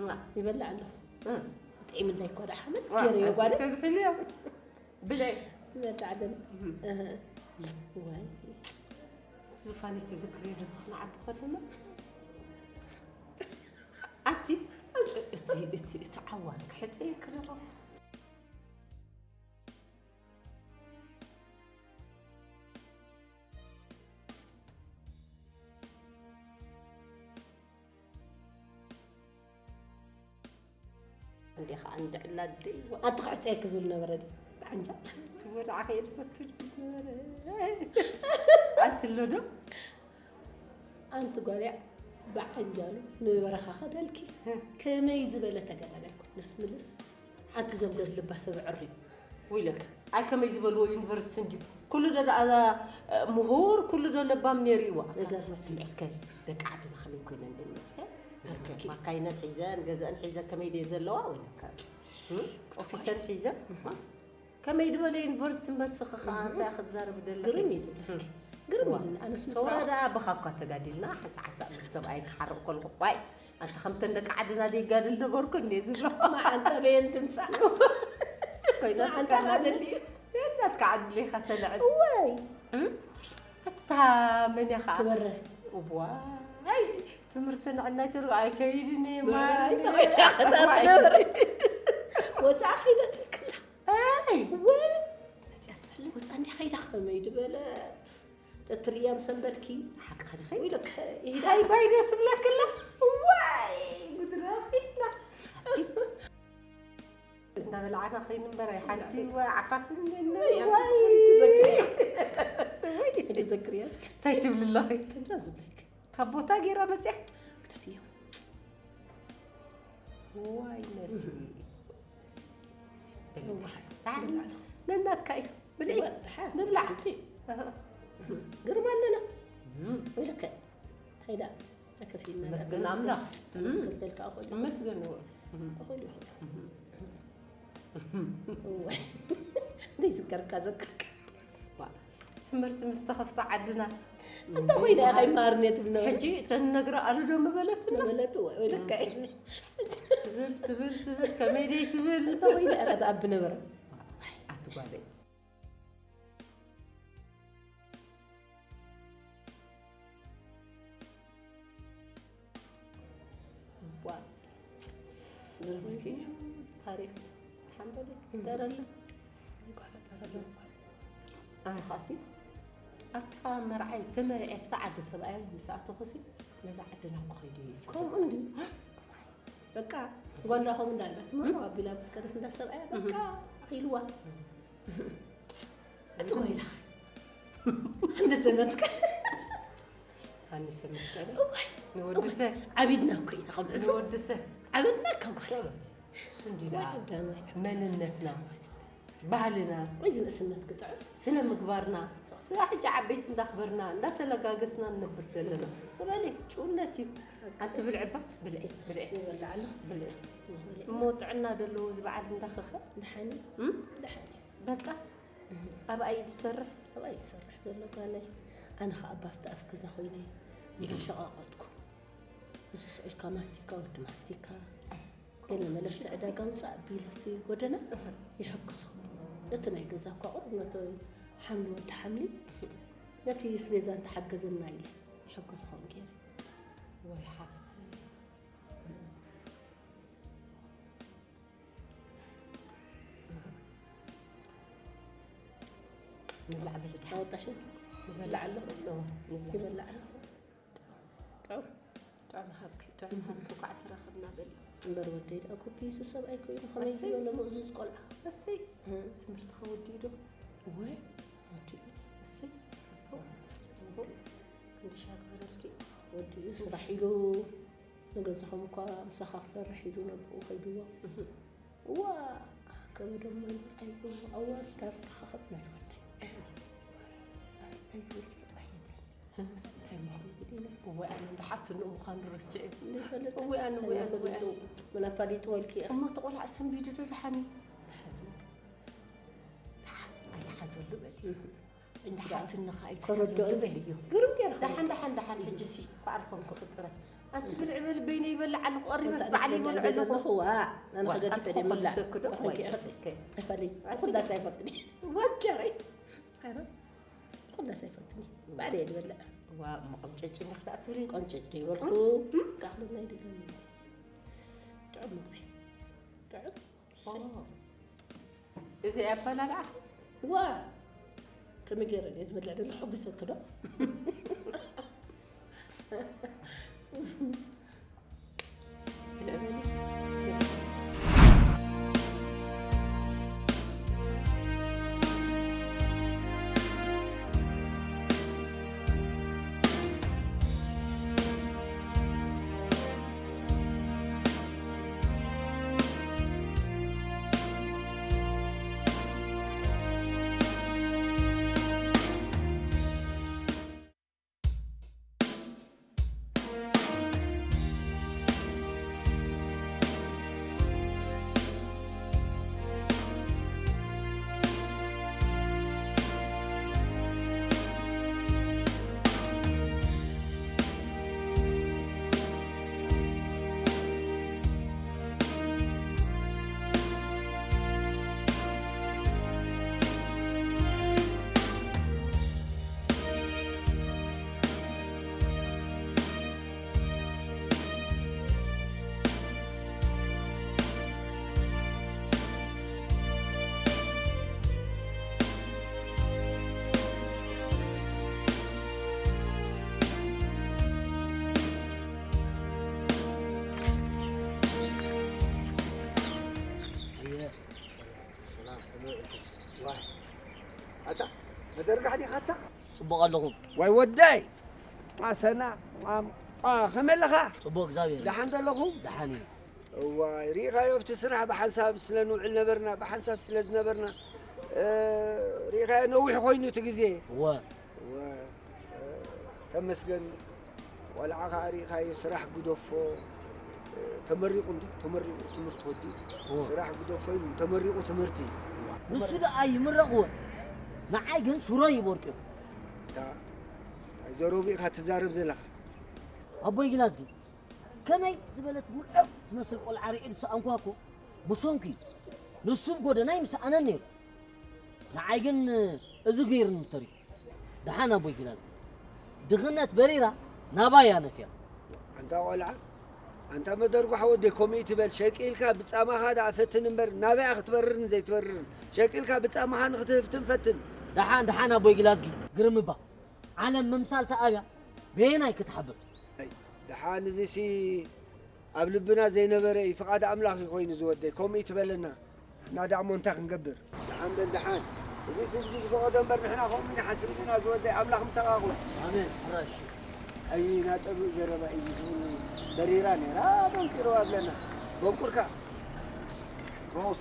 እዋ። ይበልዕ ኣለኹ። እህ። ጥዒምለይ እኮ ደኣ ሓመድ እዋ፣ ገይረዮ ጓለ። ተዝሕልዮ። ብልዒ። መድዓደን። እህ። እህ። ዋይ። ዝፋን ትዝክርዮ ዶ ተኽንዓቢ ከለና? ኣቲ፣ እቲ፣ እቲ፣ እቲ ዓዋን ክሕጸየኪ ዶ? እንዴ ኸዓ እንድዕላ ደይዋ። ኣቲ ክዕጸየኪ ዝብል ነበረ ድዩ? ብዓንጃል። ትወድዓ ከየድፈቱ ነበረ። ኣቲ ኣሎ ዶ? ኣንቲ ጓልያ ብዓንጃሉ ንበረኻ ኸደልኪ። ከመይ ዝበለ ተጋዳላይ ኮን። ንስ ምልስ ሓንቲ ዘምገድ ልባ ሰብ ዕርዩ። ወይለከ፣ ኣይ ከመይ ዝበልዎ ዩኒቨርሲቲ እንድዩ። ኩሉ ዶ ደኣ፣ እ፣ ምሁር፣ ኩሉ ዶ ለባም ነይሩ እዩ። ኣካ፣ ነገር ነው። ስምዒ እስከ፣ ደቂ ዓድና ከመይ ኮይነን ደን መፅአ? ተርኪ። ማካይነን ሒዘን፣ ገዘአን ሒዘን ከመይ ድየ ዘለዋ? ወይለከ፣ እ? ኦፊሰን ሒዘን? እህ። ከመይ ዝበለ ዩኒቨርሲቲ እምበር ስኺ ኸዓ እህ። እንታይ ክትዛረቢ ደለኺ? ግርም እዩ። እህ። ግርም ዋ። እዩ። ኣነስ ሰው ምስራቕ ደኣ ብኻ እኳ ተጋዲልና፣ ሓንሳእ ሓንሳእ ምስ ሰብኣይ ክሓርቕ ከለኹ፣ ዋይ፣ ኣንታ ከምተን ደቂ ዓድና ደይጋድል ነበርኩ እንዴ ዝብሎ። መዓንጣ በየን ትምጻእ? ኮይና መዓንጣ ጽገም ካደል እዩ። ናትካ ዓድሌ ኢኻ ተልዕል። እዋይ። እም? ኣታ መን እያ ኸዓ? ትበርህ። እዋይ፣ ትምህርቲ ንዕናይ ትርጉ ኣይከይድን እየ፣ ብርሃን ማን? ተበይና እያ? እዋይ። ትነብር። ወጻእ ከይዳ ትልክላ። ኣይ። እወ። መጽያ ትፈልግ ወጻ እንዲያ ከይዳ። ከመይ ድበለት? ተትርእያ ምሰንበድኪ። ሓቂ ኸድኺ? ኢሉ ከ-፣ ይሂዳ። ሃይ ባይ ዶ ትብለክላ? ዋይ፣ ጉድረኺላ። ኣቲ። እንዳበላዕና ኸይኑ እምበር፣ ኣይ ሓንቲ ዋይ፣ ዓፋፍን ነን። ዋይ። ትዘክርያ። ትዘክርያ። እንታይ ትብሊ ኣለኺ? ከምዛ ዝብለኪ። ካብ ቦታ ገይራ መጽያ? ግደፍዮ። ዋይ፣ መሲ። እህ። መሲ፣ መሲ። እዋ። ብልዒ። ብልዒ። ነናትካ እዩ። ብልዒ። እዋ፣ ደሓን። ንብላዕ። እቲ። ኣሃ። ግርማ ኣለና። እም። ወይለከ። እንታይ ደኣ? ኣከፊልና። መስገን ኣምላኽ። ተመስገን እም። ተልካ እኹል። መስገን እዎ። እም። እኹል ይኹል። እም። እዋ። ዘይዝከርካ ዘክርካ። ዋ፣ ትምህርቲ ምስ ተኸፍተ ዓድና። እንተ ኮይና እያ ከይመሃርን እየ ትብል ነበረ። ሕጂ እተን ነግራ ኣሉ ዶ ምበለትና? ምበለት ወይ፣ ወይ ልክዕ። ትብል፣ ትብል፣ ትብል፣ ከመይ ደይ ትብል? እንተ ኮይና እያ ከተኣቢ ነበረ። ኣቲ ጓለይ። ዋ፣ ዝርብቲ ታሪኽ ሓንበቢ ደረለ። እንኳዕ ፈጠረና። ኣነ ኸኣሲ ኣብታ መርዓይ ተመርዐ ኣብታ ዓዲ ሰብኣይ ምስ ኣተኹሲ ነዛ ዓድና እኮ ኸይዱ እዩ። ከምኡ እንድዩ። በቃ ጓል ዳኾም እንዳላት፣ እም። መርዓው ኣቢላ ምስ ከደት እንዳ ሰብኣያ፣ በቃ እም። ኣኺልዋ። እም። እቲ ጎይታ። እንደ ዘመስከ። ኣንሰ መስቀለ። እዋይ። ንወድሰ። እዋይ። ዓቢድና እኮ ኢና ከም ሕሱም። ንወድሰ። ዓቢድና እኮ ጓል። ሰብ። እሱ እንጂ ደኣ። ዋይ፣ ደማይ። መንነትና። ባህልና። ወይ ዝንእስነት ግጥዕ። ስነ ምግባርና። ስለ ሕጂ ዓበይቲ እንዳኽበርና፣ እንዳተለጋገስና ንነብር ዘለና። ሰበሊ፣ ጭውነት እዩ። ኣንቲ ብልዕባ፣ ብልዒ፣ ብልዒ። ይበልዕ ኣለኹ። ብልዒ። ብልዒ። እሞ ጥዕና ደለዎ እዚ በዓል እንዳኸኸ? ደሓን እዩ። እም? ደሓን እዩ። በቃ፣ እህ። ኣብኣ እዩ ዝሰርሕ? ኣብኣ እዩ ዝሰርሕ ዘሎ ጓለይ። ኣነ ኸኣ ባፍቲ ኣፍ ገዛ ኮይነ እንዳሸቓቐጥኩ። እዚ ስእልካ ማስቲካ፣ ወዲ ማስቲካ። ገለ መለፍቲ ዕዳጋ ውጻእ ኣቢለ ኣብቲ ጎደና እህ። ይሕግዞ። ነቲ ናይ ገዛ እኳ ቁሩብ ነቲ ሓምሊ ወዲ ሓምሊ ነቲ ስቤዛ እንተሓገዘና ኢለ ይሕግዝኹም ገይረ። ወይ ሓፍተይ። ንብላዕ በሊ ድሓን። ኣወጣሽ? ንበልዕ ኣለኹ። ንበልዕ። ይበልዕ ኣለኹ። ጥዑም። ጥዑም ሃብኪ፣ ጥዑም ሃብኪ፣ እንኳዕ ተራኸብና በሊ። እምበር ወደይ ደኣ ኮፒሱ ሰብኣይ ኮይኑ ከመይ እሰይ። ዝበለ ምእዙዝ ቆልዓ። እሰይ። እም። ትምህርቲ ከወዲኡ ዶ? ወይ፣ ወዲኡ። እሰይ፣ ጽቡቕ፣ ጽቡቕ። ክንድሻ ግበረልኪ። ወዲኡ ስራሕ ኢሉ ንገዛኹም እኳ ምሳኻ ክሰርሕ ኢሉ ነብኡ ከይድዎ። እም። እዋ፣ ከበዶም መን ኣይብሉ፣ ኣዋርድ ኣርክኻ ኸጥነት ወደይ። እንታይ ዝበለ ሰብኣይ የለን። እንታይ ምዃኑ ግዲና። እወ፣ ኣነ እንዳ ሓትንኡ ምዃኑ ረሲዑ። ዘይፈለጠ እወ፣ ኣነ፣ እንታይ እወ፣ ኣነ፣ እወ፣ ይፈልጡ? ኣነ። መን ኣፋሊጥዎ ኢልኪ ኢኺ? እሞ፣ እቲ ቆልዓ ሰንቢዱ ዶ ደሓን እዩ? ደሓን እዩ። ደሓን፣ ኣይትሓዘሉ በሊ። እህ። እንዳ ሓትንኻ ከረድኦ ኣይትሓዘሉ በሊ እዩ። ግርም ገይርካ። ደሓን፣ ደሓን፣ ደሓን፣ ሕጂሲ፣ ኳዕርኮም ክኽጥረ። ኣንቲ ብልዒ በሊ፣ በይነ ይበልዕ ኣለኹ፣ ቀሪበስ እንታይ ባዕለ ደስ ይበልዕ ደስ ኣለኹ። ኣለኹ፣ ዋ፣ ኣነ ዋ፣ ከገድፈ ኣንቲ ደይ ምላዕ። ኮኸል ዝሰክዶ? ተኸንኪ ወይ፣ ኢኺ። እስከ። እፈሊ። እፈሊ። ኩላስ ኣይፈትኒ። ወጀረይ። ኣረ፣ ኩላስ ኣይፈትኒ። ባዕለ እየ ዝበልዕ። ዋ፣ እሞ ቀምጨጭ እንዲኽ ደኣ ትብሊ? ቀምጨጭ ዶ ይበልኩ? እም? ካኽሉ ናይ ደገ ጥዑም ምግቢ። ጥዑም? ኦ። እዚ ኣበላልዓ? ዋ! ከመይ ገይረ ድየ ዝበልዕ ደለ? ሕጉሰኪ ዶ? ኣታ መደርጋሕ ዲኻ ኣታ? ጽቡቕ ኣለኹም? ዋይ ወደይ! ኣሰና፣ ኣም፣ ኣ፣ ከመይ ኣለኻ? ጽቡቕ፣ እግዚኣብሔር ደሓን ይመስገን። ዘለኹም? ደሓን እዩ። እዋይ፣ ሪኢኻዮ፣ ኣብቲ ስራሕ ብሓንሳብ ስለ ንውዕል ነበርና፣ ብሓንሳብ ስለ ዝነበርና፣ እ፣ ሪኢኻዮ፣ ነዊሕ ኮይኑ እቲ ግዜ። እወ። እወ፣ እ፣ ተመስገን። ቆልዓ ኸዓ ሪኢኻዮ፣ ስራሕ ግደፎ፣ እ፣ ተመሪቑ እንዶ፣ ተመሪቑ ትምህርቲ ወዲኡ። እወ። ስራሕ ግደፎ ኢሉ፣ ተመሪቑ ትምህርቲ። ንሱ ደኣ ይምረቕ እወ። ንዓይ ግን ሱረ ይቦርቅዮ። እታ፣ እንታይ ዘረቡ ኢኻ ትዛረብ ዘለኻ? ኣቦይ ግላዝጊ፣ ከመይ ዝበለት ምልዕዕቲ ትመስል ቆልዓ ርእየ ዝሰኣንኳ እኮ ብሰንኩ እዩ። ንሱ ብጎደናይ ምሰኣነን ነይሩ። ንዓይ ግን እዚ ገይሩኒ ተሪፉ። ደሓን ኣቦይ ግላዝጊ፣ ድኽነት በሪራ ናባይ እያ ነፊራ። ኣንታ ቆልዓ፣ ኣንታ መደርጓሕ ወደይ፣ ከምኡ ትበል። ሸቂልካ ብጻማኻ ደኣ ፈትን እምበር፣ ናበይ ክትበርርን ዘይትበርርን። ሸቂልካ ብጻማኻ ንኽትህፍትን ፈትን። ደሓን፣ ደሓን ኣቦይ ግላዝጊ፣ ግርም እባ። ዓለም ምምሳል ተኣብያ በየናይ ክትሓብር? ኣይ፣ ደሓን እዚሲ ኣብ ልብና ዘይነበረ እዩ፣ ፍቓድ ኣምላኽ እዩ ኮይኑ ዝወደይ፣ ከምኡ እዩ ትበለና። እና ደኣ እሞ እንታይ ክንገብር? ደሓን በል ደሓን። እዚስ ህዝቢ ዝፈቐዶ እምበር ንሕና ከምኡ ንሓስብ ኢና ዝወደይ፣ ኣምላኽ ምሳኻ ይኹን። ኣሜን። ሕራይ እሺ። ኣይ፣ ናጠብእ ዘረባ እዩ ዝብሉ በሪራ ነይራ፣ በንቂርዋ ብለና። በንቁርካ። ሮስ።